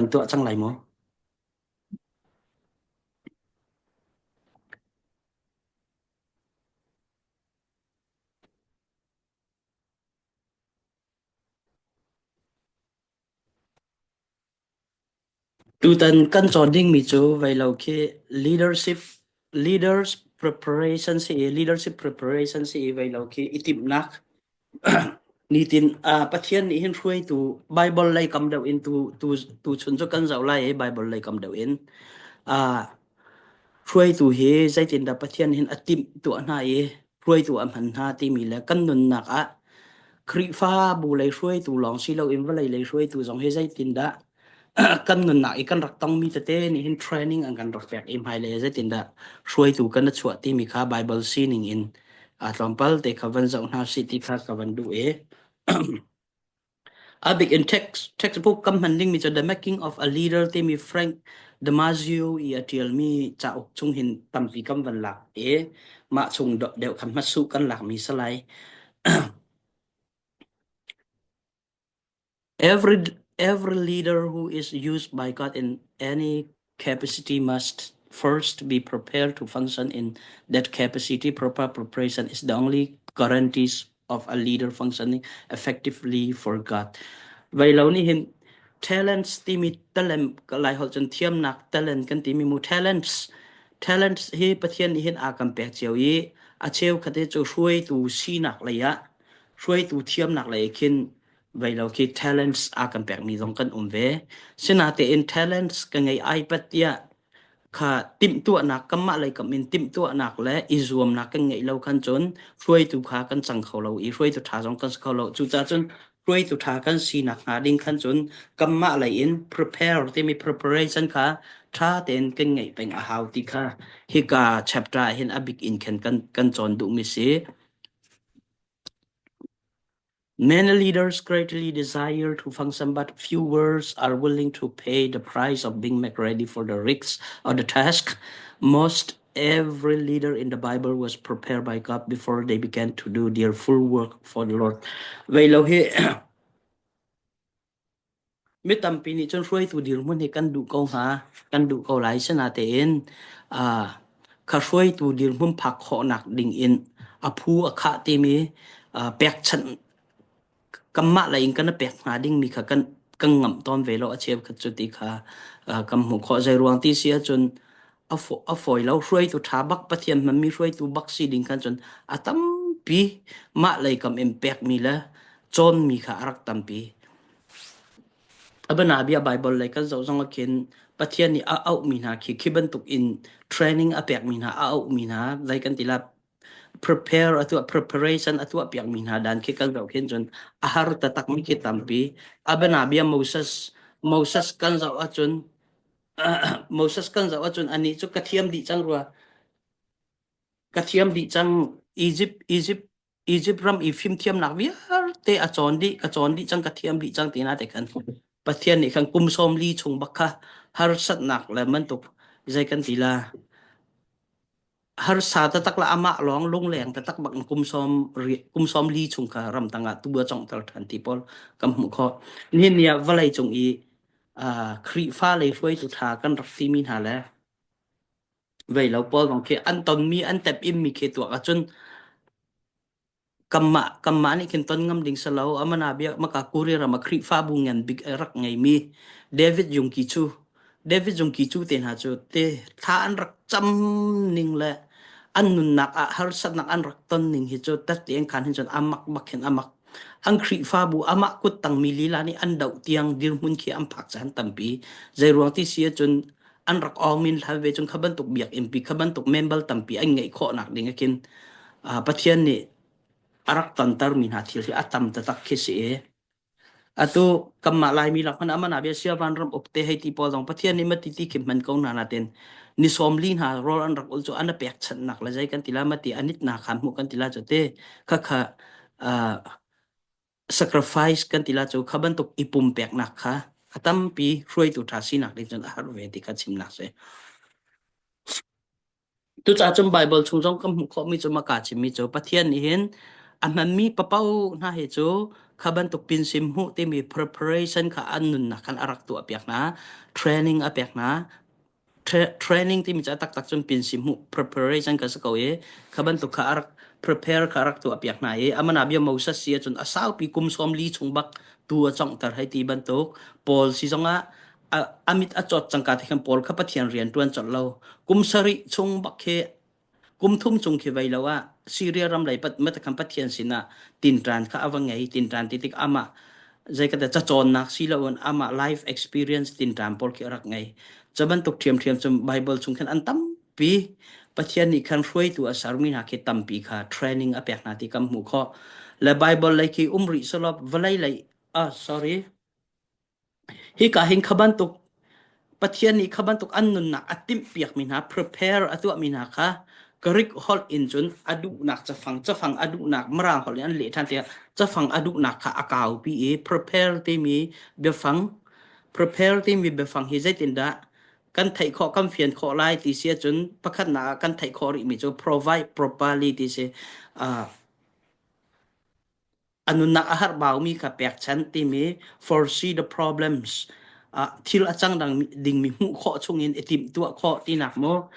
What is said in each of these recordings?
Kan tuah cang lai maw? Tutan kan cawn dingmi cu veilo khi leadership leaders preparation si i leadership preparation si i veilo khi i timhnak nitin uh, Pathian nih hin hruaitu Bible lei kam deuh in tu tu tu chun cu kan zoh lai i Bible lei kam deuh in uh, hruaitu hi zeitindah Pathian hin a timh tuah hna i hruaitu a hman hna timi le kan nunnak ah Khrihfabu lei hruaitu lawng si loin vawlei lei hruaitu zong hi zeitindah kan nunnak i kan rak tongmi tete nih hin training an kan rak pek i hmailei ah zeitindah hruaitu kan i chuah timi kha Bible sining in aa tlawmpal te kha van zoh hna sih ti kha ka van duh i A bik in text, textbook kan hman dingmi cu The Making of a Leader timi Frank Damasio i a ṭialmi cauk chung hin tampi kan van lak i mah chung deuh khan hmasuh kan lakmi si lai. Every, every leader who is used by God in any capacity must first be prepared to function in that capacity. Proper preparation is the only guarantees of a leader functioning effectively for God. Veilo nih hin talents timi talent lai holh cun thiamnak talent kan timi mu talents talents hi Pathian nih hin a kan pek cio i a cheu khate cu hruaitu sinak lei ah hruaitu thiamnak lei khin veilo khi talents a kan pekmi zong kan um ve. Sinatein talents ka ngei ai pat tiah kha timhtuahnak kanmah lei kam in timhtuahnak le i zuamnak kan ngeih lo khan cun hruaitu kha kan cang kho lo i hruaitu ṭha zong kan si kho lo. Cucaah cun hruaitu ṭha kan sinak hnga ding khan cun kanmah lei in prepare timi preparation kha ṭha tein kan ngeih peng a hau ti kha hika chapter ah hin a bik in khan kan kan cawn duhmi si. Many leaders greatly desire to function, but few are willing to pay the price of being made ready for the risks of the task. Most every leader in the Bible was prepared by God before they began to do their full work for the Lord. Vei lo hi Mi tampi nih cun hruaitu dirhmun hi kan duh ko hnga, kan duh ko lai. Sinatein uh, kha hruaitu dirhmun phak khawhnak ding in a phu a khah timi uh, pekchanh kanmah lei in kan i pek hnga dingmi kha kan kan ngamh tawn ve lo a cheukhat cu ti kha uh, kan hmuh khawh. Zei ruang ti si ahcun a fo a fawi lo hruaitu ṭha bak Pathian hmanmi hruaitu bak si ding khan cun a tampi mah lei kam in pekmi le cawnmi kha a rak tampi. A bianabia Baibal lei kan zoh zong ah khin Pathian nih a auhmi hna khi khi bantuk in training a pekmi hna a auhmi hna zei kan ti la prepare a tuah preparation a tuah piakmi hna dan khi kan zoh khin cun a har taktakmi khi tampi. A bianabia Moses Moses kan zoh ahcun Moses kan zoh ahcun anih cu ka thiam dih cang rua ka thiam dih cang Egypt Egypt Egypt ram i fimthiamnak vialte a cawn dih ka cawn dih cang ka thiam dih cang ti na te khan Pathian nih khan kum 40 chung bak kha harsatnak le bantuk zei kan ti la harsa taktak la amah lawng lungleng taktak bak in kum sawm kum 40 chung kha ramtang ah tu a conghter ṭhan ti pawl kan hmuh khawh nihin ni ah vawlei cung i Khrihfa lei hruaitu ṭha kan rak timi hna le vei lo pawl zong khi an tonmi an tep immi khi tuak ahcun kanmah kanmah nih khin ton ngam ding si lo amana bia maka Korea ram ah Khrihfabu ngan bik a rak ngeimi David Yungki cu David Yungki cu te hna cu te thla an rak cam ning le an nunnak ah harsatnak an rak ton ning hi cu tat tein khan hin cun amak bak hin amak an Khrihfabu amah kut tangmi lila nih an doh tiang dirhmun khi an phak caan tampi zei ruang ti si ahcun an rak awng min hlan ve cun kha bantuk biakinn pi kha bantuk member tampi an ngeih khawhnak ding ah khin Pathian nih a rak tonter mi hna thil hi a tam taktak khi si i atu kanmah Laimi lak hmanh amana bia sia van ram uk te hei ti pawl zong Pathian nih mati ti khi hman ko hna natin ni 40 hna rawl an rak ul cu an a pek chanhnak le zei kan ti la mati anit na khan hmuh kan ti la cu te kha kha sacrifice kan ti la cu kha bantuk i pumpeknak kha a tampi hruaitu ṭha sinak ding cun a har ve ti kha chimnak si. Tucaah cun Bible chung zong kan hmuh khawhmi cu maka chimmi cu Pathian nih hin a hmanmi papo hna hi cu Kha bantuk pinsim hmuh timi preparation kha an nunnak khan a rak tuah piak hna. Training a pek hna. Training timi cu a taktak cun pinsi hmuh preparation ka si ko i kha bantuk kha a rak prepare kha a rak tuah piak hna i amana bia Moses si ahcun a saupi kum 40 chung bak tu a conghter hei ti bantuk Paul si zongah a mit a cawt cangka te khan Paul kha Pathian rian ṭuan colh lo kum sarih chung bak khi Kum thum chung khi vei lo ah Syria ram lei matakhan Pathian sinah tinṭan kha a va ngei. Tinṭan ti tik amah zeikata cacawnnak si loin amah life experience tinṭan pawl khi a rak ngei. Cu bantuk ṭhiamṭhiam cu Bible chung khan an tampi. Pathian nih khan hruaitu a sermi hna khi tampi kha training a pek hna ti kan hmuh khawh. Le Bible lei khi um rih selaw vawlei lei ah sorry Hika hin kha bantuk Pathian nih kha bantuk an nunnak a timhpiakmi hna prepare a tuahmi hna kha Greek holh in cun a duhnak cafang cafang a duhnak Mirang holh in an leh ṭhan tiah cafang a duhnak kha a kaupi i prepare timi biafang prepare timi biafang hi zeitindah kan theih khawh kan fian khawh lai ti si ahcun pakhatnak ah kan theih khawh rihmi cu provide properly ti si. A nunnak a harhbaumi kha pekchanh timi foresee the problems thil a cang dingmi hmuh khawh chungin i timhtuah khawh tinak maw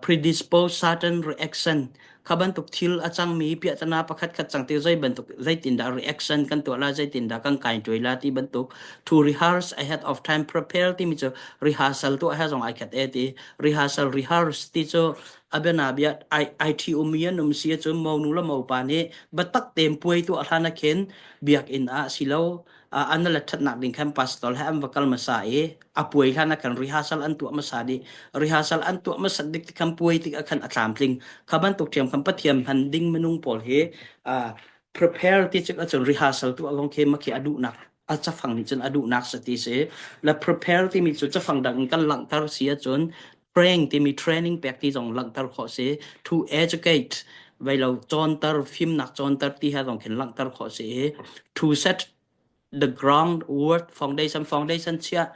predispose certain reaction kha bantuk thil a cangmi piahtana pakhat khat cang ti zei bantuk zeitindah reaction kan tuah la zeitindah kan kai tuai la ti bantuk to rehearse ahead of time prepare timi cu rehearsal tuah he zong ai khat e ti rehearsal rehearse ti cu a bianabia ai ṭhi ummi an um si ahcun monu le mopa nih biatak tein puai tuah hlan ah khin biakinn ah silo an le ṭhatnak ding khan pastor he an va kal hmasa i a puai hlan ah khan rehearsal an tuah hmasa dih. Rehearsal an tuah hmasat dik ti khan puai tik ah khan a tlamtling. Kha bantuk ṭhiam khan Pathian hman ding minung pawl hi prepare ti cik ahcun rehearsal tuah lawng khi makhi a duhnak a cafang nih cun a duhnak si ti si. Le prepare timi cu cafang dang in kan langhter si ahcun train timi training pek ti zong langhter khawh si. To educate veilo cawnter fimnak cawnter ti ha zong khin langhter khawh si i to set the groundwork foundation foundation chia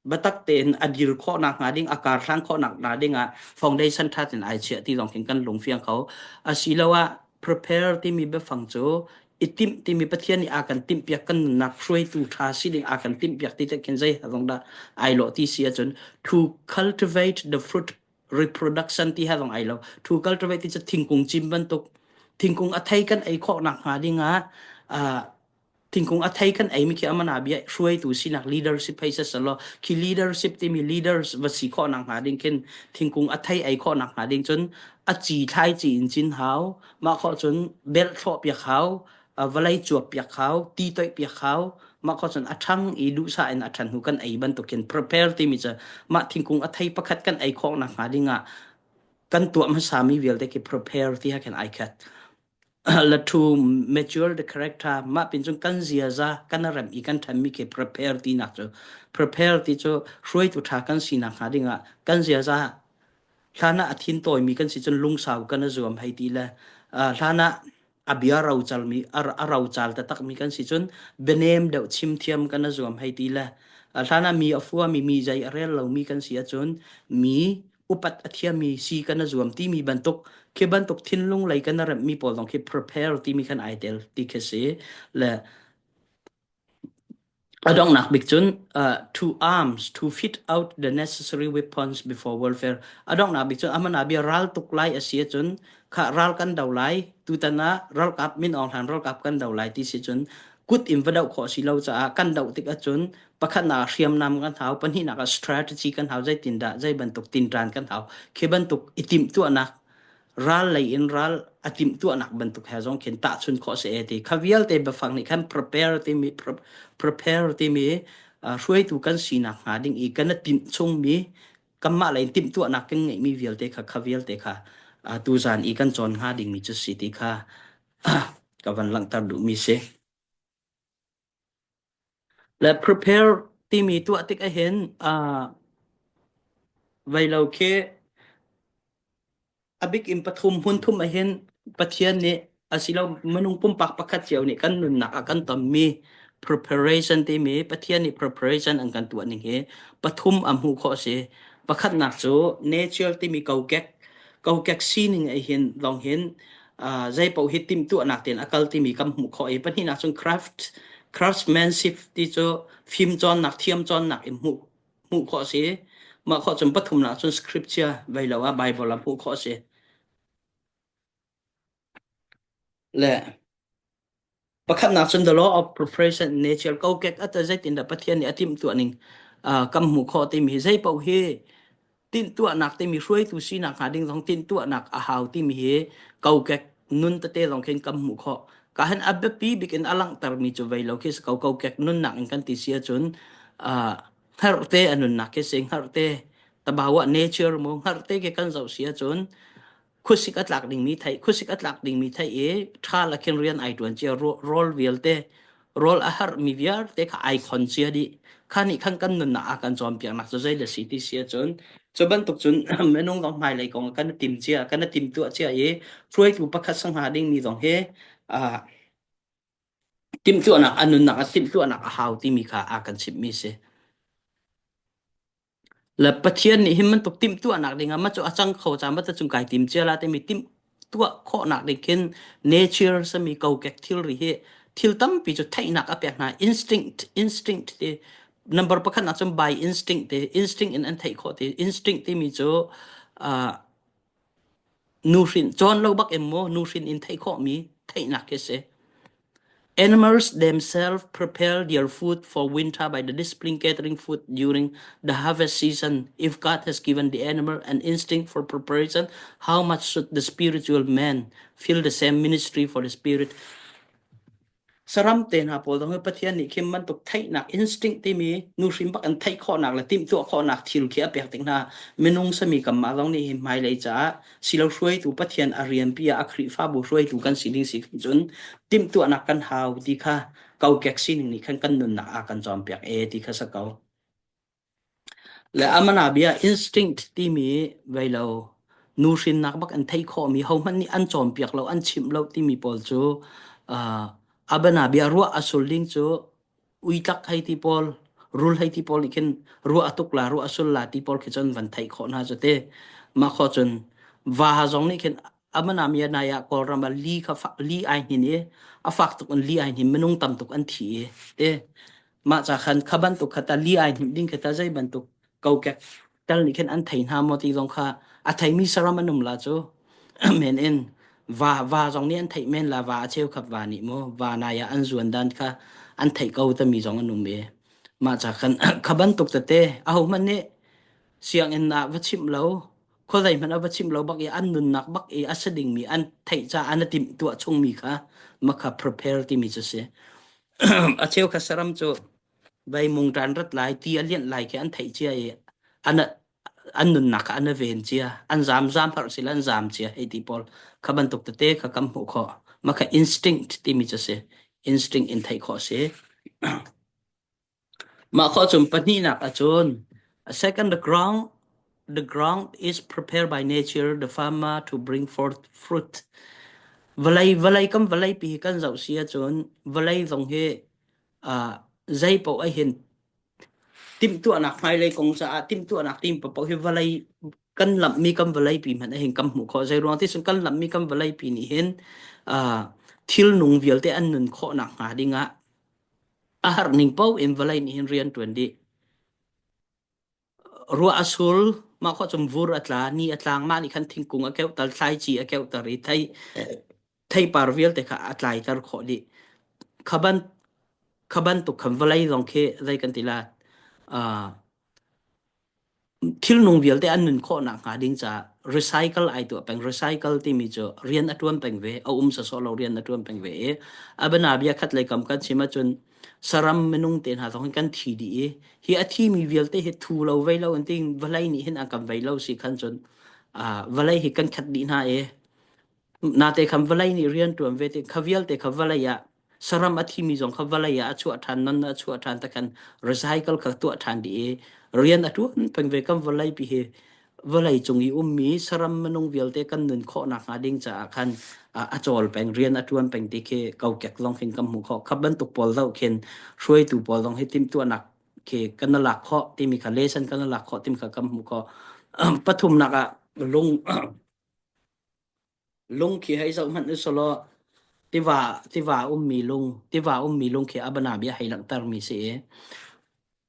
biatak tein a dir khawhnak hnga ding a karhlang khawhnak hnga ding ah foundation ṭha tein ai chiah ti zong khin kan lungfiang kho. Asiloah prepare timi biafang cu i timh timi Pathian nih a kan timhpiak kan nunnak hruaitu ṭha si ding a kan timhpiak ti te khin zei zong dah ai lawh ti si ahcun to cultivate the fruit reproduction ti ha zong ai lo. To cultivate ti cu thingkung cim bantuk thingkung a thei kan ei khawh nak hnga ding ah thingkung a thei kan ei mi khi amana bia hruaitu sinak leadership hei selaw khi leadership timi leaders va si khawh nak hnga ding khin thingkung a thei ei khawh nak hnga ding cun a ci thlai ci in cin hau mah khawh cun belh thlawh piak hau vawlei cuap piak hau ti toih piak hau mah khawh cun a ṭhang i duhsah in a ṭhan hnu kan ei bantukin prepare timi cu mah thingkung a thei pakhat kan ei khawh nak hnga ding ah kan tuah hmasa mi vialte khi prepare ti ha khin ai khat. La to mature the character mah pin cun kan ziaza kan rem i kan ṭhanmi khi prepare ti nak cu prepare ti cu hruaitu ṭha kan sinak hnga ding ah kan ziaza hlan ah a thin tawimi kan si cun lungsau kan a zuam hei ti le hlan ah a bia rocalmi a rocal taktakmi kan si cun bianem deuh chim thiam kan a zuam hei ti le hlan ah mi a fuami mi zei a rel lomi kan si ahcun mi upat a thiammi si kan a zuam timi bantuk khi bantuk thinlung lei kan a remhmi pawl zong khi prepare timi khan ai tel ti khi si le A donghnak bik cun to arms to fit out the necessary weapons before warfare. A donghnak bik cun amana bia ral tuk lai a si ahcun kha ral kan do lai tutan ah ralkap Min Aung Hlaing ralkap kan do lai ti si cun kut in va doh khawh si lo caah kan doh tik ahcun pakhatnak ah hriamnam kan hau pahnihnak ah strategy kan hau zeitindah zei bantuk tinṭan kan hau khi bantuk i timhtuahnak ral lei in ral a timhtuahnak bantuk he zong khin tahchun khawh si e ti kha vialte biafang nih khan prepare timi prepare timi hruaitu kan sinak hnga ding i kan timh chungmi kanmah lei in timhtuahnak kan ngeihmi vialte kha kha vialte kha tuzan i kan cawn hnga dingmi cu si ti kha ka van langhter duhmi si. Le prepare timi tuah tik ahhin vei lo khi A bik in pathum hmun thum ahhin Pathian nih asilo minung pumpak pakhat cio nih kan nunnak ah kan tonmi preparation timi Pathian nih preparation an kan tuah ning hi pathum a hmuh khawh a si. Pakhatnak cu natural timi kokek kokek sining ahhin lawng hin. Zei paoh hi timhtuahnak tein a kal timi kan hmuh khawh i pahnihnak cun craftsmanship ti cu fim cawnnak thiam cawnnak in hmuh khawh a si. Mah khawh cun pathumnak cun scripture vei lo ah Bible ah hmuh khawh a si. Le Pakhatnak cun the law of preparation in nature kokek ata zeitindah Pathian nih a timhtuah ning kan hmuh khawh timi hi zei paoh hi tinhtuahnak timi hruaitu sinak hnga ding zong tinhtuahnak a hau timi hi kokek nun tete zong khin kan hmuh khawh. Ka han a biapi bik in a langhtermi cu vei lo khi si ko kokek nunnak in kan ti si ahcun hngarhte a nunnak khi si hngarhte tabawa nature mu hngarhte khi kan zoh si ahcun khuasik a tlak dingmi theih khuasik a tlak dingmi theih i ṭha lakin rian ai ṭuan cia rawl vialte rawl a harmi vialte kha ai khon cia dih kha nih khan kan nunnak a kan cawnpiaknak cu zei le si ti si ahcun cu bantuk cun minung zong hmailei kong kan tim cia kan tim tuah cia i hruaitu pakhat sang hnga dingmi zong hi timhtuahnak a nunnak a timhtuahnak a hau timi kha a kan chimhmi si. Le Pathian nih hin bantuk timhtuahnak dingah mah cu a cang kho ca mah cung kai tim cia la timi timhtuah khawhnak ding khin nature sami kokek thilri hi thil tampi cu theihnak a pek hna. Instinct instinct ti number pakhat nak cun by instinct ti instinct in an theih khawh ti instinct timi cu uh, nuhrin cawn lo bak in maw nuhrin in theih khawhmi theihnak khi si. Animals themselves prepare their food for winter by the discipline gathering food during the harvest season. If God has given the animal an instinct for preparation, how much should the spiritual man feel the same ministry for the spirit? Saram te hna pawl zong hi Pathian nih khin bantuk theihnak instinct timi nuhrin bak an theih khawhnak le timhtuah khawhnak thil khi a pek tik hna. Minung sami kanmah zong nih hin hmailei caah silo hruaitu Pathian a rianpi ah a Khrihfabu hruaitu kan si ding si cun timhtuahnak kan hau ti kha kokek sining nih khan kan nunnak a kan cawnpiak e ti kha sa ko. Le amana bia instinct timi vei lo nuhrinnak bak an theih khawhmi hohmanh nih an cawnpiak lo an chimh lo timi pawl cu uh, abana bia ruah a sul ding cu uitlak hei ti pawl rul hei ti pawl nih khin ruah a tuk la ruah a sul la ti pawl khi cun van theih khawh hna cu te mah kho cun va zong nih khin amana mia nai ah kawlram ah li kha li ai hnin i a fak tuk in li ai hnin minung tam tuk an thi i te Mah ca khan kha bantuk kha ta li ai hnim ding kha ta zei bantuk kokek tal nih khin an thei hna maw ti zong kha a theimi saram an um la cu men in va va zong nih an theih men la va a cheukhat va nih maw va nai ah an zuan dan kha an theih ko tami zong an um i mah ca khan kha bantuk tete ahohmanh nih sianginn ah va chimh lo khuazei hmanh ah va chimh lo bak i an nunnak bak i a si dingmi an theih caah an i timh tuah chungmi kha makha prepare timi cu si. A cheukhat saram cu veimung ṭan rat lai, ti a lianh lai khi an theih cia i an an nunnak kha an i ven cia. An zaam zaam harh sila an zaam cia hei ti pawl kha bantuk tete kha kan hmuh khawh. Mah kha instinct timi cu si. Instinct in theih khawh a si. Mah khawh cun pahnihnak ahcun second the ground is prepared by nature the farmer to bring forth fruit. Vawlei vawlei kan vawleipi hi kan zoh si ahcun vawlei zong hi uh, zei paoh ah hin timhtuahnak hmailei kong caah timhtuahnak tim paoh hi vawlei kan lamhmi kan vawleipi hmanh ah hin kan hmuh khawh. Zei ruang ti cun kan lamhmi kan vawleipi nih hin uh, thil nung vialte an nun khawhnak hnga dingah A har ning paoh in vawlei nih hin rian ṭuan dih. Ruah a sul, mah khua cun vur a tla, ni a tlang, mah nih khan thingkung a keuhter, thlaici a keuhter i thei theipar vialte kha a tlaiter khawh dih. Kha ban kha bantuk khan vawlei zong khi zei kan ti la uh, Thilnung vialte an nun khawh nakhnga ding caah recycle ai tuah peng. Recycle timi cu rian a ṭuan peng ve, a um sawsawh lo rian a ṭuan peng ve i a bianabia khat lei kam kan chim ahcun saram minung te hna zong hin kan thi dih i hi a thimi vialte hi thu lo vei lo an ti vawlei nih hin an kan vei lo si khan cun vawlei hi kan khat dih hna i nate khan vawlei nih rian ṭuan ve ti kha vialte kha vawlei ah saram a thimi zong kha vawlei ah a chuah ṭhan non a chuah ṭhan ta khan recycle kha tuah ṭhan dih i rian a ṭuan peng ve kan vawlei pi hi vawlei cung i ummi saram minung vialte kan nun khawh nakhnga ding caah khan a cawl peng rian a ṭuan peng ti khi kokek zong khin kan hmuh khawh kha bantuk pawl zoh khin hruaitu pawl zong hi timhtuahnak khi kan lak khawh timi kha lesson kan lak khawh timi kha kan hmuh khawh pathumnak ah lung. Lung khi hei zoh hmanh usulaw tiva tiva ummi lung tiva ummi lung khi a bana bia hei langhtermi si i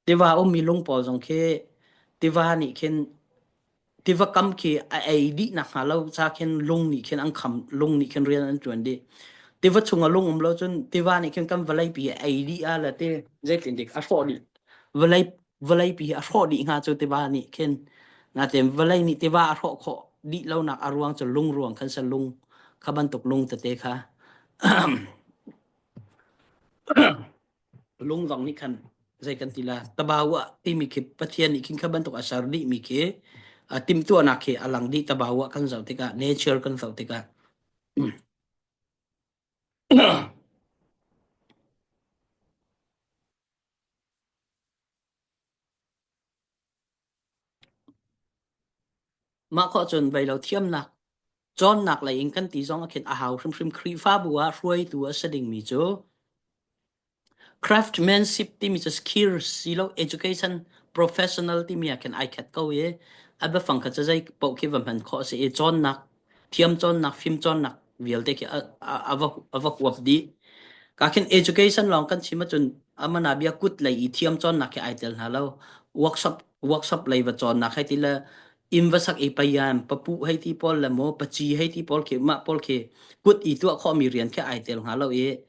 tiva ummi lung pawl zong khi tiva nih khin tiva kam khi a ei dih nak hnga lo ca khin lung nih khin an kham lung nih khin rian an ṭuan dih. Tiva chung a lung um lo cun tiva nih khin kan vawlei pi a ei dih ah le ti zeitin dik a hrawh dih vawlei vawleipi hi a hrawh dih hnga cu tiva nih khin natin vawlei nih tiva a hrawh khawh dih lonak a ruang cu lung ruang khan sa lung kha bantuk lung tete kha lung zong nih khan zei kan ti la tabawa timi khi Pathian nih khin kha bantuk a ser dih mi khi timhtuahnak khi a lang dih tabawa kan zoh tikah nature kan zoh tikah. Mah khawh cun vei lo thiamnak cawnnak lei in kan ti zong ah khin a hau hrimhrim. Khrihfabu ah hruaitu a si dingmi cu craftsmanship timi cu skills silo education professional timi ah khin ai khat ko i a biafang kha cu zei paoh khi va hman khawh a si i cawnnak thiam cawnnak fim cawnnak vialte khi a, a, a va a va huap dih. Ka khin education lawng kan chim ahcun amana bia kut lei i thiam cawnnak khi ai tel hna lo. Workshop workshop lei va cawnnak hei ti le inn va sak i payan papu hei ti pawl le maw paci hei ti pawl khi mah pawl khi kut i tuah khawhmi rian khi ai tel hnga lo i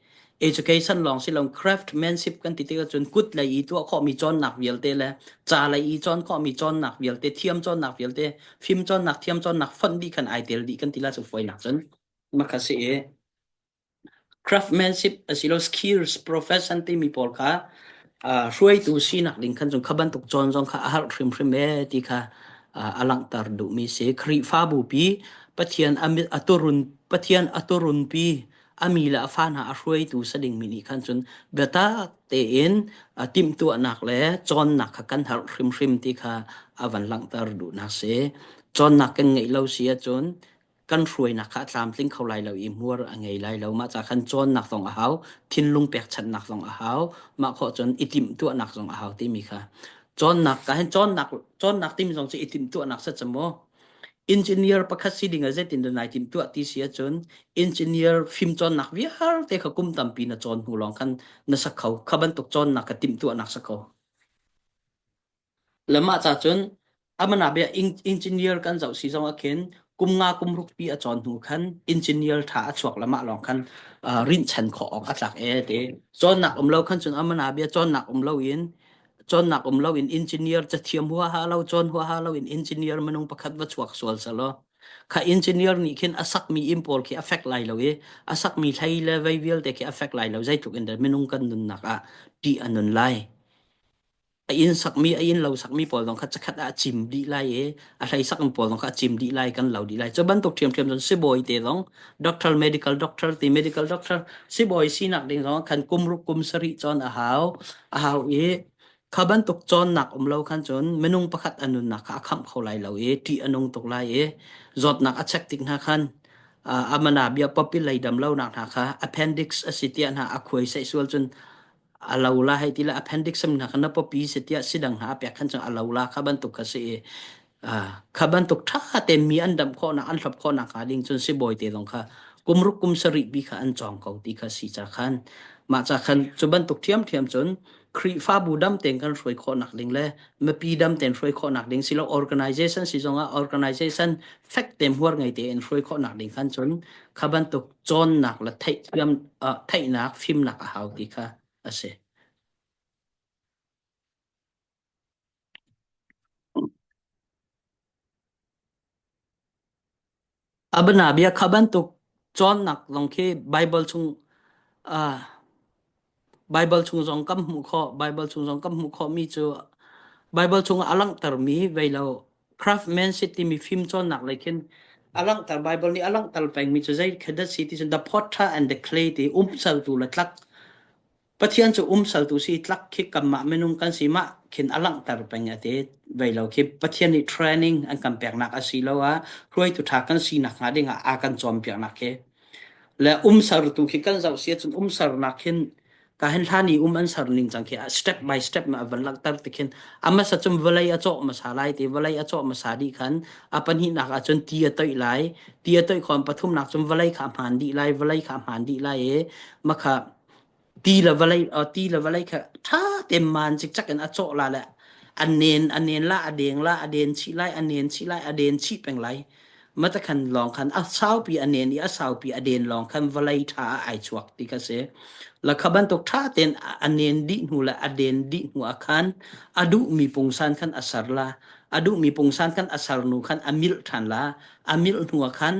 education lawng si lo craftsmanship kan ti tikah cun kut lei i tuah khawhmi cawnnak vialte le ca lei i cawn khawhmi cawnnak vialte thiam cawnnak vialte fim cawnnak thiam cawnnak fonh dih khan ai tel dih kan ti la cu fawinak cun makha si i craftsmanship asilo skills profession timi pawl kha hruaitu sinak ding khan cun kha bantuk cawn zong kha a har hrimhrim e ti kha a langhter duhmi si. Khrihfabu pi Pathian a turun Pathian a turun pi a mi le a fa hna a hruaitu sa dingmi nih khan cun biatak tein timhtuahnak le cawnnak kha kan herh hrimhrim ti kha a van langhter duhnak si. Cawnnak kan ngeih lo si ahcun kan hruainak kha a tlamtling kho lai lo i hmuar a ngei lai lo. Mah ca khan cawnnak zong a hau, thinlung pekchanhnak zong a hau, mah khawh cun i timhtuahnak zong a hau timi kha. Cawnnak ka hin cawnnak cawnnak timi zong cu i timhtuahnak sa cu mu. Engineer pakhat si ding ah zeitin dah nai timhtuah ti si ahcun engineer fimcawnnak vialte kha kum tampi na cawn hnu lawng khan na sak kho. Kha bantuk cawnnak kha timhtuahnak si ko. Le mah ca cun amana bia engineer kan zoh si zong ah khin kum nga kum ruk pi a cawn hnu khan engineer tha a chuak le mah lawng khan uh, rinhchan khawh awk a tlak e ti. Cawnnak um lo khan cun amana bia cawnnak um lo in cawnnak um lo in engineer cathiam huaha lo cawn huaha lo in engineer minung pakhat va chuak sual selaw kha engineer nih khin a sakmi inn pawl khi a fek lai lo i a sakmi hlei le vei vialte khi a fek lai lo zeitluk in dah minung kan nunnak ah ṭih a nun lai. A inn sakmi a inn lo sakmi pawl zong kha cakhat ah a cim dih lai i a hlei sakmi pawl zong kha a cim dih lai kan lo dih lai. Cu bantuk ṭhiamṭhiam cun sibawi te zong doctor medical doctor ti medical doctor sibawi sinak ding zong khan kum ruk kum sarih cawn a hau a hau i kha bantuk cawnnak um lo khan cun minung pakhat a nunnak kha a khamh kho lai lo i ṭih a nung tuk lai i zawtnak a check tik hna khan amana bia popi lei dam lonak hna kha appendix a si tiah hna a khuai seih sual cun a lo la hei ti le appendix hna kha na pawpi si tiah sidang hna a pek khan cun a lo la kha bantuk kha si i kha bantuk ṭha te mi an damh khawhnak an hlop khawhnak hnga ding cun sibawi te zong kha kum ruk kum sarih bi kha an cawng ko ti kha si ca khan mah ca khan cu bantuk ṭhiamṭhiam cun Khrihfabu dam tein kan hruai khawhnak ding le mipi dam tein hruai khawhnak ding silo organization si zongah organization fek te hmuar ngei tein hruai khawhnak ding khan cun kha bantuk cawnnak le theihthiam theihnak fimnak a hau ti kha a si. Abana bia kha bantuk cawnnak zong khi Bible chung uh, Bible chung zong kan hmuh khawh. Bible chung zong kan hmuh khawhmi cu Bible chung ah a langhtermi vei lo craftsmanship timi fim cawnnak lei khin a langhter Bible nih a langhter pengmi cu zei khi dah si ti cun the potter and the clay ti umsaltu le tlak Pathian cu umsaltu si tlak khi kanmah minung kan si mah khin a langhter peng a ti vei lo khi Pathian nih training an kan peknak a si lo ah hruaitu ṭha kan sinak hnga ding ah a kan cawnpiaknak khi le umsertu khi kan zoh si ahcun umsernak hin. Ka hin hlan i um an ser ning cang khi step by step ma van langhter ti khin amasa cum vawlei a cawh hmasa lai ti vawlei a cawh hmasa dih khan a pahnihnak ah cun ti a toih lai ti a toih khon pathumnak cun vawlei kha hmaan dih lai vawlei kha hmaan dih lai i makha ti le vawlei ti le vawlei kha ṭha tein maan cikcek in a cawh la le a nen a nen la a deng la a den chih lai a nen chih lai a den chih peng lai matakhan lawng khan a saupi a nen i a saupi a den lawng khan vawlei ṭha ah ai chuak ti kha si lakha bantuk ṭha tein a nen dih hnu le a den dih hnu ah khan a duhmi pungsan khan a ser la a duhmi pungsan khan a ser hnu khan a milh ṭhan la a milh hnu ah khan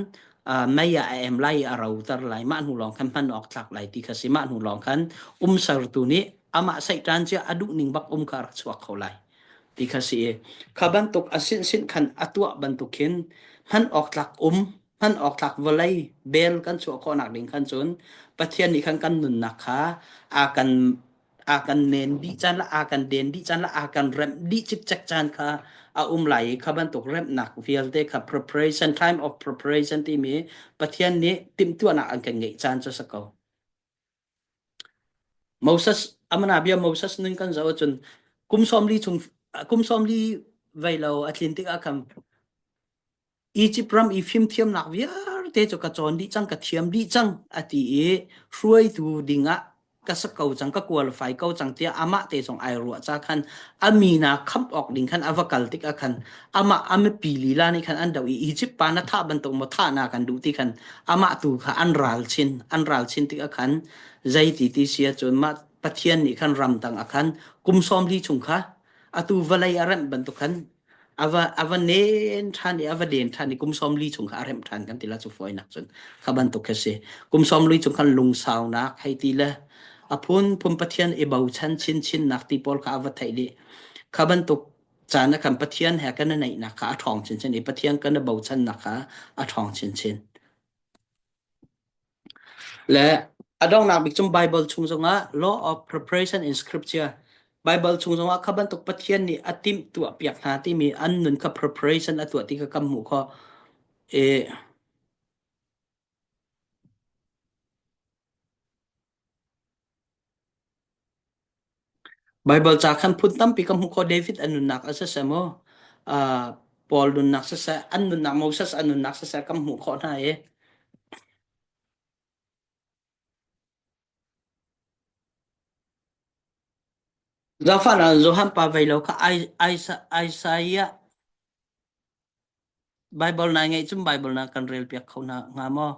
mei ah a em lai i a roter lai mah hnu lawng khan hman awk tlak lai ti kha si mah hnu lawng khan umsertu nih amah seitan cia a duh ning bak um kha a rak chuak kho lai ti kha si i kha bantuk a sinsin khan a tuah bantuk khin hman awk tlak um hman awk tlak vawlei bel kan chuah khawhnak ding khan cun Pathian nih khan kan nunnak kha a kan a kan nen dih caan le a kan den dih caan le a kan remh dih cikcek caan kha a um lai i kha bantuk remhnak vialte kha preparation time of preparation timi Pathian nih timhtuahnak an kan ngeih caan cu si ko. Moses amana bia Moses nun kan zoh ahcun kum 40 chung kum 40 vei lo a tlin tikah khan Egypt ram i fimthiamnak vialte cu ka cawn dih cang, ka thiam dih cang a ti i hruaitu dingah ka si ko cang, ka qualify ko cang tiah amah te zong ai ruah ca khan a mina khamh awk ding khan a va kal tikah khan amah a mipi lila nih khan an doh i Egypt pa na thah bantuk maw thah na kan duh ti khan amah tu kha an ral chin an ral chin tikah khan zei ti ti si ahcun mah Pathian nih khan ramdang ah khan kum 40 chung kha atu vawlei a remh bantuk khan a va a va nen ṭhan i a va den ṭhan i kum 40 chung kha a remh ṭhan kan ti la cu fawinak cun kha bantuk khi si kum 40 chung khan lungsaunak hei ti le a phunphun Pathian i bochan chinchin nak ti pawl kha a va theih dih kha bantuk caan ah khan Pathian he kan i naihnak kha a ṭhawng chinchin i Pathian kan i bochannak kha a ṭhawng chinchin. Le a donghnak bik cung Bible chung zongah Law of Preparation in Scripture Bible chung zongah kha bantuk Pathian nih a timh tuah piak hna timi an nun kha preparation a tuah ti kha kan hmuh khawh. E, Bible ca khan phun tampi ka hmuh khawh David a nunnak a siseh maw uh, Paul nunnak siseh an nunnak Moses an nunnak siseh kan hmuh khawh hna i Zaangfahnak Johan pa vei lo kha Isaiah Bible nai ngeih cun Bible na kan rel piak kho hna hnga maw?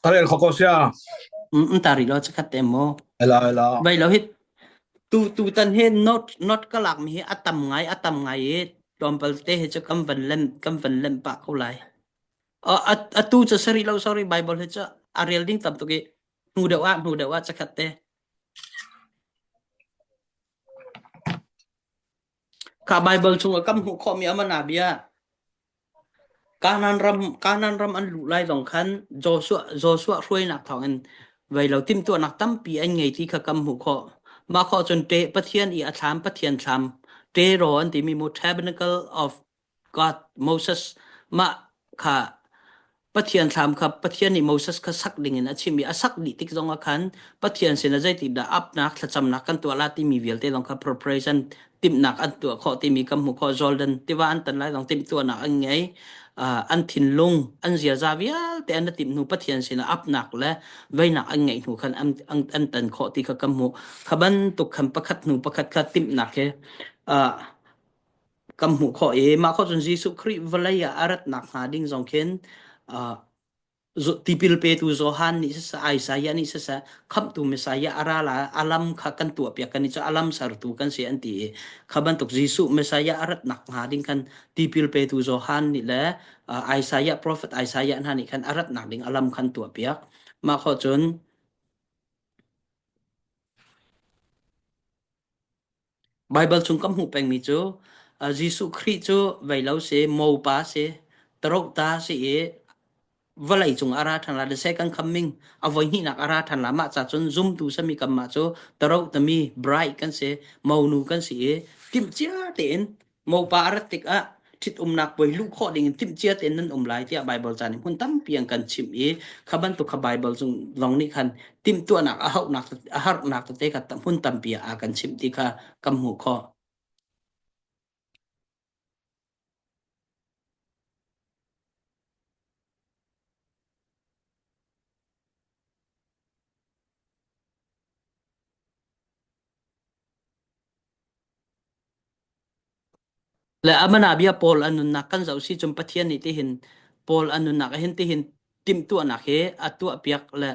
Ka rel kho ko sia. Um ta rih lo chakhat te mu. Ela ela. Bai lo hi tu tu tan hi not not ka lak mi hi a tam ngai a tam ngai i tlawmpal te hi cu kan van lem kan van lem pah ko lai. A tu cu sari lo sorry Bible hi cu a rel ding tam tuk i hnu deuh ah hnu deuh ah chakhat te. Ka Bible chung ah kan hmuh khawhmi amana bia Kanaan ram Kanaan ram an luh lai zong khan Joshua Joshua hruainak thawngin veilo timhtuahnak tampi an ngei ti kha kan hmuh khawh. Mah khawh cun ṭe Pathian i a thlam Pathian thlam ṭeraw an timi mu Tabernacle of God Moses mah kha Pathian thlam kha Pathian nih Moses kha sak dingin a chim i a sak dih tik zongah khan Pathian sinah zeitindah apnak thlacamnak kan tuah la timi vialte zong kha preparation timhnak an tuah khawh timi kan hmuh khawh. Jordan tiva an tan lai zong timhtuahnak an ngei. Uh, an thinlung, an ziaza vialte an timh hnu Pathian sinah apnak le veinak an ngeih hnu khan an, an, an tan khawh ti kha kan hmuh. Kha bantuk khan pakhat hnu pakhat kha timhnak he uh, kan hmuh khawh i mah khawh cun Jesuh Khrih vawlei ah a ratnak hnga ding zong khin uh, tipil petu Johan nih siseh Isaiah nih siseh khamhtu Messiah a ra la a lam kha kan tuahpiak kan i cu a lam sertu kan si an ti i kha bantuk Jesuh Messiah a ratnak hnga ding khan tipil petu Johan nih le uh, Isaiah prophet Isaiah hna nih khan a ratnak ding a lam khan tuahpiak mah khawh cun Baibal chung kan hmuh pengmi cu Jesuh Khrih cu veilo si, mopa si, tarohta si i vawlei cung a ra ṭhan la. The second coming a voihnihnak a ra ṭhan la. Mah ca cun zumtu sami kanmah cu tarohtami bride kan si, monu kan si i timhcia tein mopa a rat tikah ṭhitumnak puai luh khawh ding in timhcia tein nan um lai tiah Baibal ca nih hmun tampi an kan chimh i kha bantuk kha Baibal zong zong nih khan timhtuahnak a hauhnak a harnak tete kha hmun tampi ah a kan chimh ti kha kan hmuh khawh. Le amana bia Paul an nunnak kan zoh si cun Pathian nih tihin Paul an nunnak ah hin tihin timhtuahnak he a tuahpiak le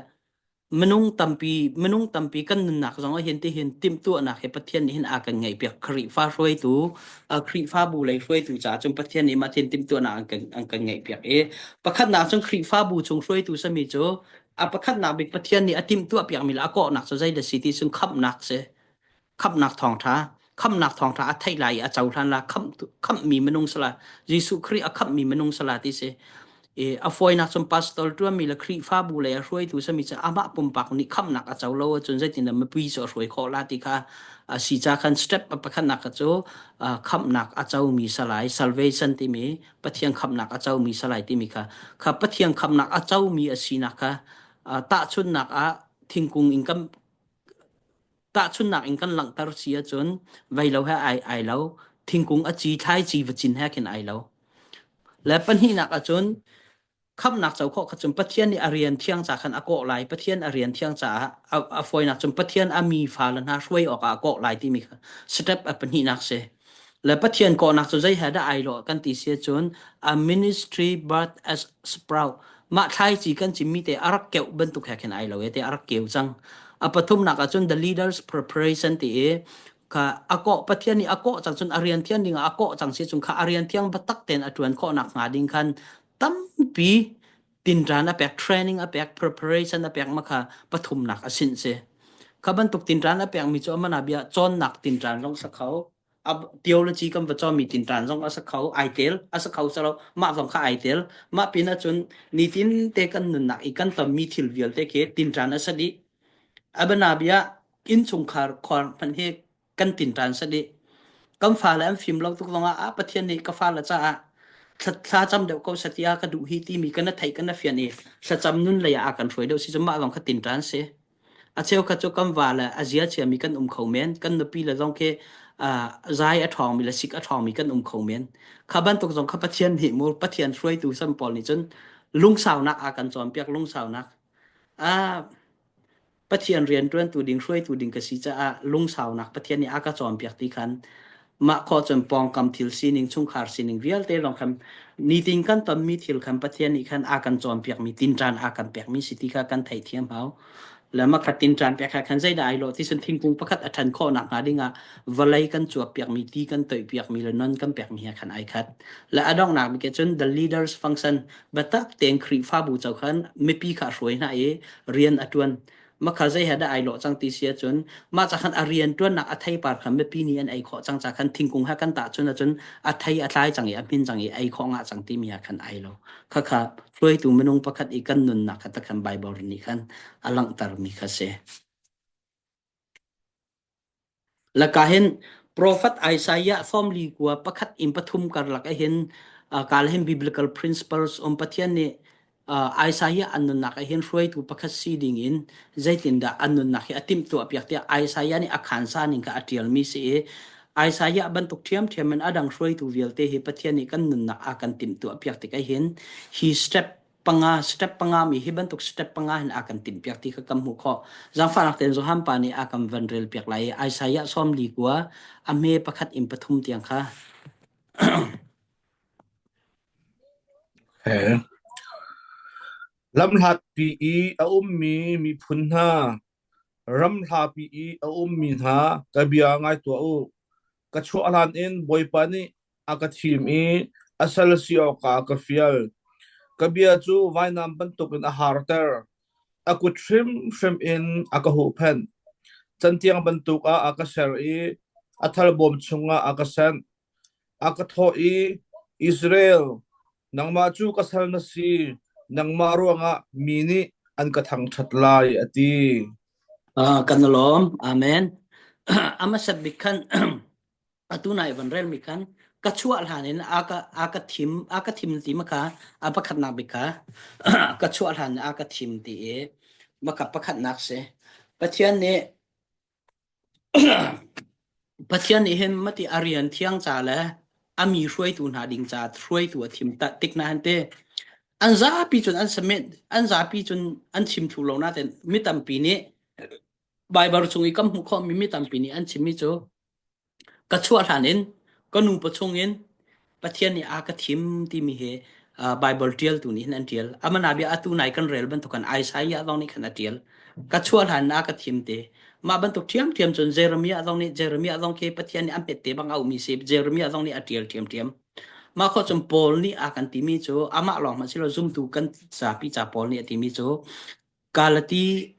minung tampi kan nunnak zong ah hin tihin timhtuahnak he Pathian nih hin a kan ngeihpiak. Khrihfa hruaitu Khrihfabu lei hruaitu caah cun Pathian nih mah tin timhtuahnak an kan ngeihpiak i pakhatnak cun Khrihfabu chung hruaitu sami cu a pakhatnak bik Pathian nih a timhtuahpiakmi le a kawhnak cu zeidah si ti cun khamhnak si. Khamhnak thawngṭha khamhnak thawngṭha a theih lai i a cohlan la khamhmi minung sala Jesuh Khrih a khamhmi minung sala ti si. I a fawinak cun pastor ṭuanmi le Khrihfabu lei a hruaitu sami cu amah pumpak nih khamhnak a co lo ahcun zeitindah mipi cu a hruai khawh la ti kha a si ca khan step a pakhatnak kha cu khamhnak a comi salai salvation timi Pathian khamhnak a comi salai timi kha kha Pathian khamhnak a comi a sinak kha tahchunhnak ah thingkung in kan Tahchunhnak in kan langhter si ahcun veilo he ai ai lo, thingkung a ci thlaici va cin he khin ai lo. Le pahnihnak ahcun khamhnak co khawh kha cun Pathian nih a rian thiang ca khan a kawh lai. Pathian a rian thiang caah a fawinak cun Pathian a mi fale hna hruai awkah a kawh lai timi kha step a pahnihnak si. Le Pathian kawhnak cu zei he dah ai lawh kan ti si ahcun a ministry birth as sprout mah thlaici kan cimmi te a rak keuh bantuk he khin ai lo e te a rak keu cang. A pathumnak ahcun the leader's preparation ti i kha a kawh Pathian nih a kawh cang cun a rian thian ding ah a kawh cang si cun kha a rian thiang biatak tein a ṭuan khawhnak hnga ding khan tampi tinṭan a pek training a pek preparation a pek ma kha pathumnak a sinh si. Kha bantuk tinṭan a pekmi cu amana bia cawnnak tinṭan zong sa kho theology kan va cawmi tinṭan zong a sa kho ai tel a sa kho salo mah zong kha ai tel mah pin ahcun nitin te kan nunnak i kan tonmi thil vialte khi tinṭan a sa dih abana bia innchungkhar khuar hmanh hi kan tinṭan sa dih kan fale an fim lo tuk zongah ah Pathian nih ka fale caah thla cam deuh ko satia ka duh hi timi kan na theih kan na fian i thlacam nun lei ah a kan hruai deuh si cu mah zong kha tinṭan si A cheukhat cu kan va le a zia chiami kan um kho men. Kan nupi le zong khi zai a ṭhawngmi le sik a ṭhawngmi kan um kho men. Kha bantuk zong kha Pathian nih mu Pathian hruaitu sam pawl nih cun lungsaunak a kan cawnpiak lungsaunak. Pathian rianṭuantu ding hruaitu ding ka si caah lungsaunak Pathian nih a ka cawnpiak ti khan mah khawh cun pawngkam thil sining chungkhar sining vialte lawng khan nitin kan tonmi thil khan Pathian nih khan a kan cawnpiakmi tinṭan a kan pekmi si ti kha kan theihthiam hau. Le makhat tinṭan pek kha khan zeidah ai lawh ti cun thingkung pakhat a ṭhan khawh nakhnga dingah vawlei kan cuap piakmi ti kan toih piakmi le non kan pekmi he khan ai khat. Le a donghnak bik cun the leaders function biatak tein Khrihfabu co khan mipi kha a hruai hna i rian a ṭuan. Makha zei he dah ai lawh cang ti si ahcun mah ca khan a rian ṭuannak a theipar kha mipi nih an ei khawh cang ca khan thingkung he kan tah cun ahcun a thei a tlai cang i a hmin cang i ei khawh ngah cang timi ah khan ai lo. Khakha hruaitu minung pakhat i kan nunnak kha takhan Bible nih khan a langhtermi kha si. Laka hin Prophet Isaiah 43 pakhat in pathum karlak ahhin kal hin biblical principles um Pathian nih Isaiah an nunnak ah hin hruaitu pakhat si ding in zeitindah an nunnak hi a timhtuah piak tiah Isaiah nih a khansa ning kha a ṭialmi si i Isaiah bantuk ṭhiamṭhiam in a dang hruaitu vialte hi Pathian nih kan nunnak a kan timhtuah piak tik ahhin hi step panga step panga mi hi bantuk step panga hin a kan timhpiak ti kha kan hmuh khawh. Zaangfahnak tein Johan pa nih a kan van rel piak lai i Isaiah 43 a hme pakhat in pathum tiang kha. He. Lamhlatpi i a ummi miphun hna, ram hlapi i a ummi hna, ka bia ngai tuah u. Ka chuah hlan in Bawipa nih a ka thim i a sal si awkah a ka fial. Ka bia cu vainam bantukin a harter. A kut hrimhrim in a ka huhphenh. Cantiang bantuk ah a ka ser i a thalbawm chungah a ka sanh. A ka thawh i, Israel, nangmah cu ka sal na si, nangmah ruangah mi nih an ka thangṭhat lai, a ti. Kan lawm. Amen. A hmasat bik khan atu nai van relmi khan Ka chuah hlan in a ka a ka thim a ka thim ti ma kha a pakhatnak bik kha ka chuah hlan in a ka thim ti i maka pakhatnak si. Pathian nih Pathian nih hin mati a rian thiang ca le a mi hruaitu hna ding ca hruaitu a thim tik na han te an zapi cun an submit an zapi cun an chim thlu lo nain mi tampi nih Bible chung i kan hmuh khawhmi mi tampi nih an chimmi cu Ka chuah hlan in ka nupa chungin Pathian nih a ka thim timi hi Baibal ṭialtu nih hin an ṭial. Amana bia atu nai kan rel bantukan Isaiah zong nih khan a ṭial. Ka chuah hlan in a ka thim te. Mah bantuk ṭhiamṭhiam cun Jeremiah zong nih Jeremiah zong khi Pathian nih a hmet te bang a ummi si. Jeremiah zong nih a ṭial ṭhiamṭhiam. Mah khawh cun Paul nih a kan timi cu amah lawng hmanh silo zumtu kan zapi ca Paul nih a timi cu Galati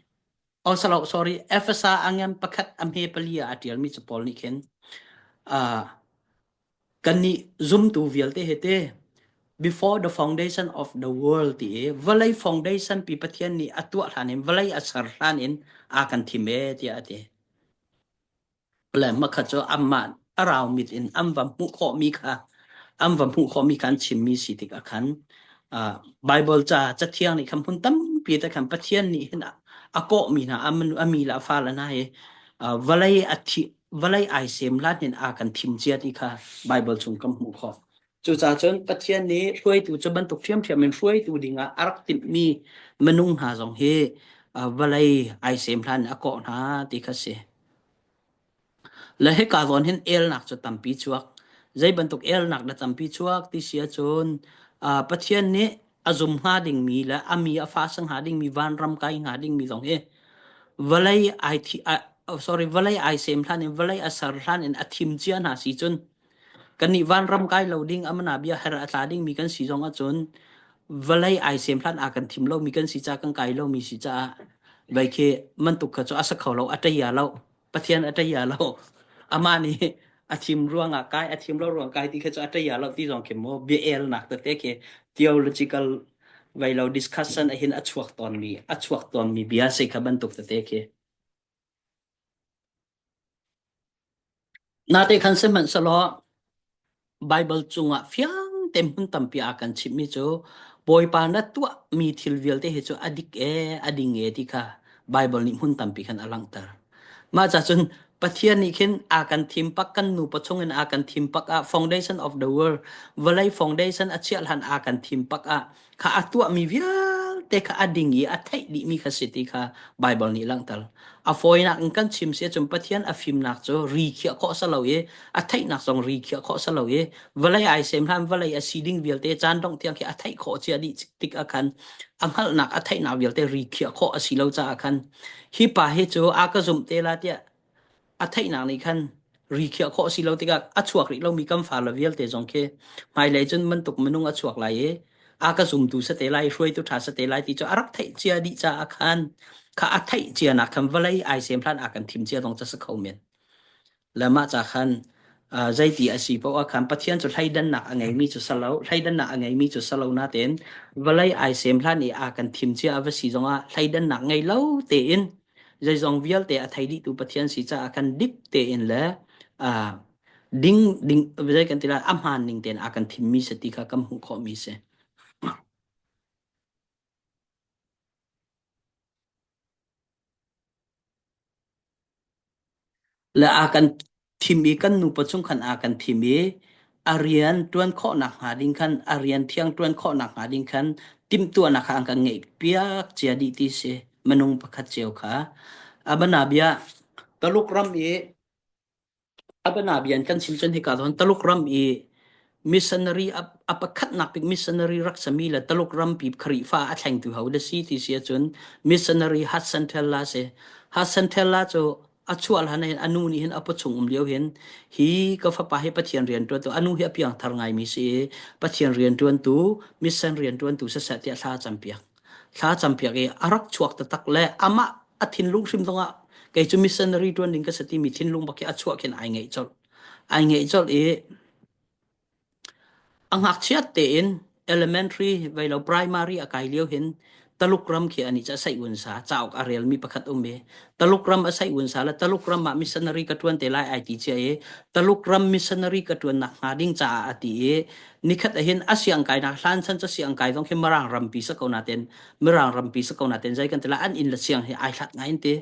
Oh salo sorry Efesa angen pakhat a hme pali ah a ṭialmi cu Paul nih khin uh, kannih zumtu vialte he te before the foundation of the world ti i vawlei foundation pi Pathian nih a tuah hlan in vawlei a ser hlan in a kan thim e tiah a ti. Le makhat cu amah a rau mit in an va hmuh khawhmi kha an va hmuh khawhmi kha an chimmi si tikah khan uh, Bible ca cathiang nih khan hmun tampi te khan Pathian nih hin a kawhmi hna a mi le a fale hna hi uh, vawlei a thi vawlei ai sem hlan in a kan thim cia ti kha Bible chung kan hmuh khawh. Cucaah cun Pathian nih hruaitu cu bantuk ṭhiamṭhiam in hruaitu dingah a rak timhmi minung hna zong hi uh, vawlei ai sem hlan in a kawh hna ti kha si. Le hika zawn hin elnak cu tampi chuak. Zei bantuk elnak dah tampi chuak ti si ahcun uh, Pathian nih a zum hnga dingmi le a mi a fa si hnga dingmi vanram kai hnga dingmi zong hi vawlei ai thi uh, sorry vawlei ai sem hlan in vawlei a ser hlan in a thim cia hna si cun kannih vanram kai lo ding amana bia her a tla dingmi kan si zong ahcun vawlei ai sem hlan a kan thim lomi kan si ca kan kai lomi si caah vai khi mantuk kha cu a sa kho lo a ṭei lo Pathian a ṭei lo amah nih a thim ruangah kai a thim lo ruang kai ti kha cu a ṭei lo ti zong khi mu bia elnak tete khi theological vai lo discussion ahin a chuak tawnmi a chuak tawnmi bia si kha bantuk tete khi Nate khan sihmanhsehlaw Baibal cungah fiang tein hmun tampi a kan chimhmi cu Bawipa na tuahmi thil vialte hi cu a dik ee, a ding ee ti kha Baibal nih hmun tampi khan a langhter. Mah ca cun Pathian nih khin a kan thim pak kan nupa chungin a kan thim pak ah foundation of the world vawlei foundation a chiah hlan a kan thim pak ah kha a tuahmi vialte kha a ding i a theih dihmi kha si ti kha Baibal nih langhter. A fawinak in kan chim si ahcun Pathian a fimnak cu ri khiah khawh si lo i a theihnak zong ri khiah khawh si lo i vawlei ai sem hlan vawlei a si ding vialte caan dongh tiang khi a theih khawh cia dih tik ah khan a hngalhnak a theihnak vialte ri khiah khawh a si lo caah khan hi pa hi cu a ka zumh te la tiah a theihnak nih khan ri khiah khawh si lo tikah a chuak rih lomi kan fale vialte zong khi hmailei cun bantuk minung a chuak lai i a ka zumtu sa te lai hruaitu ṭha sa te lai ti cu a rak theih cia dih caah khan kha a theih cia nak khan vawlei ai sem hlan a kan thim cia dong ca si kho men le mah ca khan zeiti a si poah khan Pathian cu hleidannak a ngeimi cu salo hleidannak a ngeimi cu salo natein vawlei ai sem hlan i a kan thim cia a va si zongah hleidannak ngei lo tein zeizong vialte a thei dihtu Pathian si caah khan dik tein le uh, ding ding zei kan ti lai a hmaan ning tein a kan thimmi si ti kha kan hmuh khawhmi si. Le a kan thim i kan nupa chung khan a kan thim i a rian ṭuan khawhnak hnga ding khan a rian thiang ṭuan khawhnak hnga ding khan timhtuahnak kha an kan ngeih piak cia dih ti si minung pakhat cio kha abana bia Taluk ram i abana bia in kan chim cun hika zawn Taluk ram i missionary a pakhatnak bik missionary rak sami le Taluk rampi Khrihfa a thlengtu ho da si ti si ahcun missionary Hudson Taylor si Hudson Taylor cu a chuah hlan hin a nu nih hin a pawchung um lio hin hi ka fapa hi Pathian rian ṭuantu a nu hi a piangthar ngaimi si i Pathian rian ṭuantu mission rian ṭuantu siseh tiah thla a campiak thla a campiak i a rak chuak taktak le amah a thinlung hrim zongah kei cu missionary ṭuan ding ka si timi thinlung bak hi a chuah khin ai ngeih colh ai ngeih colh i A ngakchiat tein elementary vei lo primary a kai lio hin Taluk ram khi ani ca sai un sa cauk a relmi pakhat um i Taluk ram a sai un sa le Taluk ram ah missionary ka tuan te lai ai ti cia i Taluk ram missionary ka tuan nak hnga ding caah a ti i nikhat ahin a siang kai nak hlan chan ca siang kai zong khi Mirang rampi sa ko naten Mirang rampi sa ko naten zai kan tila an inn le siang hi ai hlat ngai in ti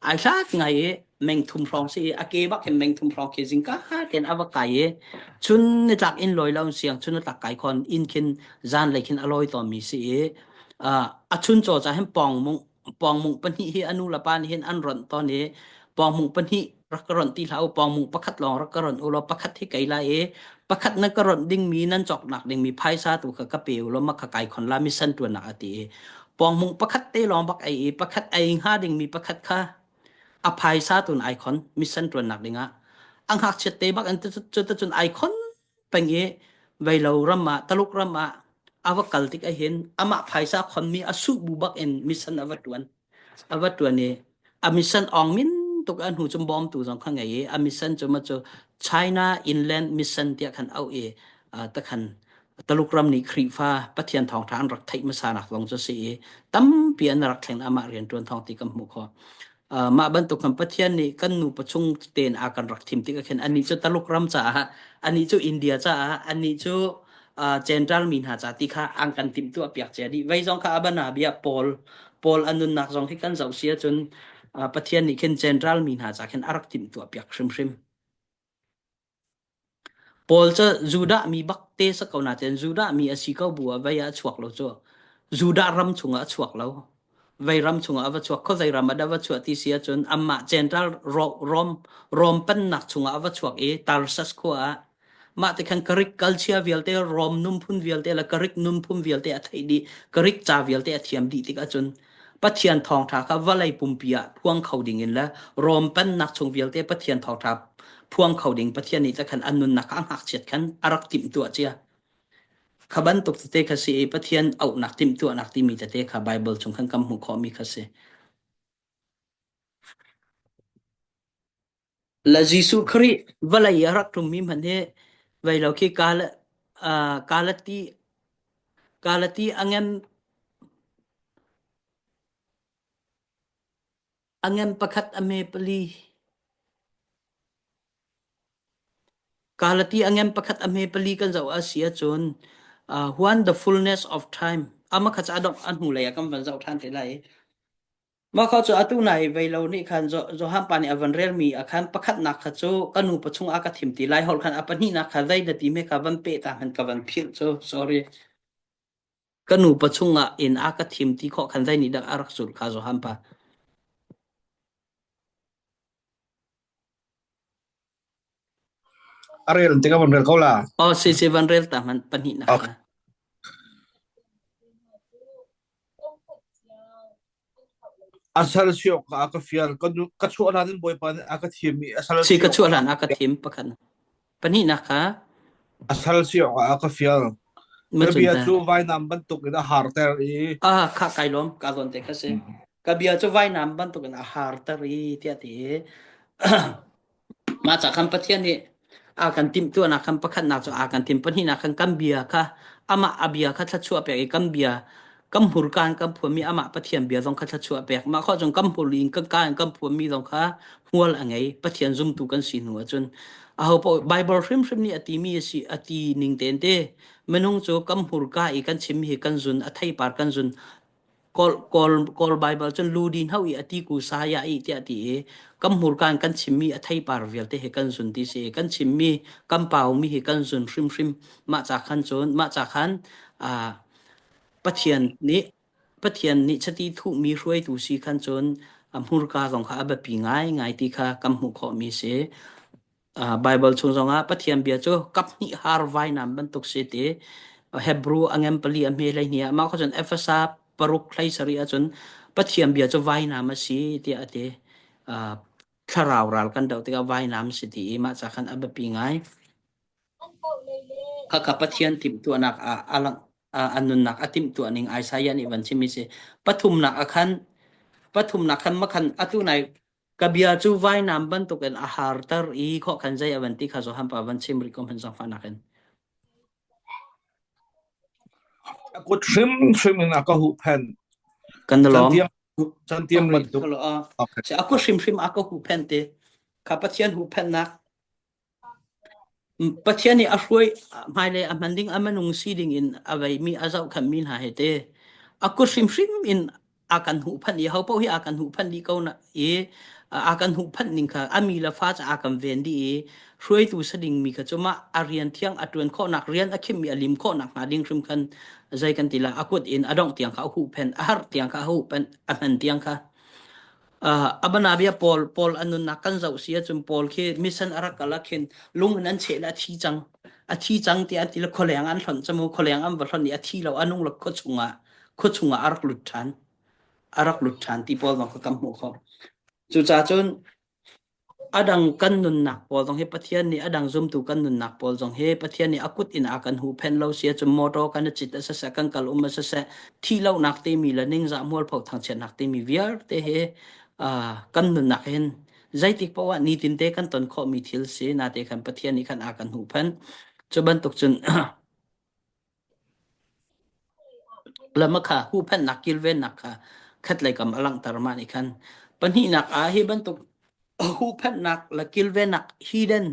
ai hlat ngai i meng thum hrawng si i a ke bak hin meng thum hrawng khi zingka ten a va kai i chun nitlak in lawi lo siang chun nitlak kai khon inn khin zan lei khin a lawi tawn mi si i a chun chaw ca hin pong mung pong mung pahnih hi anu le pa nih hin an ronh tawn i pong mung pahnih rak ka ronh ti hlah u pong mung pakhat lawng rak ka ronh u law pakhat hi kei lai i pakhat na ka ronh dingmi nan cawknak dingmi phaisa tu kha ka pe u law ma kha kai khon la mi san tuan nak a ti i pongmung pakhat te lawng bak ei i pakhat ei hnga dingmi pakhat kha a phaisa tun ai khon mission tuannak dingah a ngakchiat te bak an cu ta cun ai khon peng i veilo ram ah Taluk ram ah a va kal tik ahhin amah phaisa khonmi a suh bu bak in mission a va tuan a va tuan i a mission ong min tuk a hnu cum bawmtu zong kha ngei i a mission cu ma cu China Inland Mission tiah khan auh i takhan Taluk ram nih Khrihfa Pathian thawngṭha an rak theih hmasa nak zong cu si i tampi an rak thleng amah rian ṭuan thawng ti kan hmuh khawh. Mah bantuk khan Pathian nih kan nupa chung tein a kan rak thim tik ah khin anih cu Taluk ram caah anih cu India caah anih cu Gentile mi hna ca ti kha an kan timhtuah piak cia dih. Vei zong kha abana bia Paul Paul a nunnak zong hi kan zoh si ahcun Pathian nih khin Gentile mi hna ca khin a rak timhtuah piak hrimhrim. Paul cu Judah mi bak te si ko nain Judah mi a si ko bu ah vei ah a chuak lo cu. Judah ram chungah a chuak lo. Vei ram chungah a va chuak. Khuazei ram ah dah va chuah ti si ahcun amah Gentile Rom, Rom pennak chungah a va chuak i Tarsus khua ah mah ti khan Greek culture vialte, Rom nunphun vialte le Greek nunphun vialte a theih dih, Greek ca vialte a thiam dih tik ahcun Pathian thawngṭha kha vawlei pumpi ah phuang kho dingin le Rom pennak chung vialte Pathian thawngṭha phuang kho ding Pathian nih khan an nunnak kha a ngakchiat khan a rak timhtuah cia. Kha bantuk tete kha si i Pathian auhnak timhtuahnak timi tete kha Baibal chung khan kan hmuh khawhmi kha si. Le Jesuh Khrih vawlei a rak ṭummi hmanh hi vei lo khi Galati Galati a ngem pakhat a me pali Galati a ngem pakhat a me pali kan zoh a si ahcun when the fullness of time ama kha cu a dongh a hnulei ah kan van zoh ṭhan te lai. Mah kha cu atu nai vei lo nih khan Johan pa nih a van relmi ah khan pakhatnak kha cu ka nupa chungah ka thim ti lai holh khan a pahnihnak kha zei na ti me kha van peh ta hmanh ka van philh cu sorry. Ka nupa chungah inn a ka thim ti khawh khan zei nih dah a rak zulh kha Johan pa. A rel tikah van rel ko la. Oh si si van rel ta hmanh pahnihnak Okay. kha. A sal si awk a ka fial ka nu ka chuah hlan in Bawipa nih a ka thim i a sal Si si ka awk chuah hlan a ka thim pakhat. Pahnihnak kha a sal si awk ah a ka fial. ma Ka cun bia ta. cu vainam bantuk in a harter i Ah kha kai lawm ka zawn te kha si. Ka bia cu vainam bantukin a harter i tiah ti i Mah ca khan Pathian nih a kan timhtuahnak khan pakhatnak cu a kan timh pahnihnak khan kan bia kha amah a bia kha thluachuah pek i kan bia kan hmurka in kan phuanmi amah Pathian bia zong kha thluachuah pek mah khawh cun kan hmur in kan ka in kan phuanmi zong kha hmual a ngei Pathian zumtu kan si hnu ahcun aho paoh Bible hrimhrim nih a timi a si a ti ning tein te minung cu kan hmurka i kan chim hi kan zun a theipar kan zun Kawl, Kawl, Kawl Baibal cun lu din ho i a ti ku sa ya i tiah ti i kan hmurka in kan chimmi a theipar vialte he kan zun ti si i kan chimmi kan paumi hi kan zun hrimhrim mah ca khan cun mah ca khan ah Pathian nih Pathian nih chiti thuhmi hruaitu si khan cun a hmurka zong kha a biapi ngaingai ti kha kan hmuh khawhmi si. Baibal chung zongah Pathian bia cu kaphnih har vainam bantuk si ti Hebrew a ngem pali a hme 12 ah mah kha cun Efesa paruk hlei sarih ahcun Pathian bia cu vainam a si tiah a ti. Thlarau ral kan doh tikah vainam si ti i mah ca khan a biapi ngai. Khakha Pathian timhtuahnak ah a lang a nunnak a timhtuah ning Isaiah nih van chim mi si. Pathumnak ah khan pathumnak khan makhan atu nai Ka bia cu vainam bantukin a harter i khawhkhan zei a van ti kha Johan pa van chim rih ko hmanh zaangfahnak in. A kut hrimhrim in a ka huhphenh. Kan lawm. Cantiang cantiang bantuk. Okay. Si aku hrimhrim a ka huhphenh te. Kha Pathian huhphenhnak Pathian nih a hruai hmailei a hman ding a minung si ding in a veimi a zohkhenhmi hna he te a kut hrimhrim in a kan huhphenh i hopaoh hi a kan huhphenh dih ko na i a kan huhphenh ning kha a mi le fa ca a kan ven dih i hruaitu sa dingmi kha cu mah a rian thiang a ṭuan khawhnak rian a khimmi a lim khawhnak hnga ding hrim khan zei kan ti la a kut in a dongh tiang kha a huhphenh a harh tiang kha a huhphenh a hman tiang kha A banabia pawl pawl an nunnak kan zoh si ahcun Paul khi mission a rak kal ah khin lung in an cheh le a thi cang. A thi cang tiah an ti le khualeng an hlonh camu khualeng an va hlonh i a thi lo a nung lo khua chungah khua chungah a rak lut ṭhan. A rak lut ṭhan ti pawl zong kha kan hmuh khawh. Cucaah cun A dang kan nunnak pawl zong hi Pathian nih a dang zumtu kan nunnak pawl zong hi Pathian nih a kut in a kan huhphenh lo si ahcun motor kan i cit ah siseh, kan kal um ah siseh, thihlohnak timi le ningzah mualpho thangchiatnak timi vialte hi uh, kan nunnak hin zeitik paoh ah nitinte kan ton khawhmi thil si nate khan Pathian nih khan a kan huhphenh. Cu bantuk cun Lama kha huhphenhnak kilvennak kha khatlei kam a langhter mah nih khan pahnihnak ah hi bantuk huhphenhnak le kilvennak hidden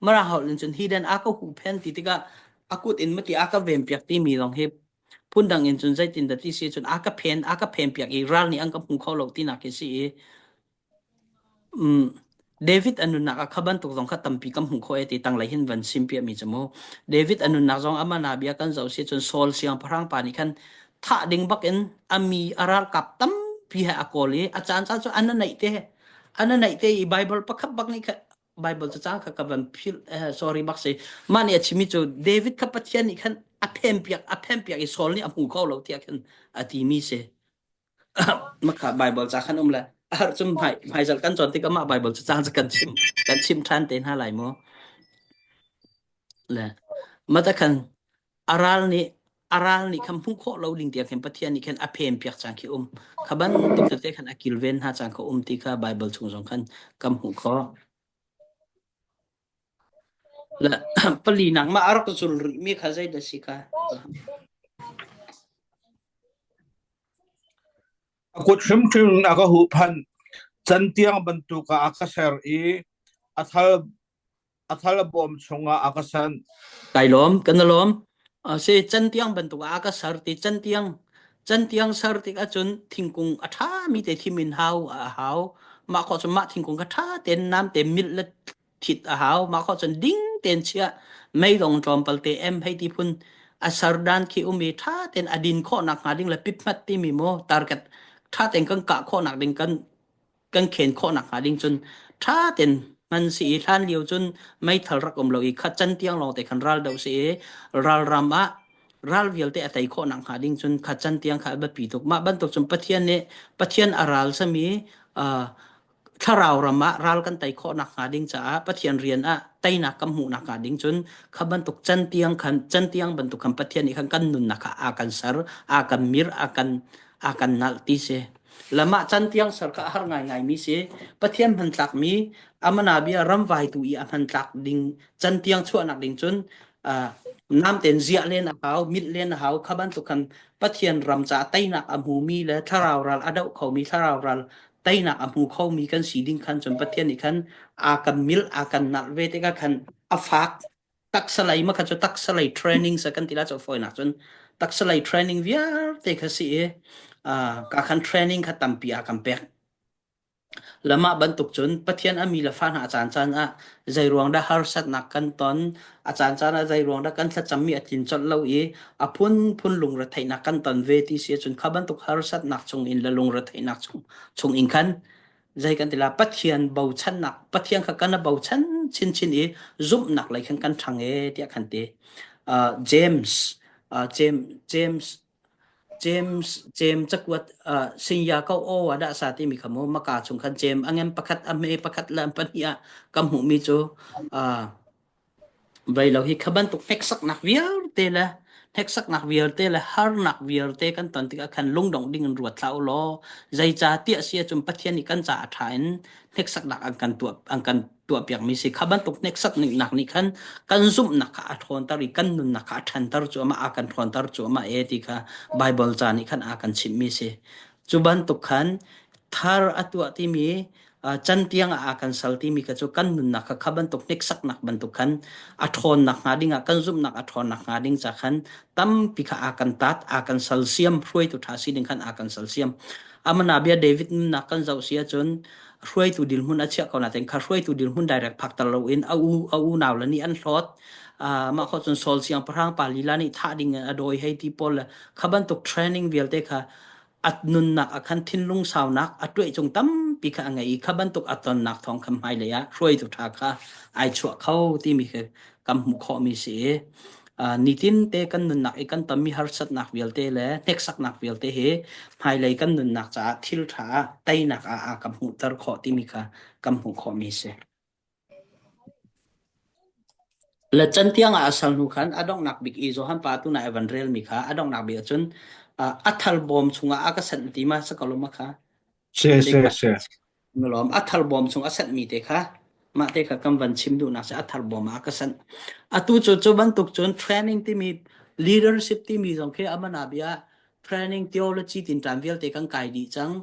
mara holh in cun hidden a ka huhphen ti tikah a kut in mati a ka venpiak timi zong hi phundang in cun zeitin dah ti si cun a ka phen a ka phenpiak i ral nih an ka hmu kho lo tinak khi si i David a nunnak ah kha bantuk zong kha tampi kan hmuh khawh e ti tanglei hin van simpiahmi cu mu. David a nunnak zong amah bia kan zoh si cun Saul siangpahrang pa nih khan thah ding bak in a mi a ralkap tampi he a kawl i a caan caan cu an naih te an naih te i Bible pakhat bak nih khan Bible cacang kha ka van philh sorry bak si mah nih a chimmi cu David kha Pathian nih khan a phenpiak a phenpiak i Saul nih a hmu kho lo tiah khan a timi si. Makha Bible ca khan um le a har cum hmai hmaizal kan cawn tikah mah Bible cu cang kan chim kan chim ṭhan te hna lai mu. Le mata khan aral nih aral nih khan hmuh khawh lo ding tiang khin Pathian nih khan a phen piak cang khi um. Kha bantuk tete khan a kilven hna cang kha um ti kha Bible chung zong khan kan hmuh khawh. Le palinak mah a rak zul rih mi kha zei dah si kha? A kut hrimhrim in a ka huhphenh. Cantiang bantuk ah a ka ser i a thal a thal bawm chungah a ka sanh. Kai lawm, kan i lawm. Si cantiang bantuk ah a ka ser ti cantiang cantiang ser tik ahcun thingkung a ṭhami te thim in hau a hau. Mah khawh cun mah thingkung kha ṭha tein nam te milh le thit a hau. Mah khawh cun ding tein chiah mei dong tlawmpal te em hei ti phun a ser dan khi um i ṭha tein a din khawhnak hnga ding le pithmat timi mu target ṭha tein kan kah khawhnak ding kan kan khen khawhnak hnga ding cun ṭha tein hman si i hlan lio cun meithal rak um lo i kha can tiang lawng te khan ral doh si i ralram ah ral vialte a tei khawhnak hnga ding cun kha can tiang kha a biapi tuk mah bantuk cun Pathian nih Pathian a ral sami uh, thlarau ram ah ral kan tei khawh nakhnga ding caah Pathian rian ah teinak kan hmuh nakhnga ding cun kha bantuk cantiang khan cantiang bantuk khan Pathian nih khan kan nunnak kha a kan ser a kan mir a kan a kan nalh ti si lamah cantiang ser kha a har ngaingai mi si Pathian hmantlak mi amana bia ramvai tu i a hmantlak ding cantiang chuahnak ding cun nam ten ziah len a hau mit len a hau kha bantuk khan Pathian ram ca teinak a hmumi le thlarau ral a doh khomi thlarau ral teinak a hmu khomi kan si ding khan cun Pathian nih khan a kan milh a kan nalh ve tikah khan a fak taksalei ma kha cu taksalei training sa kan ti la cu fawinak cun taksalei training vialte kha si i ka khan training kha tampi a kan pek Lamah bantuk cun Pathian a mi le fa hna a caancaan ah zeiruang dah harsatnak kan ton, a caancaan ah zeiruang dah kan thlacammi a tlin colh lo i a phunphun lungretheihnak kan ton ve ti si ahcun kha bantuk harsatnak chungin le lungretheihnak chung chungin khan zei kan ti la Pathian bochannak Pathian kha kan bochan chinchin i zumhnak lei khan kan ṭhang e tiah khan ti. Uh, James uh, James James James James cakuat uh, Singya ko aw ah dah sa timi kha mu maka chung khan James a ngem pakhat a hme pakhat le pahnih ah ka hmuhmi cu uh, vai lo hi kha bantuk hneksaknak vialte le hneksaknak vialte le harnak vialte kan ton tikah khan lungdong ding in ruat hlah u law zeica tiah si ahcun Pathian nih kan ca a ṭha in hneksaknak an kan tuah an kan tuahpiakmi si kha bantuk hneksaknak nih khan kan zumhnak kha a ṭhawnter i kan nunnak kha a ṭhanter cuahmah a kan ṭhawnter cuahmah e ti kha Bible ca nih khan a kan chimhmi si. Cu bantuk khan thar a tuah timi can tiang ah a kan sal timi kha cu kan nunnak kha kha bantuk hneksaknak bantuk khan a ṭhawnnak hnga ding ah kan zumhnak a ṭhawnnak hnga ding ca khan tampi kha a kan tat a kan sal siam hruaitu ṭha si ding khan a kan sal siam amana bia David nunnak kan zoh si ahcun hruaitu dirhmun a chiah ko nain kha hruaitu dirhmun direct phakter loin a u a unau le nih an hlawt mah kho cun Saul siangpahrang pa lila nih thah ding in a dawi hei ti pawl le kha bantuk training vialte kha at nunnak ah khan thinlung saunak a tuah cung tampi kha a ngei i kha bantuk a tonnak thawng kha hmailei ah hruaitu ṭha kha ai chuah kho timi khi kan hmuh khawhmi si i nitin te kan nunnak i kan tonmi harsatnak vialte le hneksaknak vialte hi hmailei kan nunnak caah thil ṭha ah teinak ah a kan hmuhter khawh timi kha kan hmuh khawhmi si. Le cantiang ah a sal hnu khan a donghnak bik i Johan pa tu nai a van relmi kha a donghnak bik ahcun a thal bawm chungah a ka sanh ti ma sakalum kha Se se se. Nulawm a thal bawm chung a sanhmi te kha mah te kha kan van chim duhnak si a thal bawm ah a ka sanh. Atu cu cu bantuk cun training timi leadership timi zong khi amana bia training theology tinṭan vialte kan kai dih cang.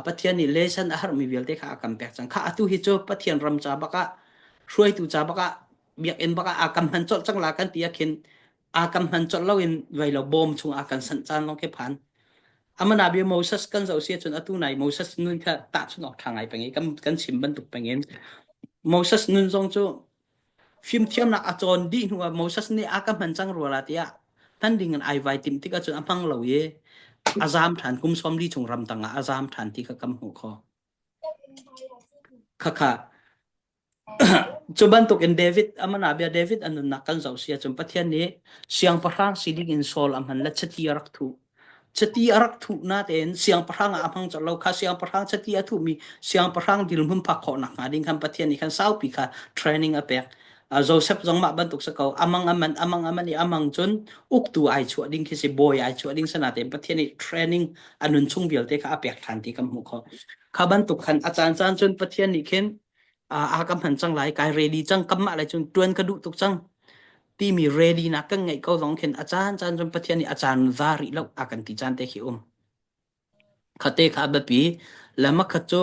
Pathian nih lesson a harmi vialte kha a kan pek cang. Kha atu hi cu Pathian ram ca bak ah hruaitu ca bak ah biakinn bak ah a kan hman colh cang la kan ti ah khin a kan hman colh loin vei lo bawm chung a kan sanh caan lawng khi phan. Amana bia Moses kan zoh si ahcun atu nai Moses nun kha tahchunh awk ṭha ngai peng i kan kan chim bantuk peng in Moses nun zong cu Fimthiamnak a cawn dih hnuah Moses nih a ka hman cang rua la tiah hman ding in ai vai timh tikah cun a hmang lo i a zaam ṭhan kum 40 chung ramtang ah a zaam ṭhan ti kha kan hmuh khawh. Khakha cu bantuk in David amana bia David a nunnak kan zoh si ahcun Pathian nih siangpahrang si ding in Saul a hman le chiti a rak thuh. Chiti a rak thuh natein siangpahrang ah a hmang colh lo kha siangpahrang chiti a thuhmi siangpahrang dirhmun phak khawh nakhnga ding khan Pathian nih khan saupi kha training a pek. Joseph zong mah bantuk si ko amang aman amang aman i amang cun uktu ai chuah ding khi si bawi ai chuah ding sanatein Pathian nih training a nun chung vialte kha a pek ṭhan ti kan hmuh khawh. Kha bantuk khan a caan caan cun Pathian nih khin a ka hman cang lai kai ready cang kamah lai cun tuan ka duh tuk cang timi ready nak kan ngeih ko zong khin a caan caan cun Pathian nih a caan za rih lo a kan ti caan te khi um khate kha biapi lama khat cu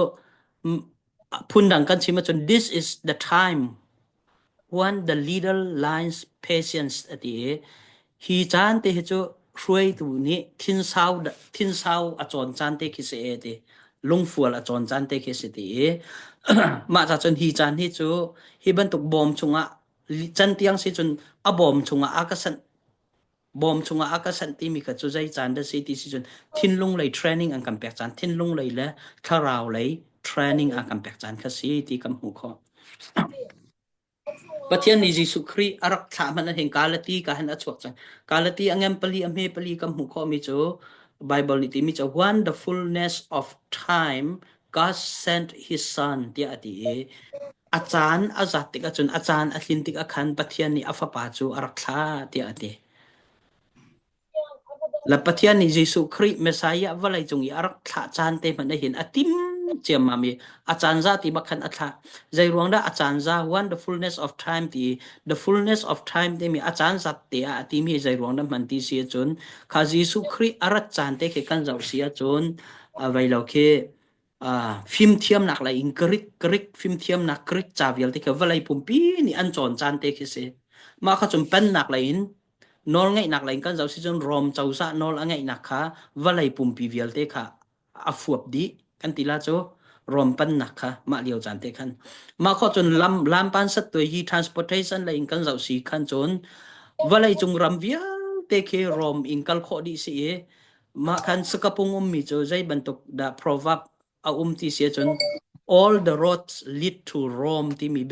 phundang kan chim ahcun this is the time when the leader lines patience a ti i hi caan te hi cu hruaitu nih thinsau thinsau a cawn caan te khi si e ti lungfual a cawn caan te khi si ti i mah ca cun hi caan hi cu hi bantuk bawm chungah can tiang si cun a bawm chungah a ka sanh bawm chungah a ka sanh timi kha cu zei caan dah si ti si cun thinlung lei training an kan pek caan thinlung lei le thlarau lei training a kan pek caan kha si ti kan hmuh khawh. Pathian nih Jesuh Khrih a rak thlah hmanh ah hin Galati ka hin a chuak cang. Galati a ngem pali a hme pali kan hmuh khawhmi cu Bible nih timi cu when the fullness of time God sent his son tiah a ti i a caan a zat tik ahcun a caan a tlin tik ah khan Pathian nih a fapa cu a rak thlah tiah a ti. La Pathian nih Jesuh Khrih Messiah vawlei cung i a rak thlah caan te hmanh ah hin a tim ciammam i a caan za ti bak khan a thlah. Zei ruang dah a caan za one the fullness of time ti the fullness of time timi a caan zat te ah a timi zei ruang dah hman ti si ahcun kha Jesuh Khrih a rat caan te khi kan zoh si ahcun a vei lo khi fimthiamnak lei in Greek Greek fimthiamnak Greek ca vialte khi vawlei pumpi nih an cawn caan te khi si. Mah kha cun pennak lei in nawlngeihnak lei in kan zoh si cun Rom cozah nawl a ngeihnak kha vawlei pumpi vialte kha a fuap dih kan ti la cu Rom pannak kha mah lio caan te khan mah khawh cun lam lampan sat tuai hi transportation lei in kan zoh si khan cun vawlei cung ram vialte khi Rom in kal khawh dih si i mah khan sakapung ummi cu zei bantuk dah proverb a um ti si ahcun all the roads lead to Rome timi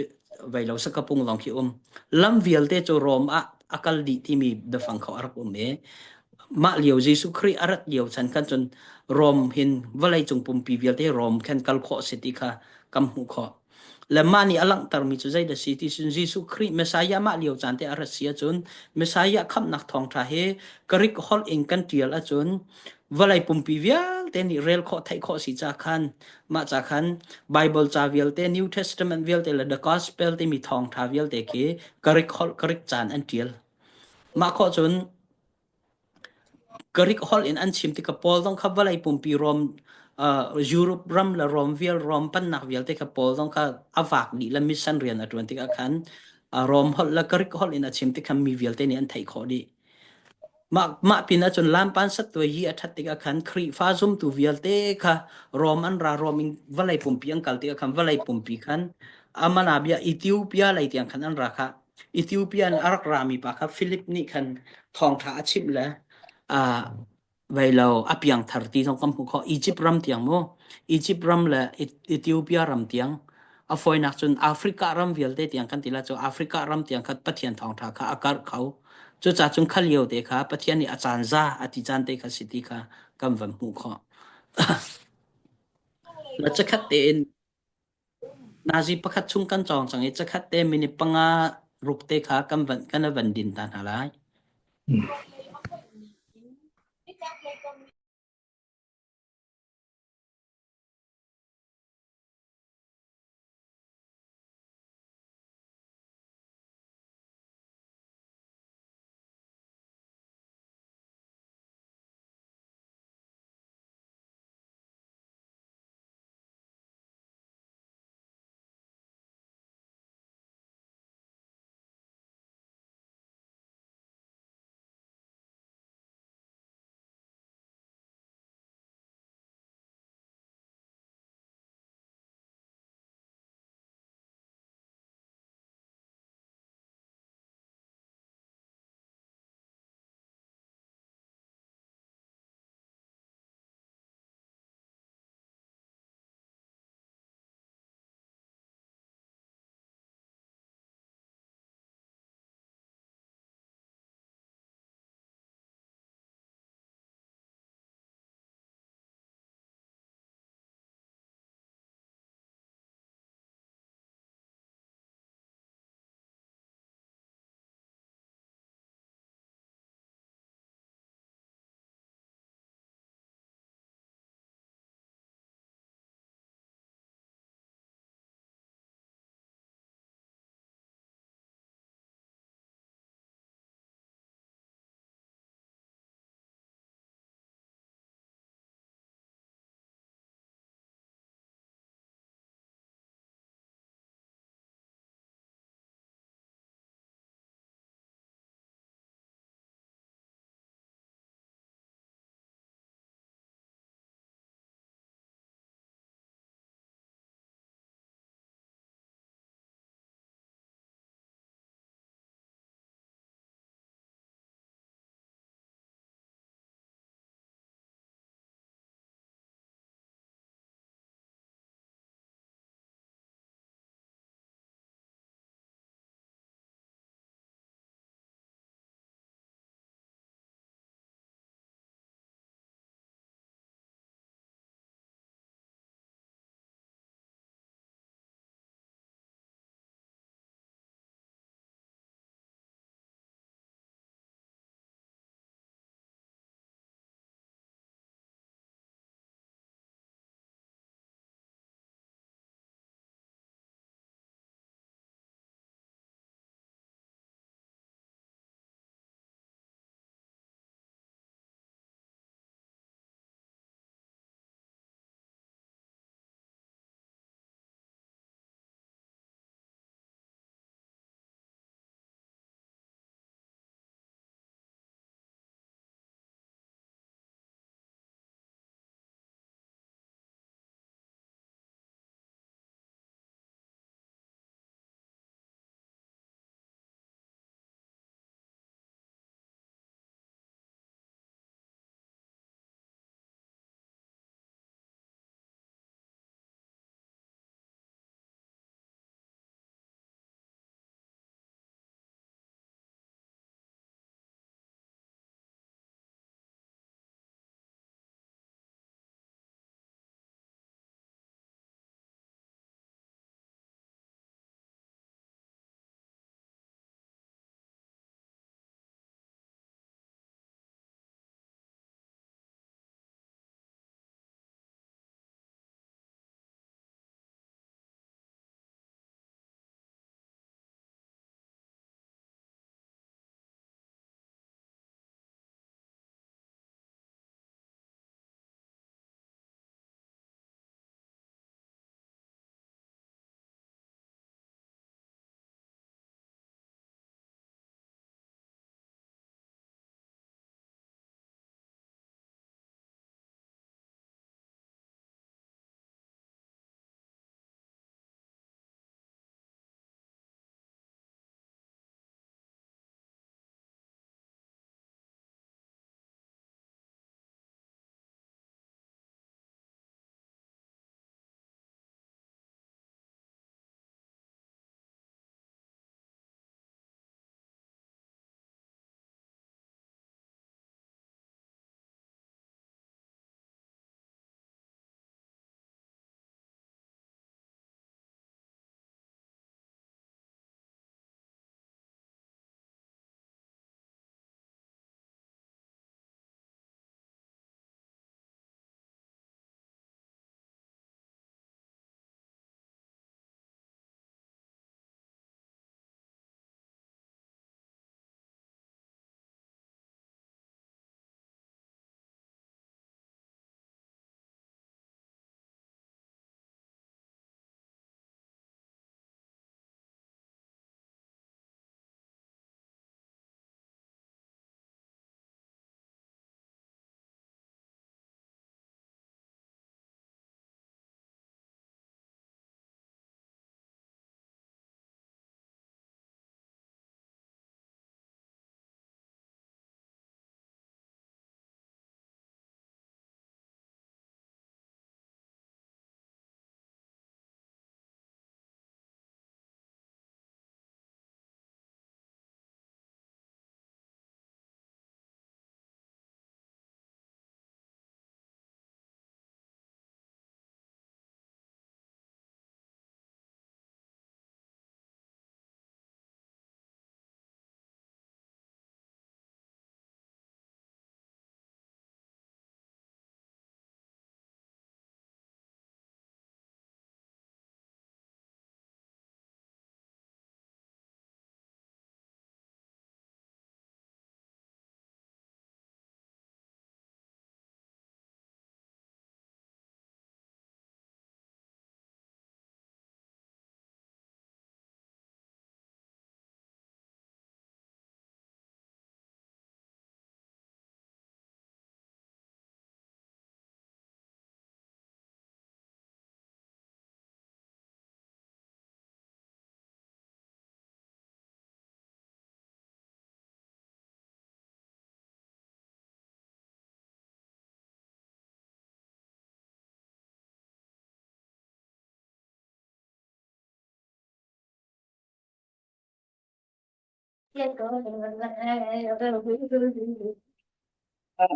vei lo sakapung lawng khi um lam vialte cu Rome ah a kal dih timi biafang kho a rak um i mah lio Jesuh Khrih a rat lio chan khan cun Rome hin vawlei cung pumpi vialte Rome khan kal khawh si ti kha kan hmuh khawh. Le mah nih a langhtermi cu zeidah si ti cun Jesuh Khrih Messiah mah lio caan te a rat si ahcun Messiah khamhnak thawngṭha hi Greek holh in kan ṭial ahcun vawlei pumpi vialte nih rel khawh theih khawh si ca khan mah ca khan Bible ca vialte New Testament vialte le the Gospel timi thawngṭha vialte khi Greek holh Greek caan an ṭial. Mah khawh cun. Greek holh in an chim tikah Paul zong kha vawlei pumpi Rom uh, Europe ram le Rom vial Rom pannak vialte kha Paul zong kha a vak dih le mission rian a ṭuan tikah khan uh, Rom holh le Greek holh in a chim tik khan mi vialte nih an theih khawh dih. Mah mah pin ahcun lampan sattuai hi a ṭhat tikah khan Khrihfa zumtu vialte kha Rom an ra Rom in vawlei pumpi an kal tikah khan vawlei pumpi khan amana bia Ethiopia lei tiang khan an ra kha Ethiopia in a rak rami pa kha Philip nih khan thawngṭha a chimh le uh, vai lo a piangthar ti zong kan hmuh khawh Egypt ram tiang mu Egypt ram le Ethiopia ram tiang a fawinak cun Africa ram vialte tiang kan ti la cu Africa ram tiang kha Pathian thawngṭha kha a karh kho cucaah cun kha lio te kha Pathian nih a caan za a ti caan te kha si ti kha kan van hmuh khawh la cakhat tein Nazi pakhat chung kan cawng cang i cakhat te minute panga ruk te kha kan van kan van din ta hna lai.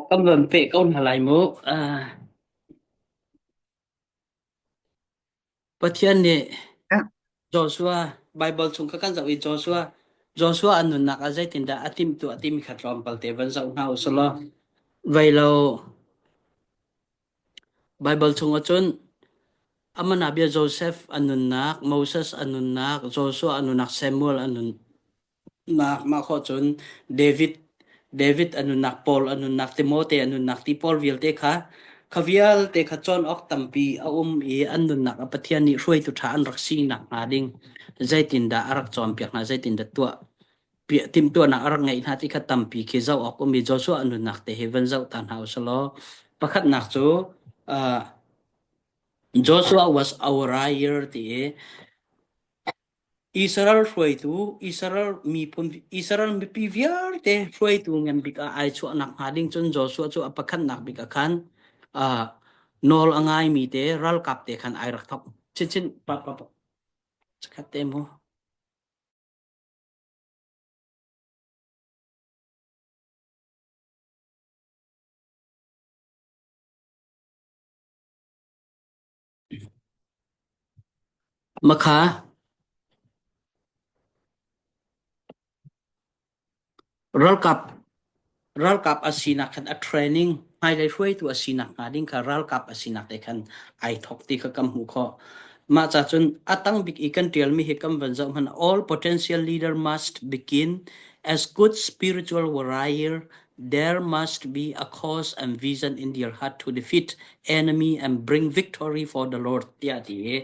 Kan van peh ko hna lai mu. Pathian nih Joshua Baibal chung kha kan zoh i Joshua Joshua an nunnak ah zeitindah a timhtuah timi kha tlawmpal te van zoh hna u sih Vei lo Baibal chung ahcun amana bia Joseph a nunnak, Moses a nunnak, Joshua a nunnak, Samuel a nunnak Mah khawh cun David David a nunnak, Paul a nunnak, Timote a nunnak ti pawl vialte kha kha vialte kha cawn awk tampi a um i an nunnak a Pathian nih hruaitu ṭha an rak si nakhnga ding zeitindah a rak cawnpiak hna, zeitindah tuah timhtuahnak a rak ngeih hna ti kha tampi khi zoh awk um i Joshua a nunnak te hi van zoh ta hna u sih law pakhatnak cu uh, Joshua was our year ti i Israel hruaitu, Israel miphun, Israel mipi vialte hruaitu ngan bik ah ai chuah nakhnga ding cun Joshua cu a pakhatnak bik ah khan uh, nawl a ngaimi te ralkap te khan ai rak thok. Chinchin pa pa pa khat te mu. Makha ralkap ralkap a sinak khan a training hmailei hruaitu a sinak hnga ding kha ralkap a sinak te khan ai thok ti kha kan hmuh khawh. Mah ca cun a tang bik i kan ṭialmi hi kan van zoh hmanh all potential leader must begin as good spiritual warrior There must be a cause and vision in their heart to defeat enemy and bring victory for the Lord tiah ti i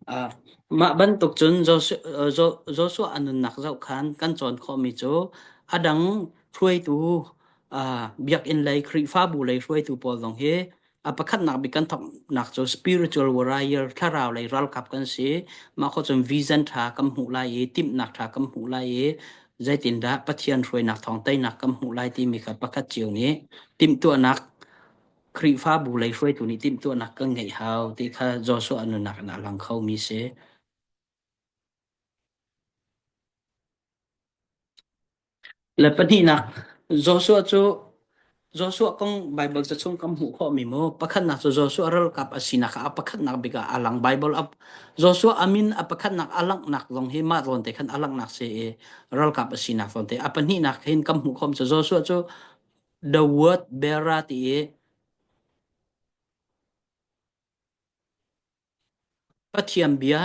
uh, mah bantuk cun Joshua a nunnak zoh khan kan cawn khawhmi cu a dang hruaitu uh, biakinn lei Khrihfabu lei hruaitu pawl zong hi A pakhatnak bik kan thawknak cu spiritual warrior thlarau lei ralkap kan si. Mah kho cun vision ṭha kan hmuh lai i timhnak ṭha kan hmuh lai i zeitindah Pathian hruainak thawng teinak kan hmuh lai timi kha pakhat cio nih timhtuahnak Khrihfabu lei hruaitu nih timhtuahnak kan ngeih hau ti kha Joshua nunnak in a lang khomi si. Le pahnihnak, Joshua cu Joshua kong Baibal ca chung kan hmuh khawhmi mu pakhatnak cu Joshua ralkap a sinak ah a pakhatnak bik ah a lang Baibal a Joshua a min a pakhatnak a langhnak zong hi mah zawn te khan a langhnak si i ralkap a sinak zawn te a pahnihnak hin kan hmuh khawm cu Joshua cu the word bearer ti i Pathian bia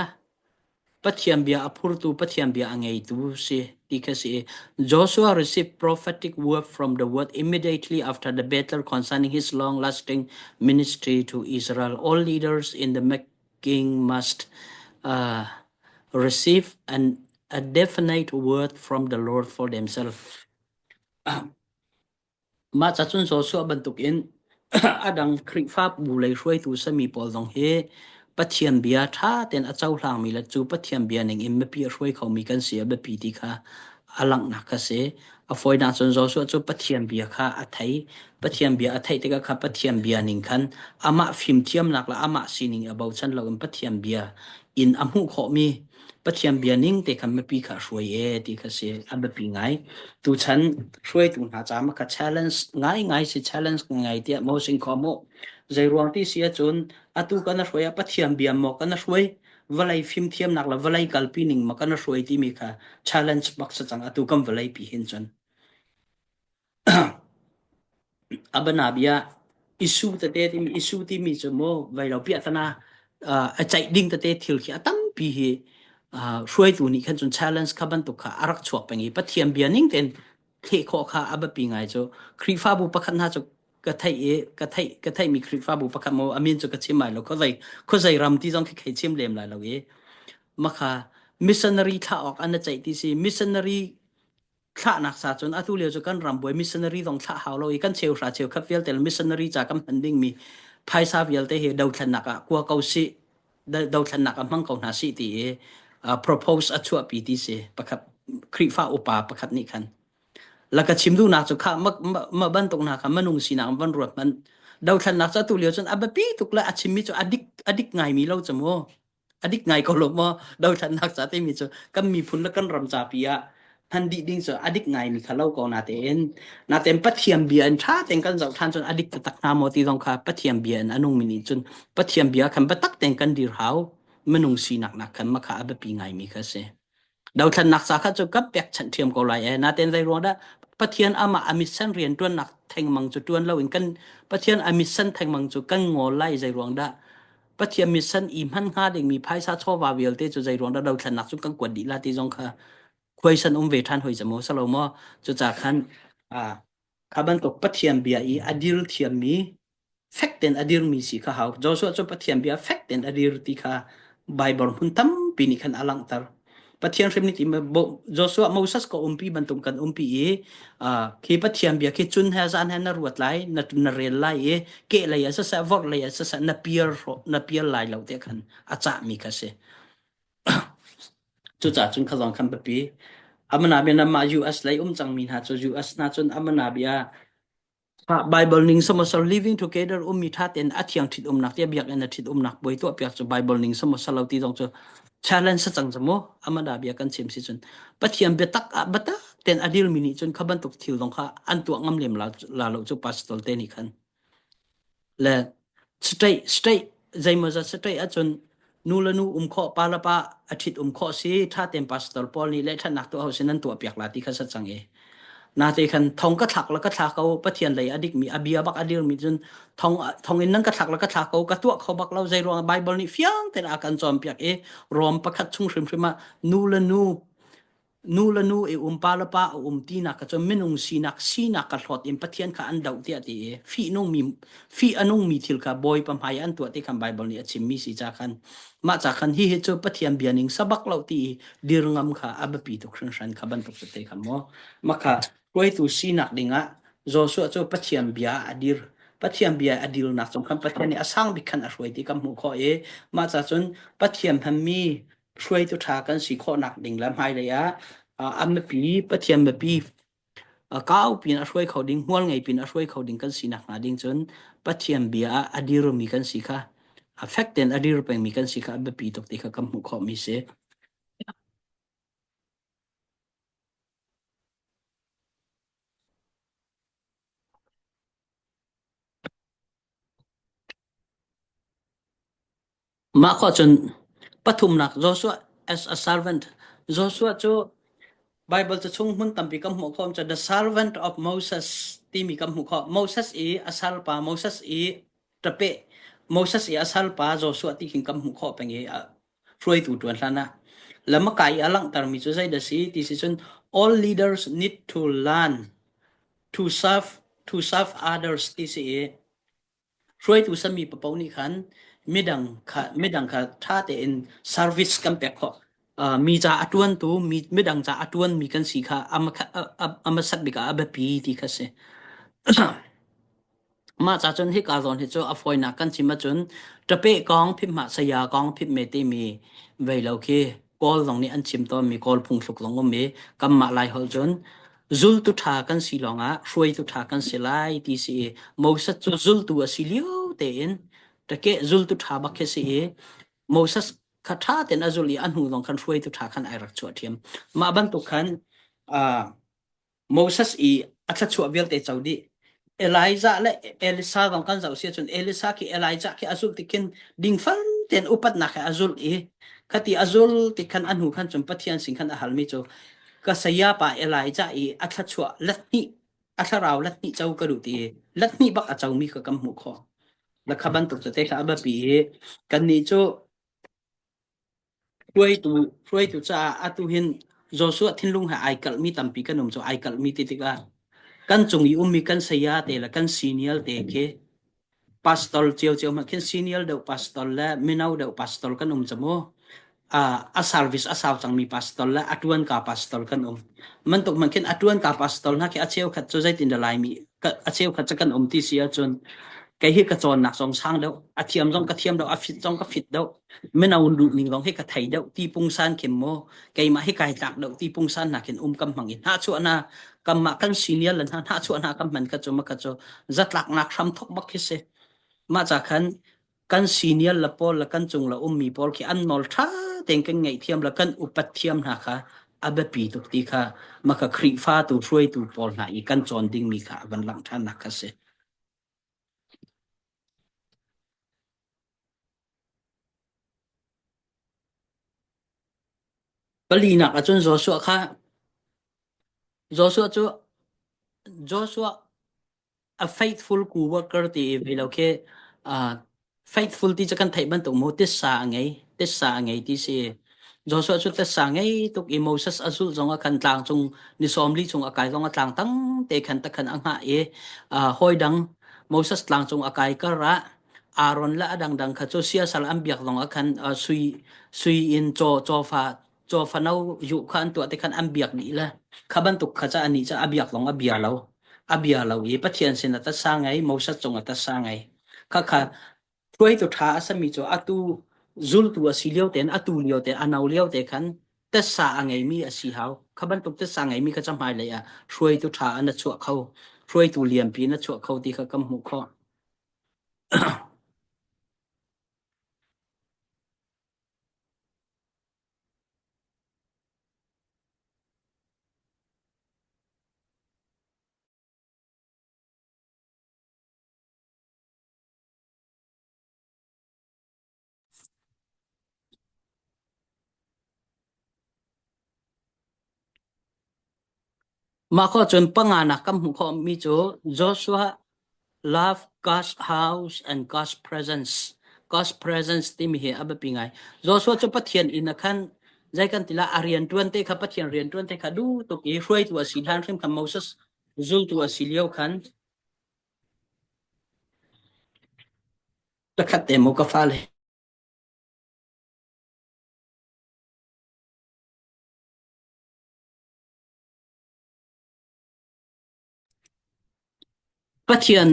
Pathian bia a phurtu Pathian bia a ngeitu si ti kha si. Joshua received prophetic word from the word immediately after the battle concerning his long-lasting ministry to Israel. All leaders in the making must uh, receive an, a definite word from the Lord for themselves. Mah ca cun Joshua bantukin a dang Khrihfabu lei hruaitu sami pawl zong hi Pathian bia ṭha tein a cohlangmi le cu Pathian bia ning in mipi a hruai khomi kan si a biapi ti kha a langhnak kha si. A fawinak cun Joshua cu Pathian bia kha a thei. Pathian bia a theih tikah kha Pathian bia ning khan amah fimthiamnak le amah sining a bochan loin Pathian bia in a hmuh khawhmi Pathian bia ning te khan mipi kha a hruai e ti kha si a biapi ngai. Tuchan hruaitu hna ca ma kha challenge ngai ngai si challenge ngai tiah mo sing kho mu. Zei ruang ti si ahcun atu kan a hruai ah Pathian bia maw kan a hruai vawlei fimthiamnak le vawlei kalpi ning ma kan a hruai timi kha challenge bak sa cang atu kan vawlei pi hin cun. A bianabia issue tete timi issue timi cu mu vei lo piahtana a ceih ding tete thil khi a tampi hi hruaitu nih khan cun challenge kha bantuk kha a rak chuak peng i Pathian bia ning tein theh khawh kha a biapi ngai cu Khrihfabu pakhat hna cu ka theih i ka theih ka theihmi Khrihfabu pakhat maw a min cu ka chim lai lo khuazei khuazei ram ti zong khi khei chim lem lai lo i makha missionary thlah awk an ceih ti si missionary thlahnak sa cun atu lio cu kan ram buai missionary zong thlah hau lo i kan cheuhra cheukhat vialte missionary ca kan hman dingmi phaisa vialte hi dothlennak ah kua ko si dothlennak ah hmang ko hna si ti i propose a chuahpi ti si pakhat Khrihfa upa pakhat nih khan laka chim duhnak cu kha ma bantuk hna kha manung sinak van ruat hmanh dothlennak cu atu lio cun a biapi tuk le a chimmi cu a dik a dik ngaimi lo cu mu a dik ngai ko lo maw dothlennak ca timi cu kan miphun le kan ram ca pi ah. Hman dih ding cu a dik ngaimi kha lo ko natein natein Pathian bia in ṭha tein kan zoh ṭhan cun a dik taktak hnga maw ti zong kha Pathian bia in a nungmi nih cun Pathian bia khan biatak tein kan dir hau minung sinak nak khan mah kha a biapi ngaimi kha a si. Dothlennak ca kha cu kan pekchanh ṭhiam ko lai ee. Natein zei ruang dah Pathian amah a mission rian ṭuannak thengmang cu ṭuan loin kan Pathian a mission thengmang cu kan ngol lai zei ruang dah Pathian mission i hman hnga dingmi phaisa chawva vialte cu zei ruang dah dothlennak cu kan kuat dih la ti zong kha khuaisan um ve ṭhan hoi ca maw salo maw cuca khan kha bantuk Pathian bia i a dir thiammi fek tein a dirmi si kha hau. Joshua cu Pathian bia fek tein a dir ti kha Bible hmun tampi nih khan a langhter. Pathian hrim nih ti Joshua Moses ka umpi bantuk kan umpi i khi Pathian bia khi chun he zan he na ruat lai na na rel lai i ke lei ah siseh vorh lei ah siseh na pial na pial lai lo te khan a cahmi kha si. Cucaah cun kha zong khan biapi. Amana bia mah US lei um cangmi hna cu US hna cun amana bia Bible ning samasal living together ummi ṭha tein a thiang ṭhit umnak tiah biakinn a ṭhit umnak puai tuah piak cu Bible ning samasal lo ti zong cu challenge sa cang cu mu amada bia kan chim si cun Pathian biatak ah biatak tein a dirmi nih cun kha bantuk thil zong kha an tuah ngam lem la, la lo cu pastor te nih khan Le state state zeimawzat state ahcun nu le nu um khawh pa le pa a ṭhit um khawh si ṭha tein pastor pawl nih lehṭhatnak tuah ho sin nan tuah piak la ti kha sa cang i nate khan thong ka thlak la ka thla ko Pathian lei a dikmi a bia bak a dirmi cun thong thong in nan ka thlak la ka thla ko ka tuah kho bak lo zei ruang Bible nih fiang tein a kan cawnpiak i Rom pakhat chung hrimhrim ah nu le nu Nu le nu i um pa le pa a um tinak kha cu minung sinak sinak ka hlawt in Pathian kha an doh tiah ti i fihnungmi fih a nungmi thil kha Bawipa hmai an tuah ti khan Baibal nih a chimmi si ca khan mah ca khan hihi cu Pathian bia ning sabak lo ti i dir ngam kha a biapi tuk hringhran kha bantuk tete kha maw makha hruaitu sinak dingah Joshua cu Pathian bia a dir Pathian bia a dirnak cung khan Pathian nih a sang bik khan a hruai ti kan hmuh khawh i mah ca cun Pathian hmanmi hruaitu ṭha kan si khawhnak ding le hmailei ah a mipi Pathian mipi kau piin a hruai kho ding hmual ngei piin a hruai kho ding kan si nakhnga ding cun Pathian bia ah a dirmi kan si kha a fek tein a dir pengmi kan si kha a biapi tuk ti kha kan hmuh khawhmi si. Mah khawh cun pathumnak Joshua as a servant. Joshua cu Bible ca chung hmun tampi kan hmuh khawh cu the servant of Moses timi kan hmuh khawh. Moses i a salpa Moses i ṭape Moses i a salpa Joshua ti khin kan hmuh khawh peng i hruaitu ṭuan hlan ah. Lamaka i a langhtermi cu zeidah si ti si cun all leaders need to learn to serve to serve others ti si i Hruaitu sami paoh nih khan midang kha midang kha ṭha tein service kan pek khawh. Uh, mi ca a ṭuantu, mi, midang ca a ṭuanmi kan si kha a, a, a hmasat bik ah a biapi ti kha si. Mah ca cun hika zawn hi cu a fawinak kan chim ahcun ṭape kong phimh saya kong phimh me timi vei lo khi Kawl zong nih an chim tawnmi Kawl phungthluk zong um i kanmah Laiholh cun zultu ṭha kan si lawngah hruaitu ṭha kan si lai ti si i Moses cu zultu a si lio tein ṭakeh zultu ṭha bak khi si i Moses kha ṭha tein a zul i a hnu zong khan hruaitu ṭha khan ai rak chuah ṭhiam. Mah bantuk khan uh, Moses i a thluachuah vialte co dih. Elijah le Elisa zong kan zoh si ahcun Elisa khi Elijah khi a zulh tik khin dingfel tein upatnak he a zulh i khati a zul tik khan a hnu khan cun Pathian sin khan a halmi cu ka saya pa Elijah i a thluachuah let hnih a thlarau let hnih co ka duh ti i let hnih bak a comi kha kan hmuh khawh. Na kha bantuk cu te kha a biapi i kannih cu Hruaitu hruaitu caah atu hin Joshua thinlung he ai kalhmi tampi kan um cu ai kalhmi ti tikah kan cung i ummi kan saya te le kan senior te khi pastor ciocio hmanh khin senior deuh pastor le mino deuh pastor kan um cu mu. A service a sau cangmi pastor le a tuan ka pastor kan um. Mantuk man khin a tuan ka pastor hna khi a cheukhat cu zeitin dah Laimi a cheukhat cu kan um ti si ahcun kei hi ka cawnnak zong sang deuh a thiam zong ka thiam deuh a fit zong ka fit deuh mino duh ning zong hi ka thei deuh ti pungsan khin maw keimah hi kai tlak deuh ti pungsan na khin um kam hmang in hna chuah na kamah kan senior le hna hna chuah hna kam hman kha cu ma kha cu zatlaknak hram thok bak khi si mah ca khan kan senior le pawl le kan cung le ummi pawl khi an nawl ṭha tein kan ngaihthiam le kan upat thiam hna kha. a biapi tuk ti kha maka Khrihfa tu hruaitu pawl hna i kan cawn dingmi kha a van langh ṭhannak kha si. Palinak ahcun Joshua kha Joshua cu Joshua a faithful co-worker ti i vei lo khi uh, faithful ti cu kan theih bantuk mu tissa a ngei tissa a ngei ti si Joshua cu tissa ngei tuk i Moses a zulh zong ah khan tlang cung ni 40 chung a kai zong a tlang tang te khan ta khan a hngah i uh, hawi dang Moses tlang cung a kai kar ah Aaron le a dangdang kha cu siasal an biak zong ah khan uh, sui sui in caw cawfa caw fano yu kha an tuah te khan an biak dih le kha bantuk kha ca ani ca a biak long a bia lo a bia lo i Pathian sin a tasa ngei Moses cung a tasa ngei kha kha hruaitu tha a sami cu atu zultu a si lio ten atu lio te ano lio te khan tasa a ngeimi a si hau kha bantuk tasa ngeimi kha hmai lei ah hruaitu tha an chuah kho hruaitu lianpi na chuah kho ti kha kam hmuh khawh. Mah khawh cun panganak kan hmuh khawhmi cu Joshua love God's house and God's presence. God's presence timi hi a biapi ngai. Joshua cu Pathian inn ah khan zei kan ti la a rian ṭuan te kha Pathian rian ṭuan te kha duh tuk i hruaitu a si hlan hrim khan Moses zultu a si lio khan pakhat te mu ka fale. Pathian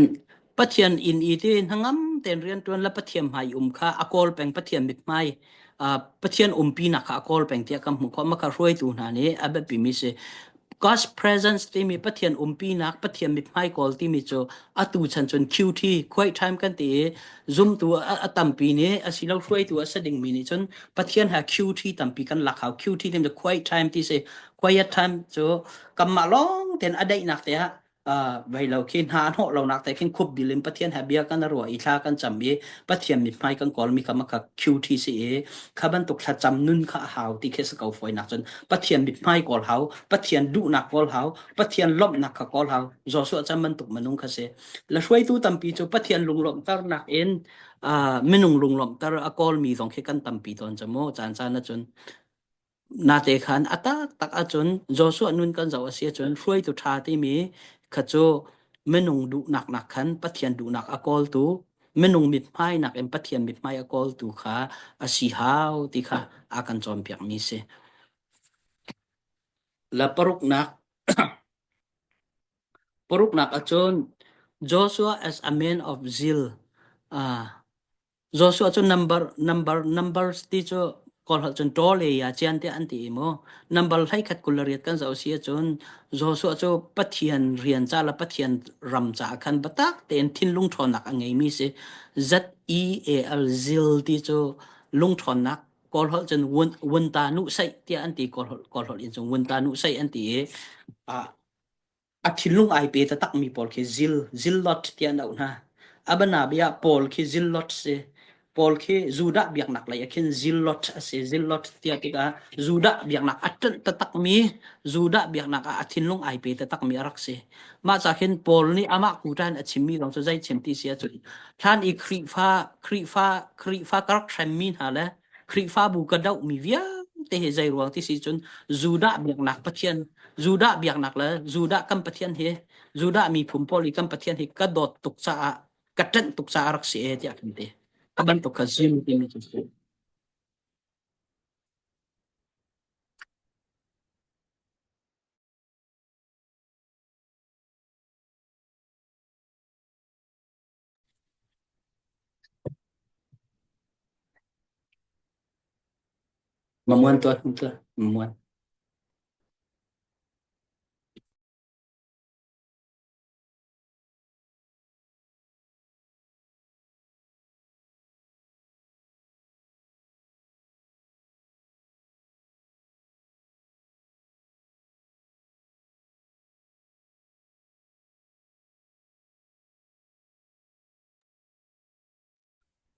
Pathian inn i ti hnangam tein rianṭuan le Pathian hmai um kha a kawl peng Pathian mithmai uh, Pathian umpinak kha a kawl peng tiah kan hmuh khawh. Maka hruaitu hna nih a biapimi si. God's presence timi Pathian umpinak Pathian mithmai kawl timi cu atu chan cun QT quiet time kan ti i zumtu a, a tampi nih asilo hruaitu a si dingmi nih cun Pathian ha QT tampi kan lak hau. QT timi cu quiet time ti si. Quiet time cu kanmah lawng tein a daihnak te ah vai lo khi hna hnawh lonak te khin khup bil in Pathian he bia kan ruah i thla kan cam i Pathian mithmai kan kawl mi kha maka QT si i kha bantuk thlacam nun kha a hau ti khi si ko foi nak cun Pathian mithmai kawl hau Pathian duhnak kawl hau Pathian lawmhnak kha kawl hau Joshua cam bantuk minung kha si la hruaitu tampi cu Pathian lunglawmhternak in minung lunglawmhter a kawl mi zong khi kan tampi tawn cu mu caan caan ahcun Nate khan a taktak ahcun Joshua nun kan zoh a si ahcun hruaitu ṭha timi kha cu minung duhnak nak khan Pathian duhnak a kawltu, minung mithmai nakin Pathian mithmai a kawltu kha a si hau ti kha a kan cawnpiakmi si. La paruknak paruknak ahcun Joshua as a man of zeal uh, Joshua cu number number numbers ti cu Kawlholh cun ṭawl e ya cian tiah an ti i mu. Number 21 28 kan zoh si ahcun Joshua cu Pathian rian ca le Pathian ram caah khan biatak tein thinlung ṭhawnnak a ngeimi si. Z E A L zil ti cu lungṭhawnnak Kawlholh cun wun wunta nuh saih tiah an ti Kawlholh Kawlholh in cun wunta nuh saih an ti i ah A thinlung ai pe taktakmi pawl khi zil, zillot tiah an auh hna. Abanabia Paul khi zillot si. Paul khi Judah biaknak lei ah khin zillot a si. Zillot tiah tikah Judah biaknak a ṭanh taktakmi, Judah biaknak ah a thinlung ai pe taktakmi a rak si. Mah ca khin Paul nih amah kuta in a chimmi zong cu zei chim ti si ahcun hlan i Khrihfa, Khrihfa, Khrihfa ka rak hremmi hna le Khrihfabu ka dohmi vialte hi zei ruang ti si cun Judah biaknak Pathian Judah biaknak le Judah kan Pathian hi Judah miphun pawl i kan Pathian hi ka dawt tuk caah ka ṭanh tuk caah rak si e tiah kan ti. A bantuk kha zim timi cu si. Mamuan tuah tuah mamuan.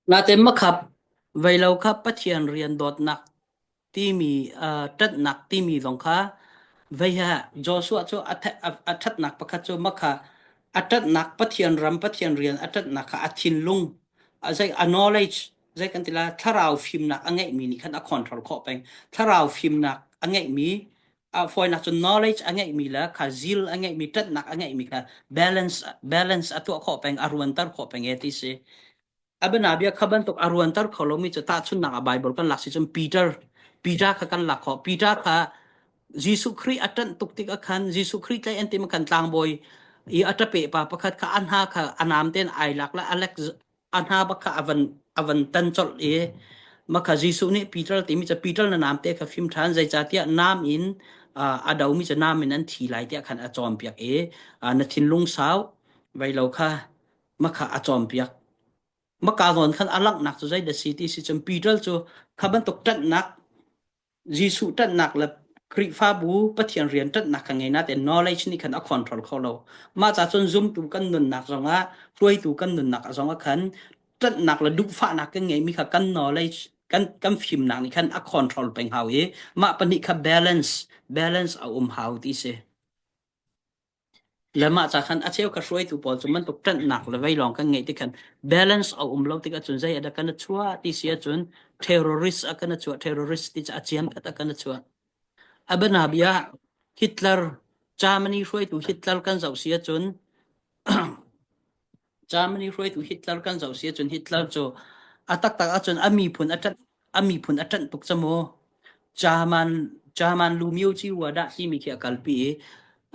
Natein makhap veilo kha Pathian rian dawtnak timi ṭanhnak timi zong kha vei ha Joshua cu a a ṭhatnak pakhat cu makha a ṭanhnak Pathian ram Pathian rian a ṭanhnak kha a thinlung a zei a knowledge zei kan ti la thlarau fimnak a ngeihmi nih khan a control khawh peng thlarau fimnak a ngeihmi a fawinak cu knowledge a ngeihmi le kha zeal a ngeihmi ṭanhnak a ngeihmi kha balance balance a tuah khawh peng a ruanter khawh peng e ti si A bianabia kha bantuk a ruanter kho lomi cu tahchunhnak ah Baibal kan lak si cun Peter Peter kha kan lak khawh. Peter kha Jesuh Khrih a ṭanh tuk tikah khan Jesuh Khrih tlaih an tim khan tlangbawi i a ṭape pa pakhat kha a hna kha a nam tein ai lak le a lek a hna bak kha a van a van tan colh i mah kha Jesuh nih Peter timi cu Peter na nam te kha fim ṭhan zeicahtiah nam in a domi cu nam in an thi lai tiah khan a cawnpiak i na thinlung sau vai lo kha Maka a cawnpiak. Maka zawn khan a langhnak cu zeidah si ti si cun Peter cu kha bantuk ṭanhnak Jesuh ṭanhnak le Khrihfabu Pathian rian ṭanhnak kha ngei nain knowledge nih khan a control kho lo. Mah ca cun zumtu kan nunnak zongah hruaitu kan nunnak zongah khan ṭanhnak le duhfahnak kan ngeimi kha kan knowledge kan kan fimnak nih khan a control peng hau i mah pahnih kha balance balance a um hau ti si. Le mah ca khan a cheu ka hruaitu pawl cu bantuk ṭanhnak le vei lawng kan ngeih tik khan balance a um lo tik ahcun zei a kan a chuah ti si ahcun terrorist a kan a chuah terrorist ti cu a ciam khat a kan a chuah. A bianabia Hitler Germany hruaitu Hitler kan zoh si ahcun Germany hruaitu Hitler kan zoh si ahcun Hitler cu a taktak ahcun a miphun a ṭanh a miphun a ṭanh tuk ca mu. German German lu mio ci rua dah timi khi a kalpi i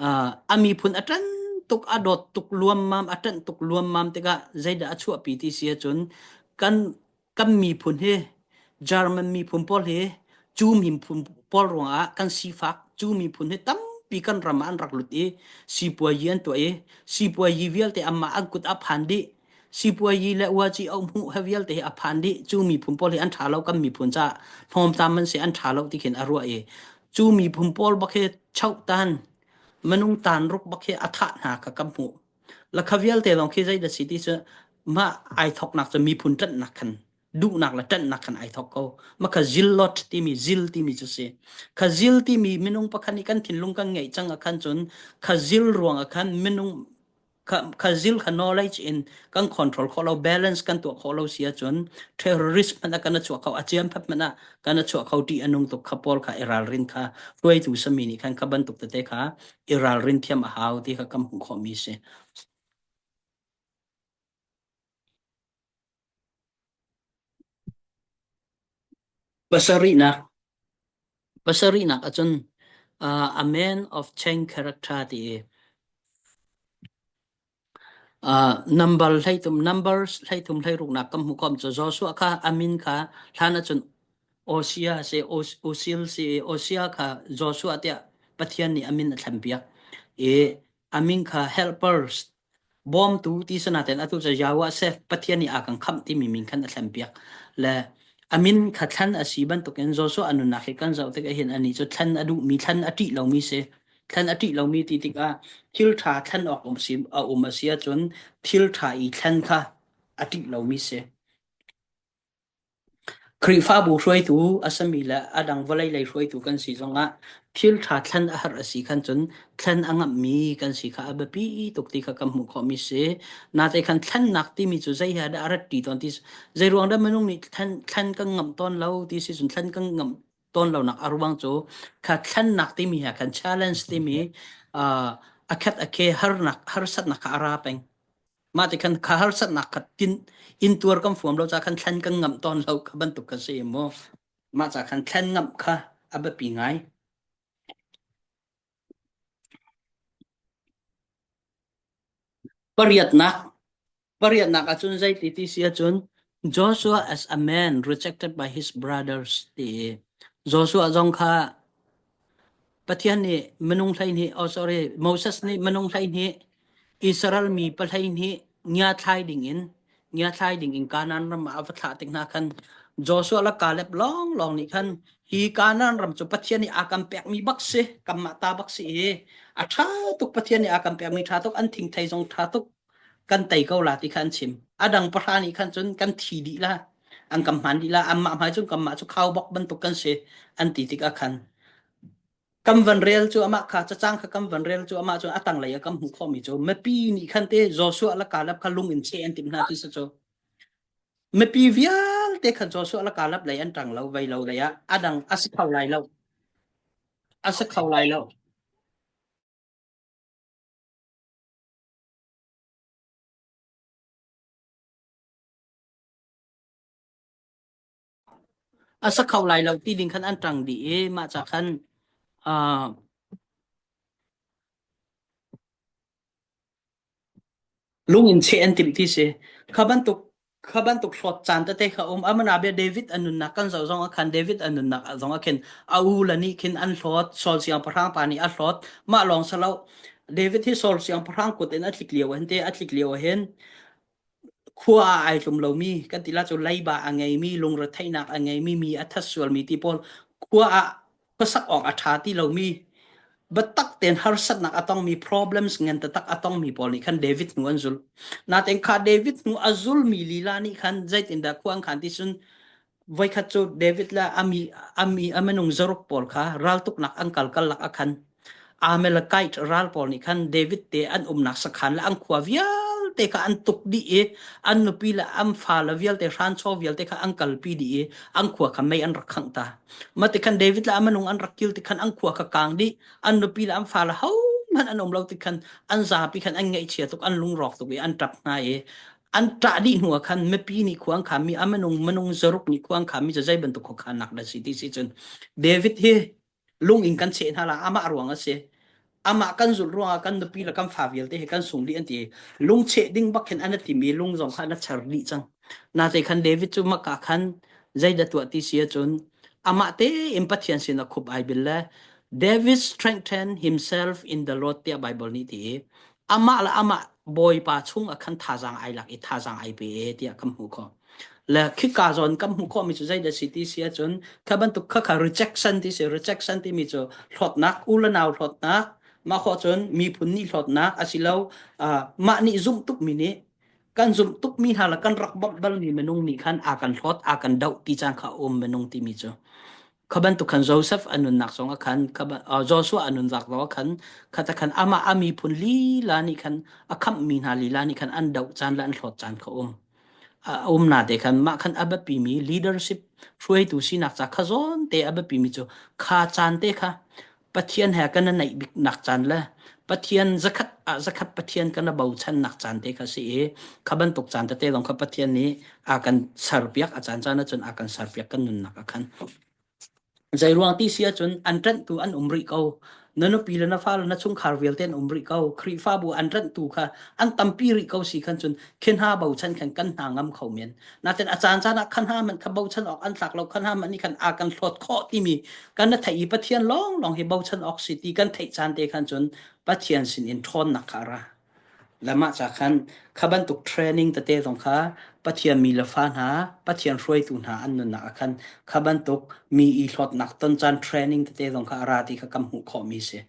uh, a miphun a ṭan tuk a dawt tuk luammam a ṭanh tuk luammam tikah zeidah a chuahpi ti si ahcun kan kan miphun hi German miphun pawl hi cu miphun pawl ruangah kan sifak cu miphun hi tampi kan ram ah an rak lut i sipuayi an tuah i sipuayi vialte anmah an kut a phan dih sipuayi le uaci a hmuh he vialte hi a phan dih cu miphun pawl hi an ṭha lo kan miphun caah hnawmtam an si an ṭha lo ti khin a ruah i cu miphun pawl bak hi chohtan minung tan ruk bak hi a thah hna kha kan hmuh Lakha vialte lawng khi zeidah si ti cu mah ai thawknak cu miphun ṭanhnak khan duhnak le ṭanhnak khan ai thawk ko. Mah kha zillot timi zil timi cu si. Kha zil timi minung pakhat nih kan thinlung kan ngeih cang ah khan cun kha zil ruang ah khan minung kha, kha zil kha knowledge in kan control khawh lo balance kan tuah khawh lo si ahcun terrorist hmanh ah kan chuah kho a ciam phat hmanh ah kan chuah kho ṭih a nung tuk kha pawl kha i ralrin kha hruaitu sami nih khan kha bantuk tete kha i ralrin thiam a hau ti kha kan hmuh khawhmi si. Pasarihnak pasarihnak ahcun uh, a man of change character ti i uh, number hleitum numbers hleitum hleiruknak kan hmuh khawm cu Joshua kha a min kha hlan ahcun Osia si Osil si Osia kha Joshua tiah Pathian nih a min a thlenpiak i a min kha helpers bawmtu ti sanaten atu cu Yahweh Sef Pathian nih a kan khamh timi min khan a thlenpiak le a min kha thlen a si bantukin Joshua a nunnak hi kan zoh tikah hin anih cu thlen a duhmi thlen a ṭih lomi si thlen a ṭih lomi ti tikah thil ṭha thlen awk um si a um a si ahcun thil ṭha i thlen kha a ṭih lomi si. Khrihfabu hruaitu a simi le a dang vawlei lei hruaitu kan si zongah thil ṭha thlen a herh a si khan cun thlen a ngamhmi kan si kha a biapi tuk ti kha kan hmuh khawhmi si. Nate khan thlennak timi cu zei he dah a rat ṭi tawn ti zei ruang dah minung nih thlen, thlen kan ngamh tawn lo ti si cun thlen kan ngamh tawn lonak a ruang cu kha thlennak timi he khan challenge timi uh, a khat a khe harnak harsatnak kha a ra peng. Mah ti khan kha harsatnak kha tin intuar kan fuam lo ca khan thlen kan ngamh tawn lo kha bantuk kha si mu. Mah ca khan thlen ngamh kha a biapi ngai. Pariatnak pariatnak ahcun zei ti ti si ahcun Joshua as a man rejected by his brothers ti i Joshua zong kha Pathian nih minung 12 oh sorry Moses nih minung 12 Israel mi pahleihnih ngiathlai dingin ngiathlai dingin Kanaan ram ah a va thlah tik hna khan Joshua le Caleb lawnglawng nih khan hi Kanaan ram cu Pathian nih a kan pekmi bak si kanmah ta bak si i a ṭha tuk Pathian nih a kan pekmi ṭha tuk an thingthei zong ṭha tuk kan tei ko la ti kha an chim. A dang pahra nih khan cun kan thi dih la, an kan hman dih la, anmah hmai cun kanmah cu khaubawk bantuk kan si an ti tikah khan kan van rel cu amah kha cacang kha kan van rel cu amah cu a tanglei ah kan hmuh khawhmi cu mipi nih khan te Joshua le Caleb kha lung in cheh an timh hna ti si cu mipi vialte khan Joshua le Caleb lei an ṭang lo vei lo lei ah a dang a si kho lai lo a si kho lai lo. A sa kho lai lo ti ding khan an ṭang dih i mah ca khan uh, lung in cheh an timh ti si. Kha bantuk kha bantuk hlawt caan tete kha um. Amana bia David an nunnak kan zoh zong ah khan David an nunnak zong ah khin a u le nih khin an hlawt Saul siangpahrang pa nih a hlawt mah lawng si lo David hi Saul siangpahrang kut in a tlik lio hin te a tlik lio hin Khua ah ai tlum lomi kan ti la cu leiba a ngeimi, lungretheihnak a ngeimi, mi a that sualmi ti pawl khua ah khuasak awk a ṭha ti lomi biatak tein harsatnak a tongmi problems ngan taktak a tongmi pawl nih khan David hnu an zul. Natein kha David hnu a zulmi lila nih khan zeitindah khua an khan ti cun voikhat cu David le ami ami a minung zaruk pawl kha raltuknak an kal kal lak ah khan Amalekite ral pawl nih khan David te an umnak sakhan le an khua vialte kha an tuk dih i an nupi le an fale vialte hranchaw vialte kha an kalpi dih i an khua kha mei an rak khangh ta. Mah ti khan David le a minung an rak kil ti khan an khua kha kaang dih an nupi le an fale hohmanh an um lo ti khan an zapi khan an ngaihchia tuk an lungrawk tuk i an ṭap hna i an ṭah dih hnu ah khan mipi nih khua an khanmi a minung minung zaruk nih khua an khanmi cu zei bantuk khuakhannak dah si ti si cun David hi lung in kan cheh hna la amah ruang a si amah kan zulh ruangah kan nupi le kan fa vialte hi kan sung dih an ti lung cheh ding bak khin an timi lung zong kha an char dih cang na te khan David cu maka khan zeidah tuah ti si ahcun amah tein Pathian sin a khup ai bil le David strengthened himself in the Lord tiah Bible nih ti i amah le amah Bawipa chung ah khan thazaang ai lak i thazaang ai pe e tiah kan hmuh khawh. Le khika zawn kan hmuh khawhmi cu zeidah si ti si ahcun kha bantuk kha kha rejection ti si rejection timi cu hlawtnak u le nau hlawtnak mah khawh cun miphun nih hlawtnak asilo uh, mah nih zumh tukmi nih kan zumh tukmi hna le kan rak bawmh balmi minung nih khan a kan hlawt a kan doh ti caan kha um minung timi cu Kha bantuk khan Joseph a nunnak zongah khan Joshua a nunnak zongah khan khata khan amah a miphun lila nih khan a khamhmi hna lila nih khan an doh caan le an hlawt caan kha um. A um na te khan mah khan a biapimi leadership hruaitu sinak ca kha zawn te a biapimi cu kha caan te kha Pathian he kan i naih biknak caan le Pathian zakhat ah zakhat Pathian kan i bochannak caan te kha si i kha bantuk caan tete zong kha Pathian nih a kan serpiak a caan caan ahcun a kan serpiak kan nunnak ah khan. Zei ruang ti si ahcun an ṭanhtu an um rih ko. Na nupi le na fale na chungkhar vialte an um rih ko. Khrihfabu an ṭanhtu kha an tampi rih ko si khan cun khi hna bochan khan kan hna ngam kho men. Natin a caan caan ah khan hna man kha bochan awk an tlak lo khan hna man nih khan a kan hlawt khawh timi kan na theih i Pathian lawnglawng hi bochan awk si ti kan theih caan te khan cun Pathian sin in ṭhawnnak kha a ra. Le mah ca khan kha bantuk training tete zong kha Pathian mi le fa hna, Pathian hruaitu hna an nunnak ah khan kha bantuk mi i hlawtnak ton caan training tete zong kha a ra ti kha kan hmuh khawhmi si.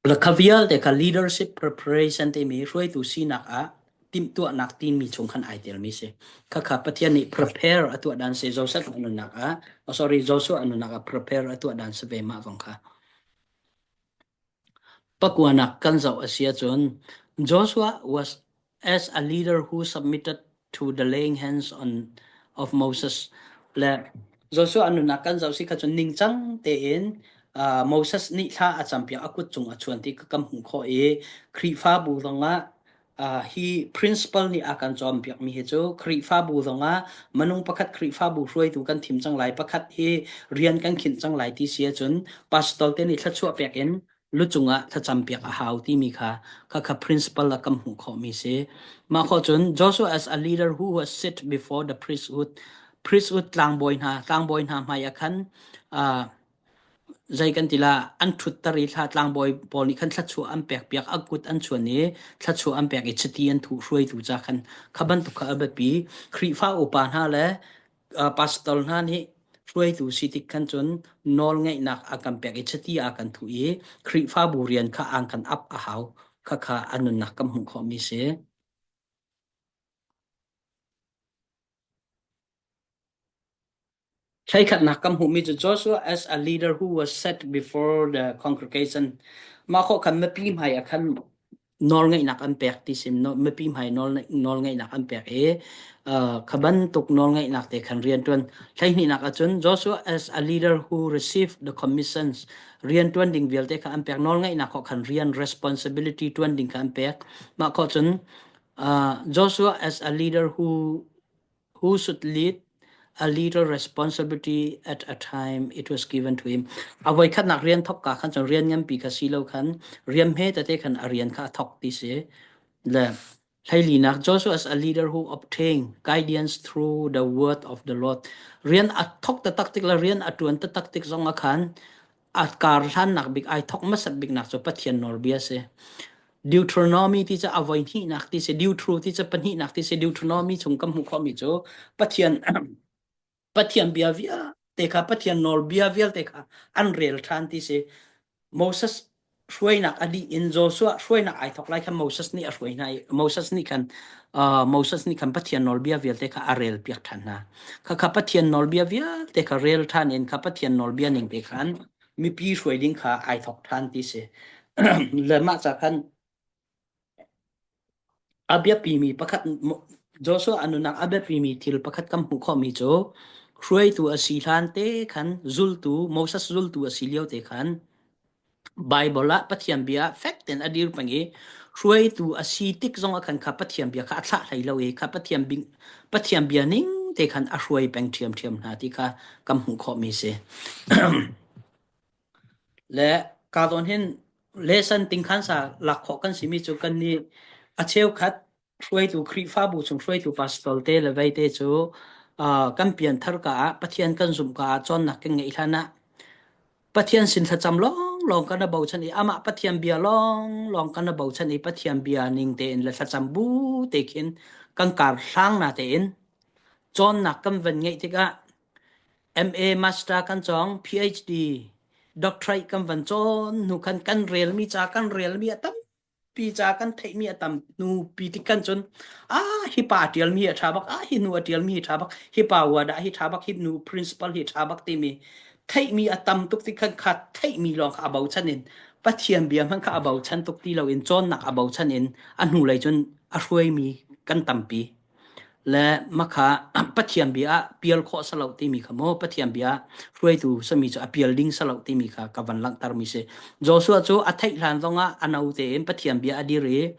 Lakha vialte kha leadership preparation timi hruaitu sinak ah timhtuahnak timi chung khan ai telmi si. Khakha Pathian nih prepare a tuah dan si Joseph a nunnak ah, oh sorry, Joshua a nunnak ah prepare a tuah dan si ve mah zong kha. Pakuanak kan zoh a si ahcun Joshua was as a leader who submitted to the laying hands on of Moses le Joshua a nunnak kan zoh si kha cun ningcang tein uh, Moses nih thla a campiak a kut cung a chuan ti ka hmuh khawh i Khrihfabu zongah Uh, hi principle nih a kan cawnpiakmi hi cu Khrihfabu zongah minung pakhat Khrihfabu hruaitu kan thim cang lai pakhat hi rian kan khinh cang lai ti si ahcun pastor te nih thluachuah pek in lu cungah thlacam piak a hau timi kha kha kha principle a kan hmuh khawhmi si. Mah khawh cun Joshua as a leader who was sit before the priesthood priesthood tlangbawi hna tlangbawi hna hmai ah khan uh, Zei kan ti la, an ṭhutter i thla tlangbawi pawl nih khan thluachuah an pekpiak, a kut an chuan i thluachuah an pek i chiti an thuh hruaitu ca khan kha bantuk kha a biapi. Khrihfa upa hna le uh, pastor hna nih hruaitu si tik khan cun nawlngeihnak a kan pek i chiti a kan thuh i Khrihfabu rian kha an kan ap a hau. Khakha a nunnak kan hmuh khawhmi si. Thlei-khatnak kan hmuhmi cu Joshua as a leader who was set before the congregation. Mah khawh khan mipi hmai ah khan nawlngeihnak an pek ti sim mipi hmai nawlngeihnak an pek i kha bantuk nawlngeihnak te khan rianṭuan. Hleihnihnak ahcun Joshua as a leader who received the commissions rianṭuan ding vialte kha an pek nawlngeihnak khawh khan rian responsibility ṭuan ding kha an pek. Mah khawh cun Joshua as a leader who should lead a little responsibility at a time it was given to him. A voi khatnak rian thok ka khan cun rian nganpi kha si lo khan rian hme tete khan a rian kha a thok ti si. Le hleilinak Joshua as a leader who obtained guidance through the word of the Lord. Rian a thok taktak tik le rian a tuan taktak tik zong ah khan a kar hlannak bik ai thok hmasat biknak cu Pathian nawlbia si. Deuteronomy ti cu a voi hnihnak ti si Deutero ti cu pahnihnak ti si Deuteronomy chung kan hmuh khawhmi cu Pathian Pathian bia vialte kha Pathian nawlbia vialte kha an rel ṭhan ti si. Moses hruainak a dih in Joshua hruainak ai thawk lai khan Moses nih a hruai hna i Moses nih khan uh, Moses nih khan Pathian nawlbia vialte kha a rel piak ṭhan hna. Khakha Pathian nawlbia vialte kha rel ṭhan in kha Pathian nawlbia ning te khan mipi hruai ding kha ai thawk ṭhan ti si. Le mah ca khan a biapimi pakhat Joshua a nunnak a biapimi thil pakhat kan hmuh khawhmi cu hruaitu a si hlan te khan zultu Moses zultu a si lio te khan Baibal ah Pathian bia fek tein a dir peng i hruaitu a si tik zong ah khan kha Pathian bia kha a thlah hlei lo i kha Pathian, bing, Pathian bia ning te khan a hruai peng ṭhiamṭhiam hna ti kha kan hmuh khawhmi si. Le ka zawn hin lesson tingkhansa lak khawh kan simi cu kan nih a cheukhat hruaitu Khrihfabu chung hruaitu pastor te le vei te cu uh, kan pianthar ka ah Pathian kan zumh ka ah cawnnak kan ngeih hlan ah Pathian sin thlacam lawnglawng kan i bochan i amah Pathian bia lawnglawng kan i bochan i Pathian bia ning tein le thlacam bu te khin kan kar hlang na tein cawnnak kan van ngeih tikah MA Master kan cawng PhD doctorate kan van cawn hnu khan kan relmi ca kan relmi a tam pi ca kan theihmi a tam hnu pi tik kan cun ah hi pa a ṭialmi a ṭha bak ah hi nu a ṭialmi hi ṭha bak hi pa wadah hi ṭha bak hi nu principal hi ṭha bak timi theihmi a tam tuk tik khan kha theihmi lawng kha a bochan in Pathian bia hmanh kha a bochan tuk ti loin cawnnak a bochan in a hnulei cun a hruaimi kan tampi. Le makha Pathian bia ah pial khawh salo timi kha maw Pathian bia hruaitu sami cu a pial ding salo timi kha ka van langhtermi si. Joshua cu a theih hlan zongah a no tein Pathian bia a dir i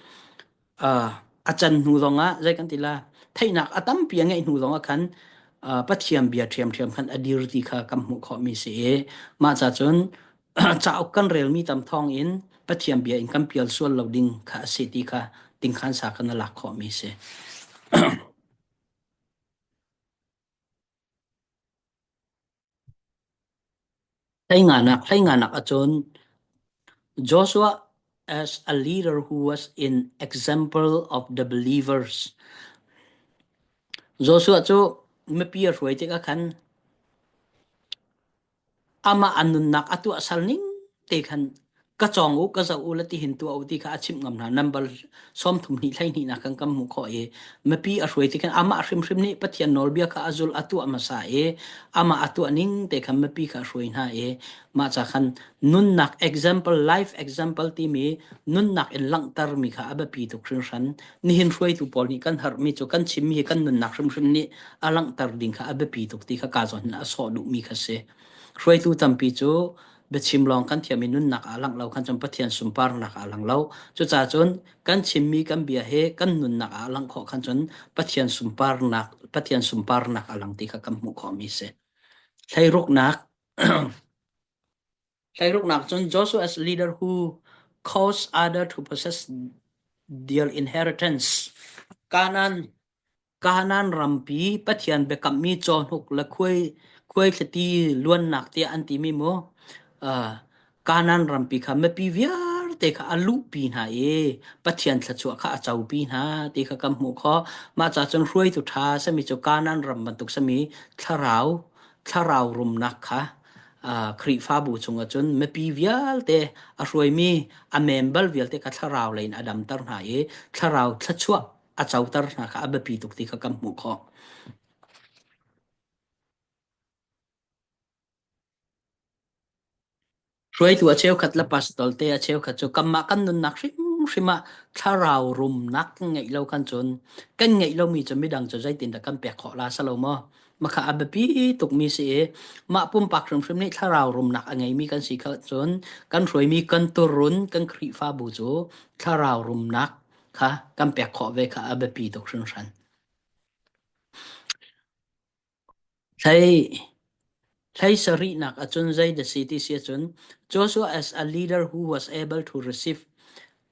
uh, a can hnu zongah zei kan ti la theihnak a tampi a ngeih hnu zongah khan uh, Pathian bia ṭhiamṭhiam khan a dir ti kha kan hmuh khawhmi si i mah ca cun cauk kan relmi tam thawng in Pathian bia in kan pial sual lo ding kha a si ti kha tingkhan sa kan lak khawhmi si. Hleinganak hleinganak ahcun Joshua as a leader who was in example of the believers. Joshua cu mipi a hruai tikah khan Amah a nunnak a tuahser ning te khan ka cawng u, ka zoh u le tihin tuah u ti kha a chimh ngam hna. Number 30 hnih 12 nak kan kan hmuh khawh i mipi a hruai ti khan amah hrimhrim nih Pathian nawlbia kha a zul a tuah hmasa i amah a tuah ning te khan mipi kha a hruai hna i mah ca khan nunnak example life example timi nunnak in langhtermi kha a biapi tuk hringhran. Nihin hruaitu pawl nih kan harmi cu kan chimmi hi kan nunnak hrimhrim nih a langhter ding kha a biapi tuk ti kha kaa zawn in a sawh duhmi kha si. Hruaitu tampi cu biachim lawng kan thiam i nunnak aa langh lo khan cun Pathian sunparnak aa lang lo. Cucaah cun kan chimmi kan bia he kan nunnak aa langh khawh khan cun Pathian sunparnak Pathian sunparnak a lang ti kha kan hmuh khawhmi si. Hleiruknak Hleiruknak cun Joshua as leader who caused other to possess their inheritance. Canaan Kanaan rampi Pathian biakammi cawhnuk le khuai khuaihliti luannak tiah an timi mu uh, Kanaan rampi kha mipi vialte kha a luhpi hna i Pathian thluachuah kha a copi hna ti kha kan hmuh khawh. Mah ca cun hruaitu ṭha sami cu Kanaan ram bantuk sami thlarau thlarau rumnak kha uh, Khrihfabu chungah cun mipi vialte a hruaimi a member vialte kha thlarau lei in a damter hna i thlarau thluachuah a coter hna kha a biapi tuk ti kha kan hmuh khawh. Hruaitu a cheukhat le pastor te a cheukhat cu kanmah kan nunnak hrimhrim ah thlarau rumnak kan ngeih lo kan cun kan ngeih lomi cu midang cu zeitindah kan pek khawh la salo maw? Makha a biapi tukmi si i mah pumpak hrimhrim nih thlarau rumnak a ngeimi kan si kha cun kan hruaimi kan turun kan Khrihfabu cu thlarau rumnak kha kan pek khawh ve kha a biapi tuk hringhran. Hlei hlei sarihnak ahcun zei dah si ti si ahcun Joshua as a leader who was able to receive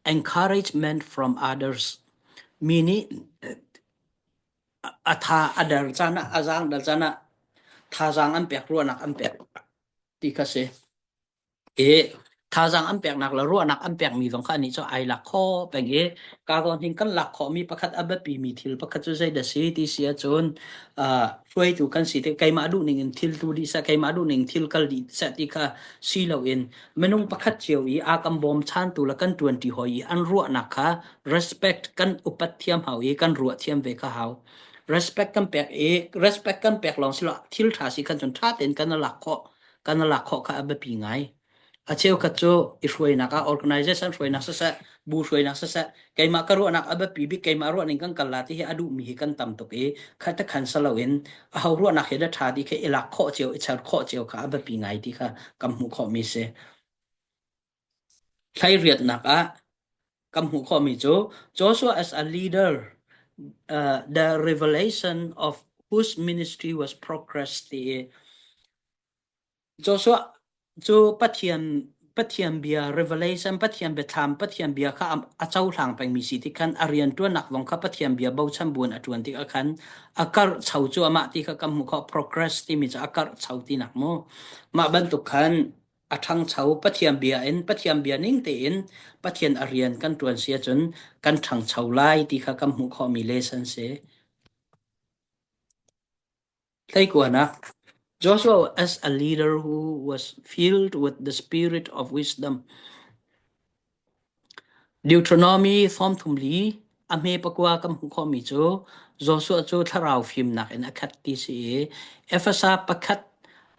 encouragement from others. Mi nih a tha a der caan ah a zaang dal caan ah thazaang an pek ruahnak an pek ti kha si. I thazaang an peknak le ruahnak an pekmi zong kha anih cu ai lak kho peng i ka zawn hin kan lak khawhmi pakhat a biapimi thil pakhat cu zei dah si ti si ahcun uh, hruaitu kan si tik keimah duh ning in thil tu dih seh keimah duh ning thil kal dih seh ti kha si loin minung pakhat cio i a kan bawmchantu le kan ṭuanṭi hawi i an ruahnak kha respect kan upat thiam hau i kan ruah thiam ve kha hau. Respect kan pek i respect kan pek lawng si lo thil ṭha si khan cun ṭha tein kan lak khawh kan lak khawh kha a biapi ngai. A cheukhat cu i hruainak ah organization hruainak siseh, bu hruainak siseh, keimah ka ruahnak a biapi bik keimah ruahning kan kal la ti hi a duhmi hi kan tam tuk i khat khan saloin a ho ruahnak hi da ṭha ti khi i lak khawh cio i char khawh cio kha a biapi ngai ti kha kan hmuh khawhmi si. Thlairiatnak ah kan hmuh khawhmi cu Joshua as a leader, the revelation of whose ministry was progress ti i Joshua cu Pathian Pathian bia revelation Pathian biathlam Pathian bia kha a cohlang pengmi si tik khan a rianṭuannak zong kha Pathian bia bochan buin a ṭuan tikah khan a karhcho cu amah ti kha kan hmuh khawh progress timi cu a karhcho tinak mu mah bantuk khan a ṭhangcho Pathian bia in Pathian bia ning tein Pathian a rian kan ṭuan si ahcun kan ṭhangcho lai ti kha kan hmuh khawhmi lesson si. Tleikuanak Joshua as a leader who was filled with the spirit of wisdom Deuteronomy 33 a hme pakua kan hmuh khawhmi cu Joshua cu thlarau fimnak in a khat ti si i Efesa pakhat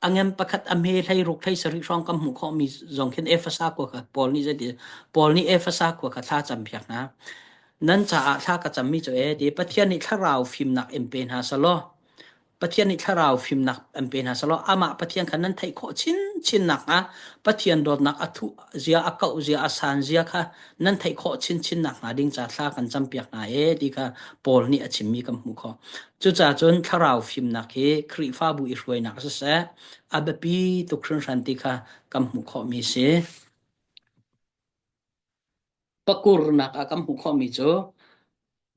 a ngem pakhat a hme hlei ruk hlei sarih hrawng kan hmuh khawhmi zong khin Efesa khua kha Paul nih zeiti Paul nih Efesa khua kha thla cam piak hna. Nan caah thla ka cammi cu e ti Pathian nih thlarau fimnak in pe hna selaw Pathian nih thlarau fimnak an pe hna selaw amah Pathian kha nan theih khawh chinchin nakhnga Pathian dawtnak a thuh zia a kauh zia a san zia kha nan theih khawh chinchin nakhnga ding ca thla kan campiak hna e ti kha Paul nih a chimmi kan hmuh khawh. Cucaah cun thlarau fimnak hi Khrihfabu i hruainak siseh a biapi tuk hringhran ti kha kan hmuh khawhmi si. Pakurnak ah kan hmuh khawhmi cu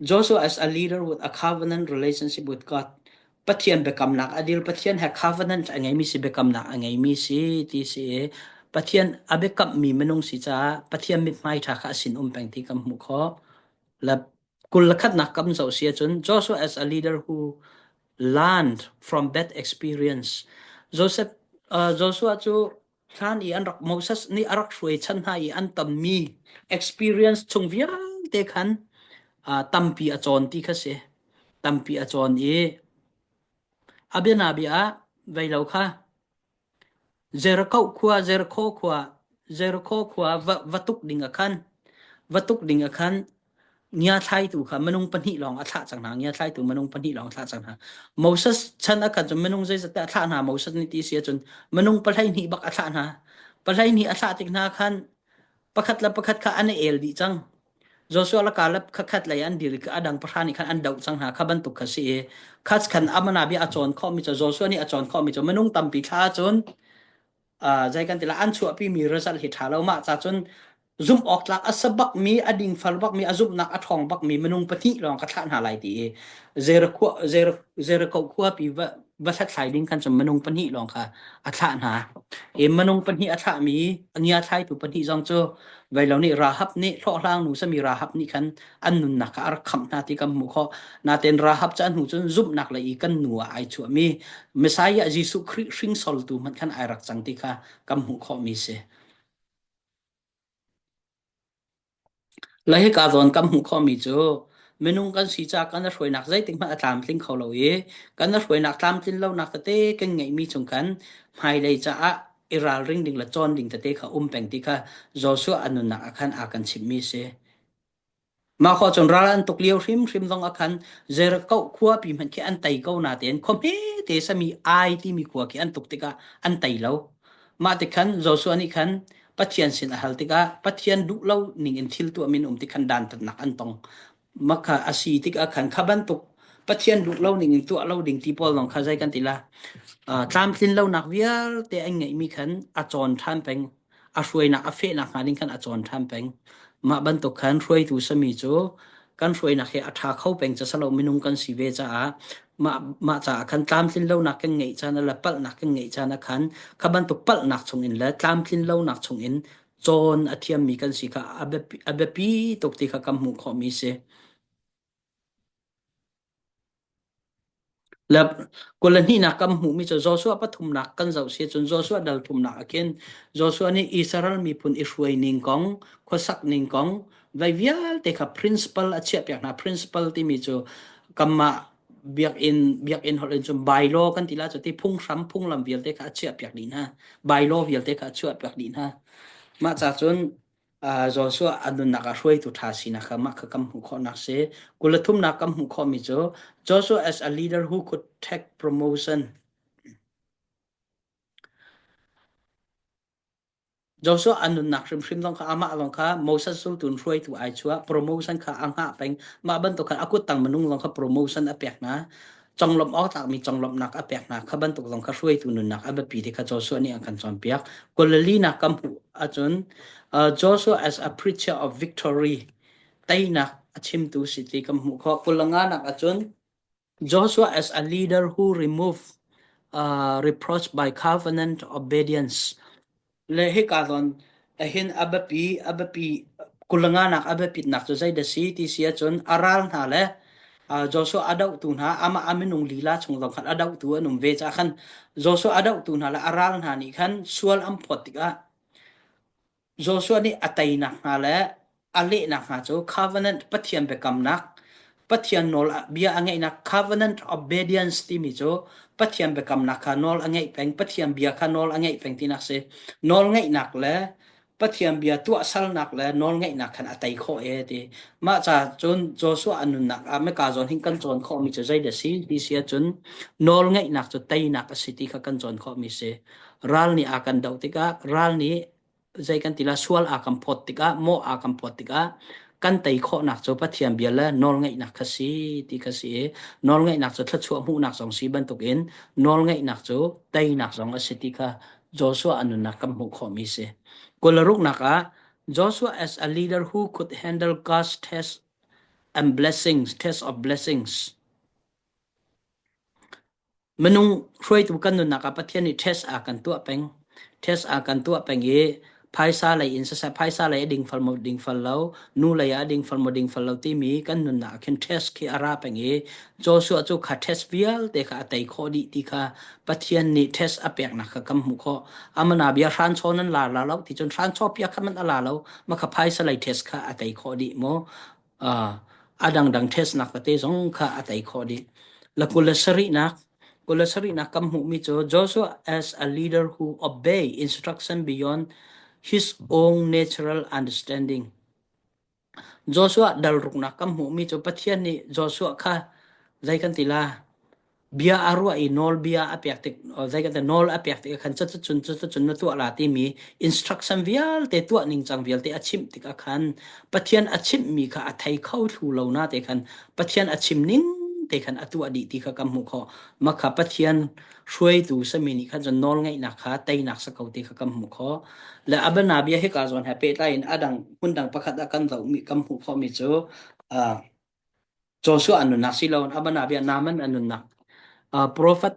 Joshua as a leader with a covenant relationship with God. Pathian biakamnak a dil Pathian he covenant a ngeimi si biakamnak a ngeimi si ti si i Pathian a biakammi minung si caah Pathian mithmai ṭha kha a sin um peng ti kan hmuh khawh. Le kul le khatnak kam zoh si ahcun Joshua as a leader who learned from bad experience. Joseph Joshua cu hlan i an rak Moses nih a rak hruai chan hna i an tammi experience chung vialte khan tampi a cawn ti kha si tampi a cawn i a bianabia ah veilo kha Jericho khua Jericho khua Jericho khua va, va tuk ding a khan va tuk ding a khan Ngiathlaitu kha minung pahnih lawng a thlah cang hna. Ngiathlaitu minung pahnih lawng a thlah cang hna. Moses chan ah khan cun minung zeizat dah a thlah hna Moses nih ti si ahcun minung pahleihnih bak a thlah hna. Pahleihnih a thlah tik hna khan pakhat le pakhat kha an i el dih cang. Joshua le Caleb kha khat lei an dir i a dang pahra nih khan an doh cang hna kha bantuk kha si i khat khan amana bia a cawn khawhmi cu Joshua nih a cawn khawhmi cu minung tampi thla ahcun zei kan ti la an chuahpi mi result hi ṭha lo mah ca cun zumh awk tlak a sa bak mi a dingfal bak mi a zumhnak a ṭhawng bak mi minung pahnih lawng ka thlah hna lai ti i Jericho Jericho khua pi va va hlathlai ding khan cun minung pahnih lawng kha a thlah hna i minung pahnih a thlah mi a ngia thlaitu pahnih zong cu veilo nih Rahab nih hlawhhlang nu sami Rahab nih khan an nunnak kha a rak khamh hna ti kan hmuh khawh. Natein Rahab cu a hnu cun zumhnak lei i kan nu ah ai chuahmi Messiah Jesuh Khrih hringsoltu hmanh khan ai rak cang ti kha kan hmuh khawhmi si. Le hika zawn kan hmuh khawhmi cu minung kan si caah kan hruainak zeitik hmanh a tlamtling kho lo i kan hruainak tlamtlin lonak tete kan ngeihmi chung khan hmailei caah. i ralring ding le cawn ding tete kha um peng ti kha Joshua a nunnak ah khan a kan chimhmi si. Mah khawh cun ral an tuk lio hrimhrim zong ah khan Jericho khuapi hmanh khi an tei ko natein khua hmete sami Ai timi khua khi an tuk tikah an tei lo. Mah tik khan Joshua nih khan Pathian sin a hal tikah Pathian duh lo ning in thil tuah min um tik khan dantatnak an tong. Mah kha a si tikah khan kha bantuk Pathian duh lo ning in tuah lo ding ti pawl zong kha zei kan ti la. Tlamtlin lonak vialte an ngeihmi khan a cawn ṭhan peng. A hruainak a fehnak hnga ding khan a cawn ṭhan peng. Mah bantuk khan hruaitu sami cu kan hruainak hi a ṭha kho peng ca salo minung kan si ve caah mah mah caah khan tlamtlin lonak kan ngeih caan le palhnak kan ngeih caan ah khan kha bantuk palhnak chungin le tlamtlin lonak chungin cawn a thiammi kan si kha a biapi tuk ti kha kan hmuh khawhmi si. Le 22nak kan hmuhmi cu Joshua pathumnak kan zoh si cun Joshua dal thumnak ah khin Joshua nih Israel miphun i hruai ning kong, khuasak ning kong, vai vialte kha principle a chiahpiak hna. Principle timi cu kanmah biakinn biakinn holh in cun bylaw kan ti la cu ti phunghram phunglam vialte kha a chiahpiak dih hna. Bylaw vialte kha a chuahpiak dih hna. Mah ca cun Joshua a nunnak ah hruaitu ṭha sinak kha mah kha kan hmuh khawhnak si. 33nak kan hmuh khawhmi cu Joshua as a leader who could take promotion. Joshua a nunnak hrimhrim zong kha amah zong kha Moses zultu in hruaitu ai chuah promotion kha a hngah peng. Mah bantuk khan a kuttang minung zong kha promotion a pek hna. Conglawmh awk tlakmi conglawmhnak a pek hna kha bantuk zong kha hruaitu nunnak a biapi ti kha Joshua nih a kan cawnpiak. 24nak kan hmuh ahcun Joshua as a preacher of victory teinak a chimtu si ti kan hmuh khawh. 25nak ahcun Joshua as a leader who removed reproach by covenant obedience. Le hika zawn ahhin a biapi a biapi 25nak a biapitnak cu zeidah si ti si ahcun a ral hna le Joshua a dohtu hna amah a minung lila chung zong khan a dohtu an um ve caah khan Joshua a dohtu hna le a ral hna nih khan sual an phawt tikah Joshua nih a teinak hna le a lehnak hna cu covenant Pathian biakamnak Pathian nawl bia a ngeihnak covenant obedience timi cu Pathian biakamnak kha nawl a ngeih peng Pathian bia kha nawl a ngeih peng tinak si nawl ngeihnak le Pathian bia tuahsernak le nawl ngeihnak khan a tei khawh e ti mah ca cun Joshua a nunnak ah meka zawn hin kan cawn khawhmi cu zeidah si ti si ahcun nawl ngeihnak cu teinak a si ti kha kan cawn khawhmi si ral nih a kan doh tikah ral nih zei kan ti la sual aa kan phawt tikah mawh aa kan phawt tikah kan tei khawhnak cu Pathian bia le nawlngaihnak kha si ti kha si i nawlngaihnak cu thluachuah hmuhnak zong si bantukin nawlngaihnak cu teinak zong a si ti kha Joshua a nunnak kan hmuh khawhmi si. 26nak ah Joshua as a leader who could handle God's test and blessings, test of blessings. Minung hruaitu kan nunnak ah Pathian nih test a kan tuah peng. Test a kan tuah peng i phaisa lei in siseh phaisa lei a dingfal maw dingfal lo, nu lei ah a dingfal maw dingfal lo timi kan nunnak ah khin test khi a ra peng i Joshua cu kha test vialte kha a tei khawh dih ti kha Pathian nih test a peknak kha kan hmuh khawh. Amana bia hranchaw nan la la lo ti cun hranchaw pia kha man a la lo ma kha phaisa lei test kha a tei khawh dih mu. A dangdang testnak tete zong kha a tei khawh dih. La 27nak 27nak kan hmuhmi cu Joshua as a leader who obey instruction beyond his own natural understanding. Joshua dal ruknak kan hmuhmi cu Pathian nih Joshua kha zei kan ti la Bia a ruah i nawlbia a pek tik zei kan ti nawl a pek tik ah khan cuticun cuticun na tuah la timi instruction vialte tuah ningcang vialte a chimh tikah khan Pathian a chimhmi kha a thei kho thlu lo na te khan Pathian a chim ning te khan a tuah dih ti kha kan hmuh khawh. Mah kha Pathian hruaitu sami nih khan cun nawlngaihnak kha teinak sa ko ti kha kan hmuh khawh. Le abana bia hika zawn he pehtlai in a dang hmun dang pakhat ah kan zohmi kan hmuh khawhmi cu uh, Joshua an nunnak si loin a bia Naaman an nunnak prophet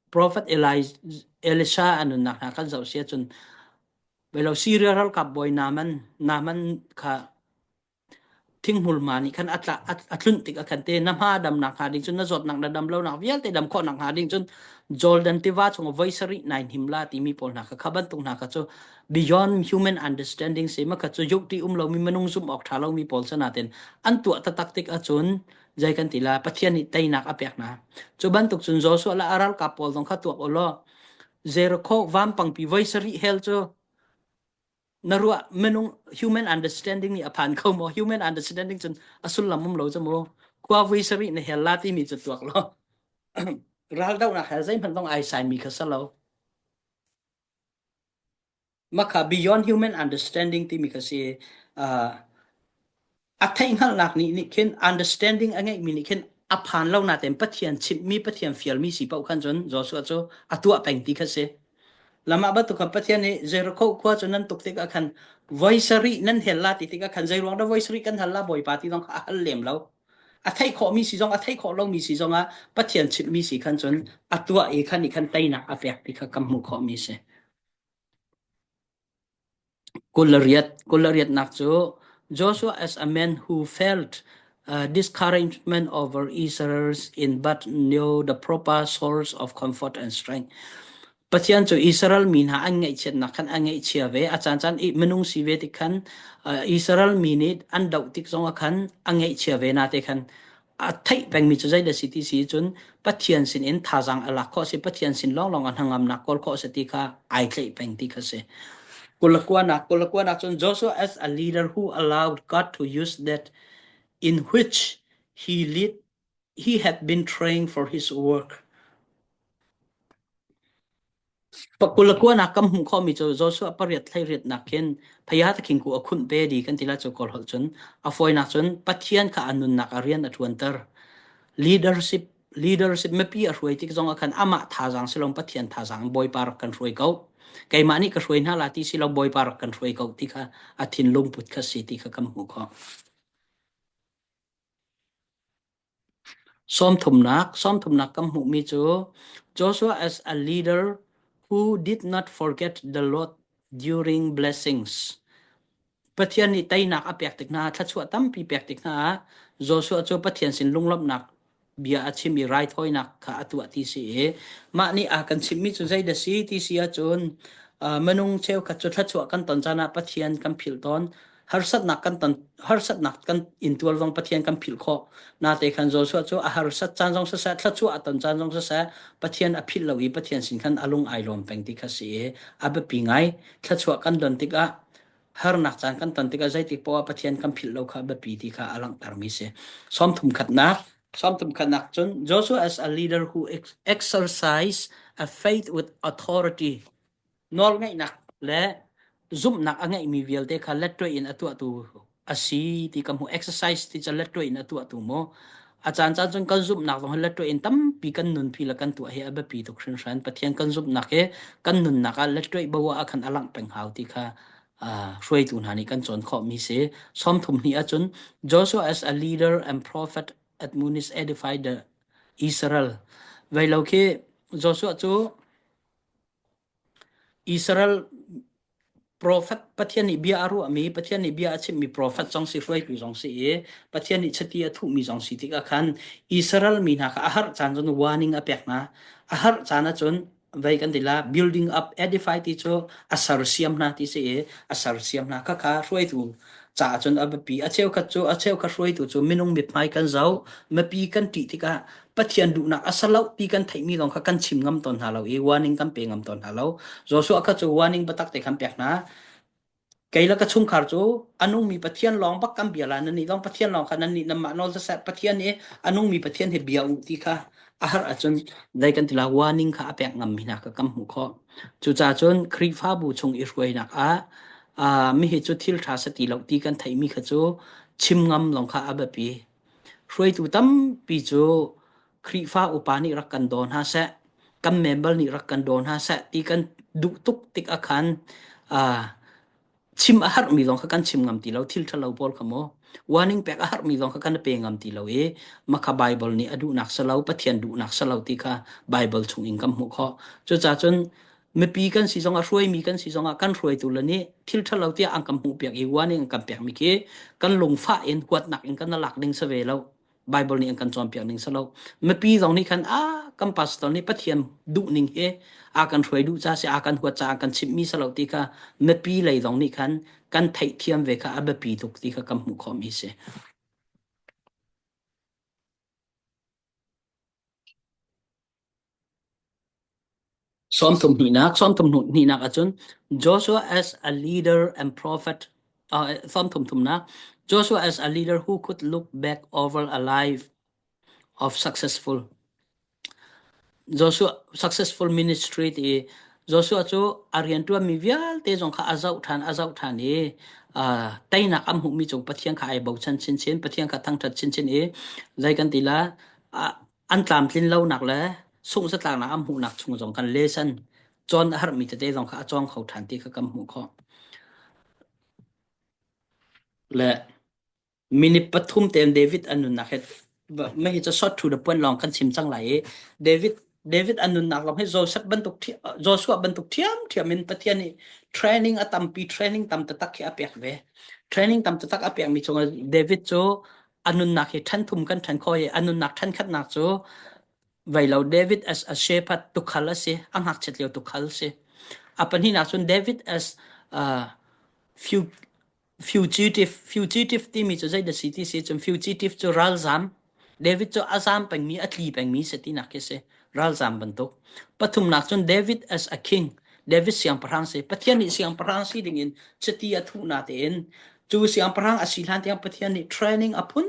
prophet Elisha an nunnak hna kan zoh si ahcun velo Syria ralkap bawi Naaman Naaman kha thinghmul ma nih khan a tla a tlunh tik a khan te na hma damnak hnga ding cun na zawtnak na dam lonak vialte dam khawhnak hnga ding cun Jordan tiva chung voi sarih nai hnim la timi pawl hna kha kha bantuk hna kha cu beyond human understanding si ma kha cu yuk ti um lomi minung zumh awk ṭha lomi pawl sanaten an tuah taktak tik ahcun zei kan ti la Pathian nih teinak a pek hna cu bantuk cun Joshua le a ralkap pawl zong kha tuak u law. Jericho vampangpi voi sarih hel cu na ruah minung human understanding nih a phan kho maw? Human understanding cun a sullam um lo cu mu. Khua voi sarih na hel la timi cu tuak law raldohnak he zeihmanh zong ai saimi kha si lo. Mah kha beyond human understanding timi kha si. Uh, a theihhngalhnak nih nih khin understanding a ngeihmi nih khin a phan lo natein Pathian chimhmi Pathian fialmi si paoh khan cun Joshua cu a tuah peng ti kha si. Lamah bantuk khan Pathian nih Jericho khua cu nan tuk tikah khan voi sarih nan hel la ti tikah khan zei ruang dah voi sarih kan hal la Bawipa ti zong kha a hal lem lo. A theih khawhmi si zong a theih khawh lomi si zongah Pathian chimhmi si khan cun a tuah i khan nih khan teinak a pek ti kha kan hmuh khawhmi si. 28 nak cu Joshua as a man who felt discouragement over Israel's in but knew the proper source of comfort and strength. Pathian cu Israel mi hna an ngaihchiatnak khan a ngaihchia ve. A caancaan i minung si ve tik khan Israel mi nih an doh tik zongah khan a ngaihchia ve na te khan a theih pengmi cu zeidah si ti si cun Pathian sin in thazaang a lak khawh si Pathian sin lawnglawng a hnangamnak kawl khawh si ti kha ai tlaih peng ti kha si. Kulakuanak kulakuanak cun Joshua as a leader who allowed God to use that in which he lead he had been trained for his work. Pakulakuanak kan hmuh khawhmi cu Joshua pariat hleiriatnak khin phaya takhingku a khunh pe di kan ti lai cu Kawl holh cun a fawinak cun Pathian kha a nunnak a rian a ṭuanter. Leadership leadership mipi a hruai tik zong ah khan amah thazaang si lo Pathian thazaang Bawipa rak kan hruai ko. Keimah nih ka hruai hna la ti si lo Bawipa rak kan hruai ko ti kha a thinlung put kha si ti kha kan hmuh khawh. Sawmthumnak kan hmuhmi cu Joshua as a leader who did not forget the Lord during blessings. Pathian nih teinak a pek tik hna, thluachuah tampi pek tik hna ah Joshua cu Pathian sin lunglawmhnak bia a chim i raithawinak kha a tuah ti si i mah nih a kan chimhmi cu zeidah si ti si ahcun minung cheukhat cu thluachuah kan ton caan ah Pathian kan philh tawn. Harsatnak kan ton harsatnak kan intuar zong Pathian kan philh khawh. Nate khan Joshua cu a harsat caan zong siseh, thluachuah a ton caan zong siseh, Pathian a philh lo i Pathian sin khan a lung ai lawm peng ti kha si i a biapi ngai. Thluachuah kan don tikah harnak caan kan ton tikah zeitik poah Pathian kan philh lo kha a biapi ti kha a langhtermi si. Sawmthum khatnak Sawmthum khatnak cun Joshua as a leader who exercise a faith with authority nawlngeihnak le zumhnak a ngeihmi vialte kha lettuai in a tuahtu a si ti ka hmuh. Exercise ti cu lettuai in a tuahtu maw? A caan caan cun kan zumhnak zong hi lettuai in tampi kan nunpi le kan tuah hi a biapi tuk hringhran. Pathian kan zumhnak hi kan nunnak ah lettuai bo ah khan a langh peng hau ti kha hruaitu hna nih kan cawn khawhmi si. 30 hnih ahcun Joshua as a leader and prophet admonished edified the Israel. Vei lo khi Joshua cu Israel profet Pathian nih bia a ruahmi, Pathian nih bia a chimmi profet zong si, hruaitu zong si i Pathian nih chiti a thuhmi zong si tikah khan Israel mi hna kha a harh caan cun warning a pek hna. A harh caan ahcun vei kan ti la building up edify ti cu a sersiam hna ti si i a sersiam hna khakha hruaitu caah cun a biapi. A cheukhat cu a cheukhat hruaitu cu minung mithmai kan zoh, mipi kan ṭih tikah Pathian duhnak a si lo ti kan theihmi lawng kha kan chim ngam tawn hna lo i warning kan pe ngam tawn hna lo. Joshua kha cu warning biatak te khan pek hna. Kei le ka chungkhar cu a nungmi Pathian lawng bak kan bia la nan nih lawng Pathian lawng kha nan nih nanmah nawl siseh Pathian i a nungmi Pathian hi bia u ti kha a har ahcun dai kan ti la warning kha a pek ngammi hna kha kan hmuh khawh. Cucaah cun Khrihfabu chung i hruainak ah uh, mihi cu thil ṭha si ti lo ti kan theihmi kha cu chim ngam lawng kha a biapi. Hruaitu tampi cu Khrihfa upa nih rak kan daw hna seh, kan member nih rak kan daw hna seh ti kan duh tuk tik ah khan uh, chim a harmi zong kha kan chim ngam ti lo, thil ṭhalo pawl kha maw warning pek a harmi zong kha kan pe ngam ti lo i makha Bible nih a duhnak si lo, Pathian duhnak si lo ti kha Bible chung in kan hmuh khawh. Cucaah cun mipi kan si zongah hruaimi kan si zongah kan hruaitu le nih thil ṭhalo tiah an kan hmuhpiak i warning an kan pekmi khi kan lungfah in huatnak in kan lak ding si ve lo. Bible nih an kan cawnpiak ning si lo. Mipi zong nih khan a kan pastor nih Pathian duh ning hi a kan hruai duh ca si a kan huat ca a kan chimhmi si lo ti kha mipi lei zong nih khan kan theihthiam ve kha a biapi tuk ti kha kan hmuh khawhmi si. Sawmthum hnihnak, sawmthum hnihnak ahcun Joshua as a leader and prophet sawmthum thumnak Joshua as a leader who could look back over a life of successful Joshua successful ministry ti Joshua cu a rianṭuanmi vialte zong kha a zoh ṭhan a zoh ṭhan i teinak an hmuhmi cung Pathian kha ai bochan chinchin Pathian kha thangṭhat chinchin i zei kan ti la an tlamtlin lonak le sungh-zatlaknak an hmuhnak chung zong kan lesson cawn a herhmi tete zong kha a cawng kho ṭhan ti kha kan hmuh khawh. Le minute pathum tein David an nunnak he mah hi cu short to the point lawng kan chim cang lai i David David an nunnak lawng hi Joseph bantuk Joshua bantuk ṭhiamṭhiam in Pathian nih training a tampi training tam taktak khi a pek ve. Training tam taktak a pekmi chungah David cu a nunnak hi ṭhen thum kan ṭhen khawh i a nunnak ṭhen khatnak cu veilo David as a shepherd tukhal a si a ngakchiat lio tukhal si a pahnihnak cun David as uh, fugitive fugitive timi cu zeidah si ti si cun fugitive cu ralzam David cu a zam pengmi a tli pengmi si tinak khi si ralzam bantuk pathumnak cun David as a king David siangpahrang si Pathian nih siangpahrang si dingin chiti a thuh na tein cu siangpahrang a si hlan tiang Pathian nih training a phun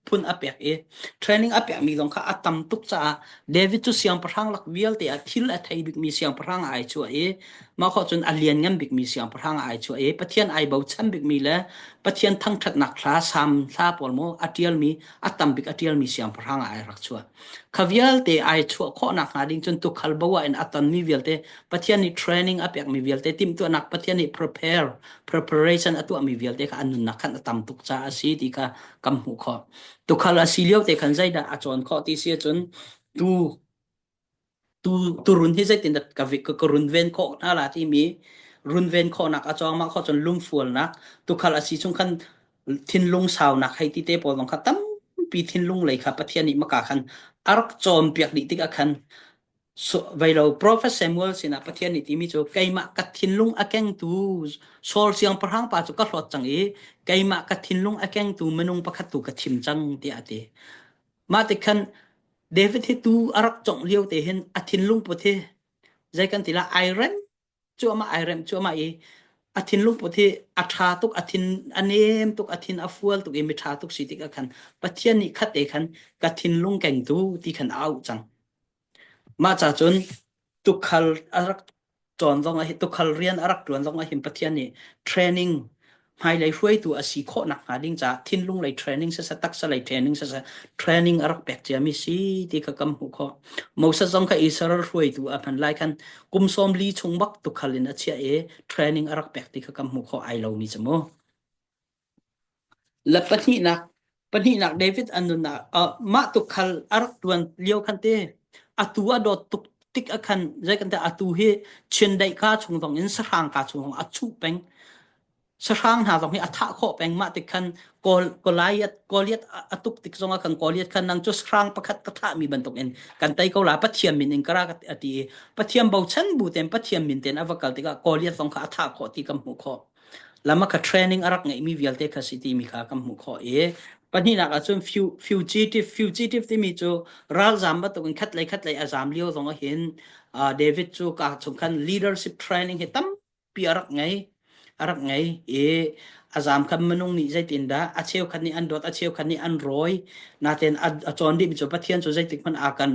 phun a pek i training a pekmi zong kha a tam tuk caah David cu siangpahrang lak vialte ah thil a thei bikmi siangpahrang ai chuah i mah khawh cun a lianngan bikmi siangpahrang ai chuah i Pathian ai bochan bikmi le Pathian thangṭhatnak hla Salm hla pawl maw a ṭialmi a tam bik a ṭialmi siangpahrang ah ai rak chuah. Kha vialte ai chuah khawhnak hnga ding cun tukhal bo ah in a tonmi vialte Pathian nih training a pekmi vialte timhtuahnak Pathian nih prepare preparation a tuahmi vialte kha an nunnak khan a tam tuk caah a si ti kha kan hmuh khawh. Tukhal a si lio te khan zeidah a cawn khawh ti si ahcun tu tu turun hi zeitindah ka ka runven khawh hna la timi runven khawhnak a cawng mah khawh cun lungfualnak tukhal a si chung khan thinlung saunak hei ti te pawl zong kha tampi thinlung lei kha Pathian nih maka khan a rak cawnpiak dih tikah khan So, veilo Prophet Samuel sinah Pathian nih timi cu keimah ka thinlung a kengtu Saul siangpahrang pa cu ka hlawt cang i keimah ka thinlung a kengtu minung pakhat tu ka thim cang tiah a ti. Mah tik khan David hi tu a rak congh lio te hin a thinlung put hi zei kan ti la ai rem cuahmah ai rem cuahmah i a thinlung put hi a ṭha tuk a thin a nem tuk a thin a fual tuk i mi ṭha tuk si tikah khan Pathian nih khat te khan ka thinlung kengtu ti khan a auh cang. Mah ca cun tukhal a rak cawn zong ah tukhal rian a rak ṭuan zong ah hin Pathian nih training hmailei hruaitu a si khawh nakhnga ding caah thinlung lei training siseh taksa lei training siseh training a rak pek ciami si ti kha kan hmuh khawh. Moses zong kha Israel hruaitu a hman lai khan kum 40 chung bak tukhal in a chiah i training a rak pek ti kha kan hmuh khawh ai lomi cu mu. Le pahnihnak, pahnihnak David an nunnak uh, mah tukhal a rak tuan lio khan te atu a dawt tuk tik a khan zei kan te atu hi chindaih ka chung zong in sahrang ka chung zong a chuh peng sahrang hna zong hi a thah khawh peng mah tik khan Gol Goliath Goliath a tuk tik zong ah kan Goliath khan nang cu sahrang pakhat ka thah mi bantuk in kan tei ko la Pathian min in kara a ti i Pathian bochan bu ten Pathian min ten a va kal tikah Goliath zong kha a thah khawh ti kan hmuh khawh lam kha training a rak ngeihmi vialte kha si timi kha kan hmuh khawh i pahnihnak ahcun fugitive fugitive timi cu ralzam bantukin khatlei khatlei a zam lio zong ahhin David cu ka chung khan leadership training hi tampi a rak ngei a rak ngei i a zam khan minung nih zeitindah a cheukhat nih an dawt a cheukhat nih an rawi natein a cawn dihmi cu Pathian cu zeitik hmanh a kan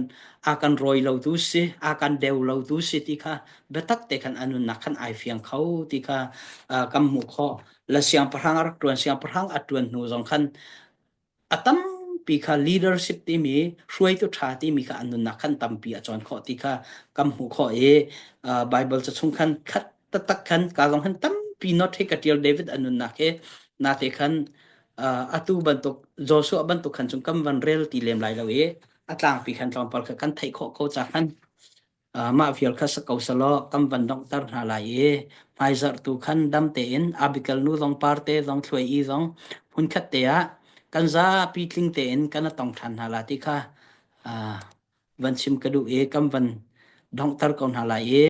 a kan rawi lo tu si a kan deu lo tu si ti kha biatak te khan a nunnak khan ai fiang kho ti kha kan hmuh khawh la siangpahrang a rak ṭuan siangpahrang a ṭuan hnu zong khan a tampi kha leadership timi hruaitu ṭha timi kha an nunnak khan tampi a cawn khawh ti kha kan hmuh khawh i Bible ca chung khan khat taktak khan ka zong khan tampi note hi ka ṭial David a nunnak hi nate khan atu bantuk Joshua bantuk khan cung kan van rel ti lem lai lo i a tlangpi khan tlawmpal kha kan theih khawh ko ca khan Mah vial kha si ko selaw kan van donghter hna lai i hmaizarh tu khan dam tein Abigail nu zong Parte zong Thluai i zong hmunkhat te ah kan zapi tling tein kan i tong ṭhan hna la ti kha van chim ka duh i kan van donghter ko hna lai i.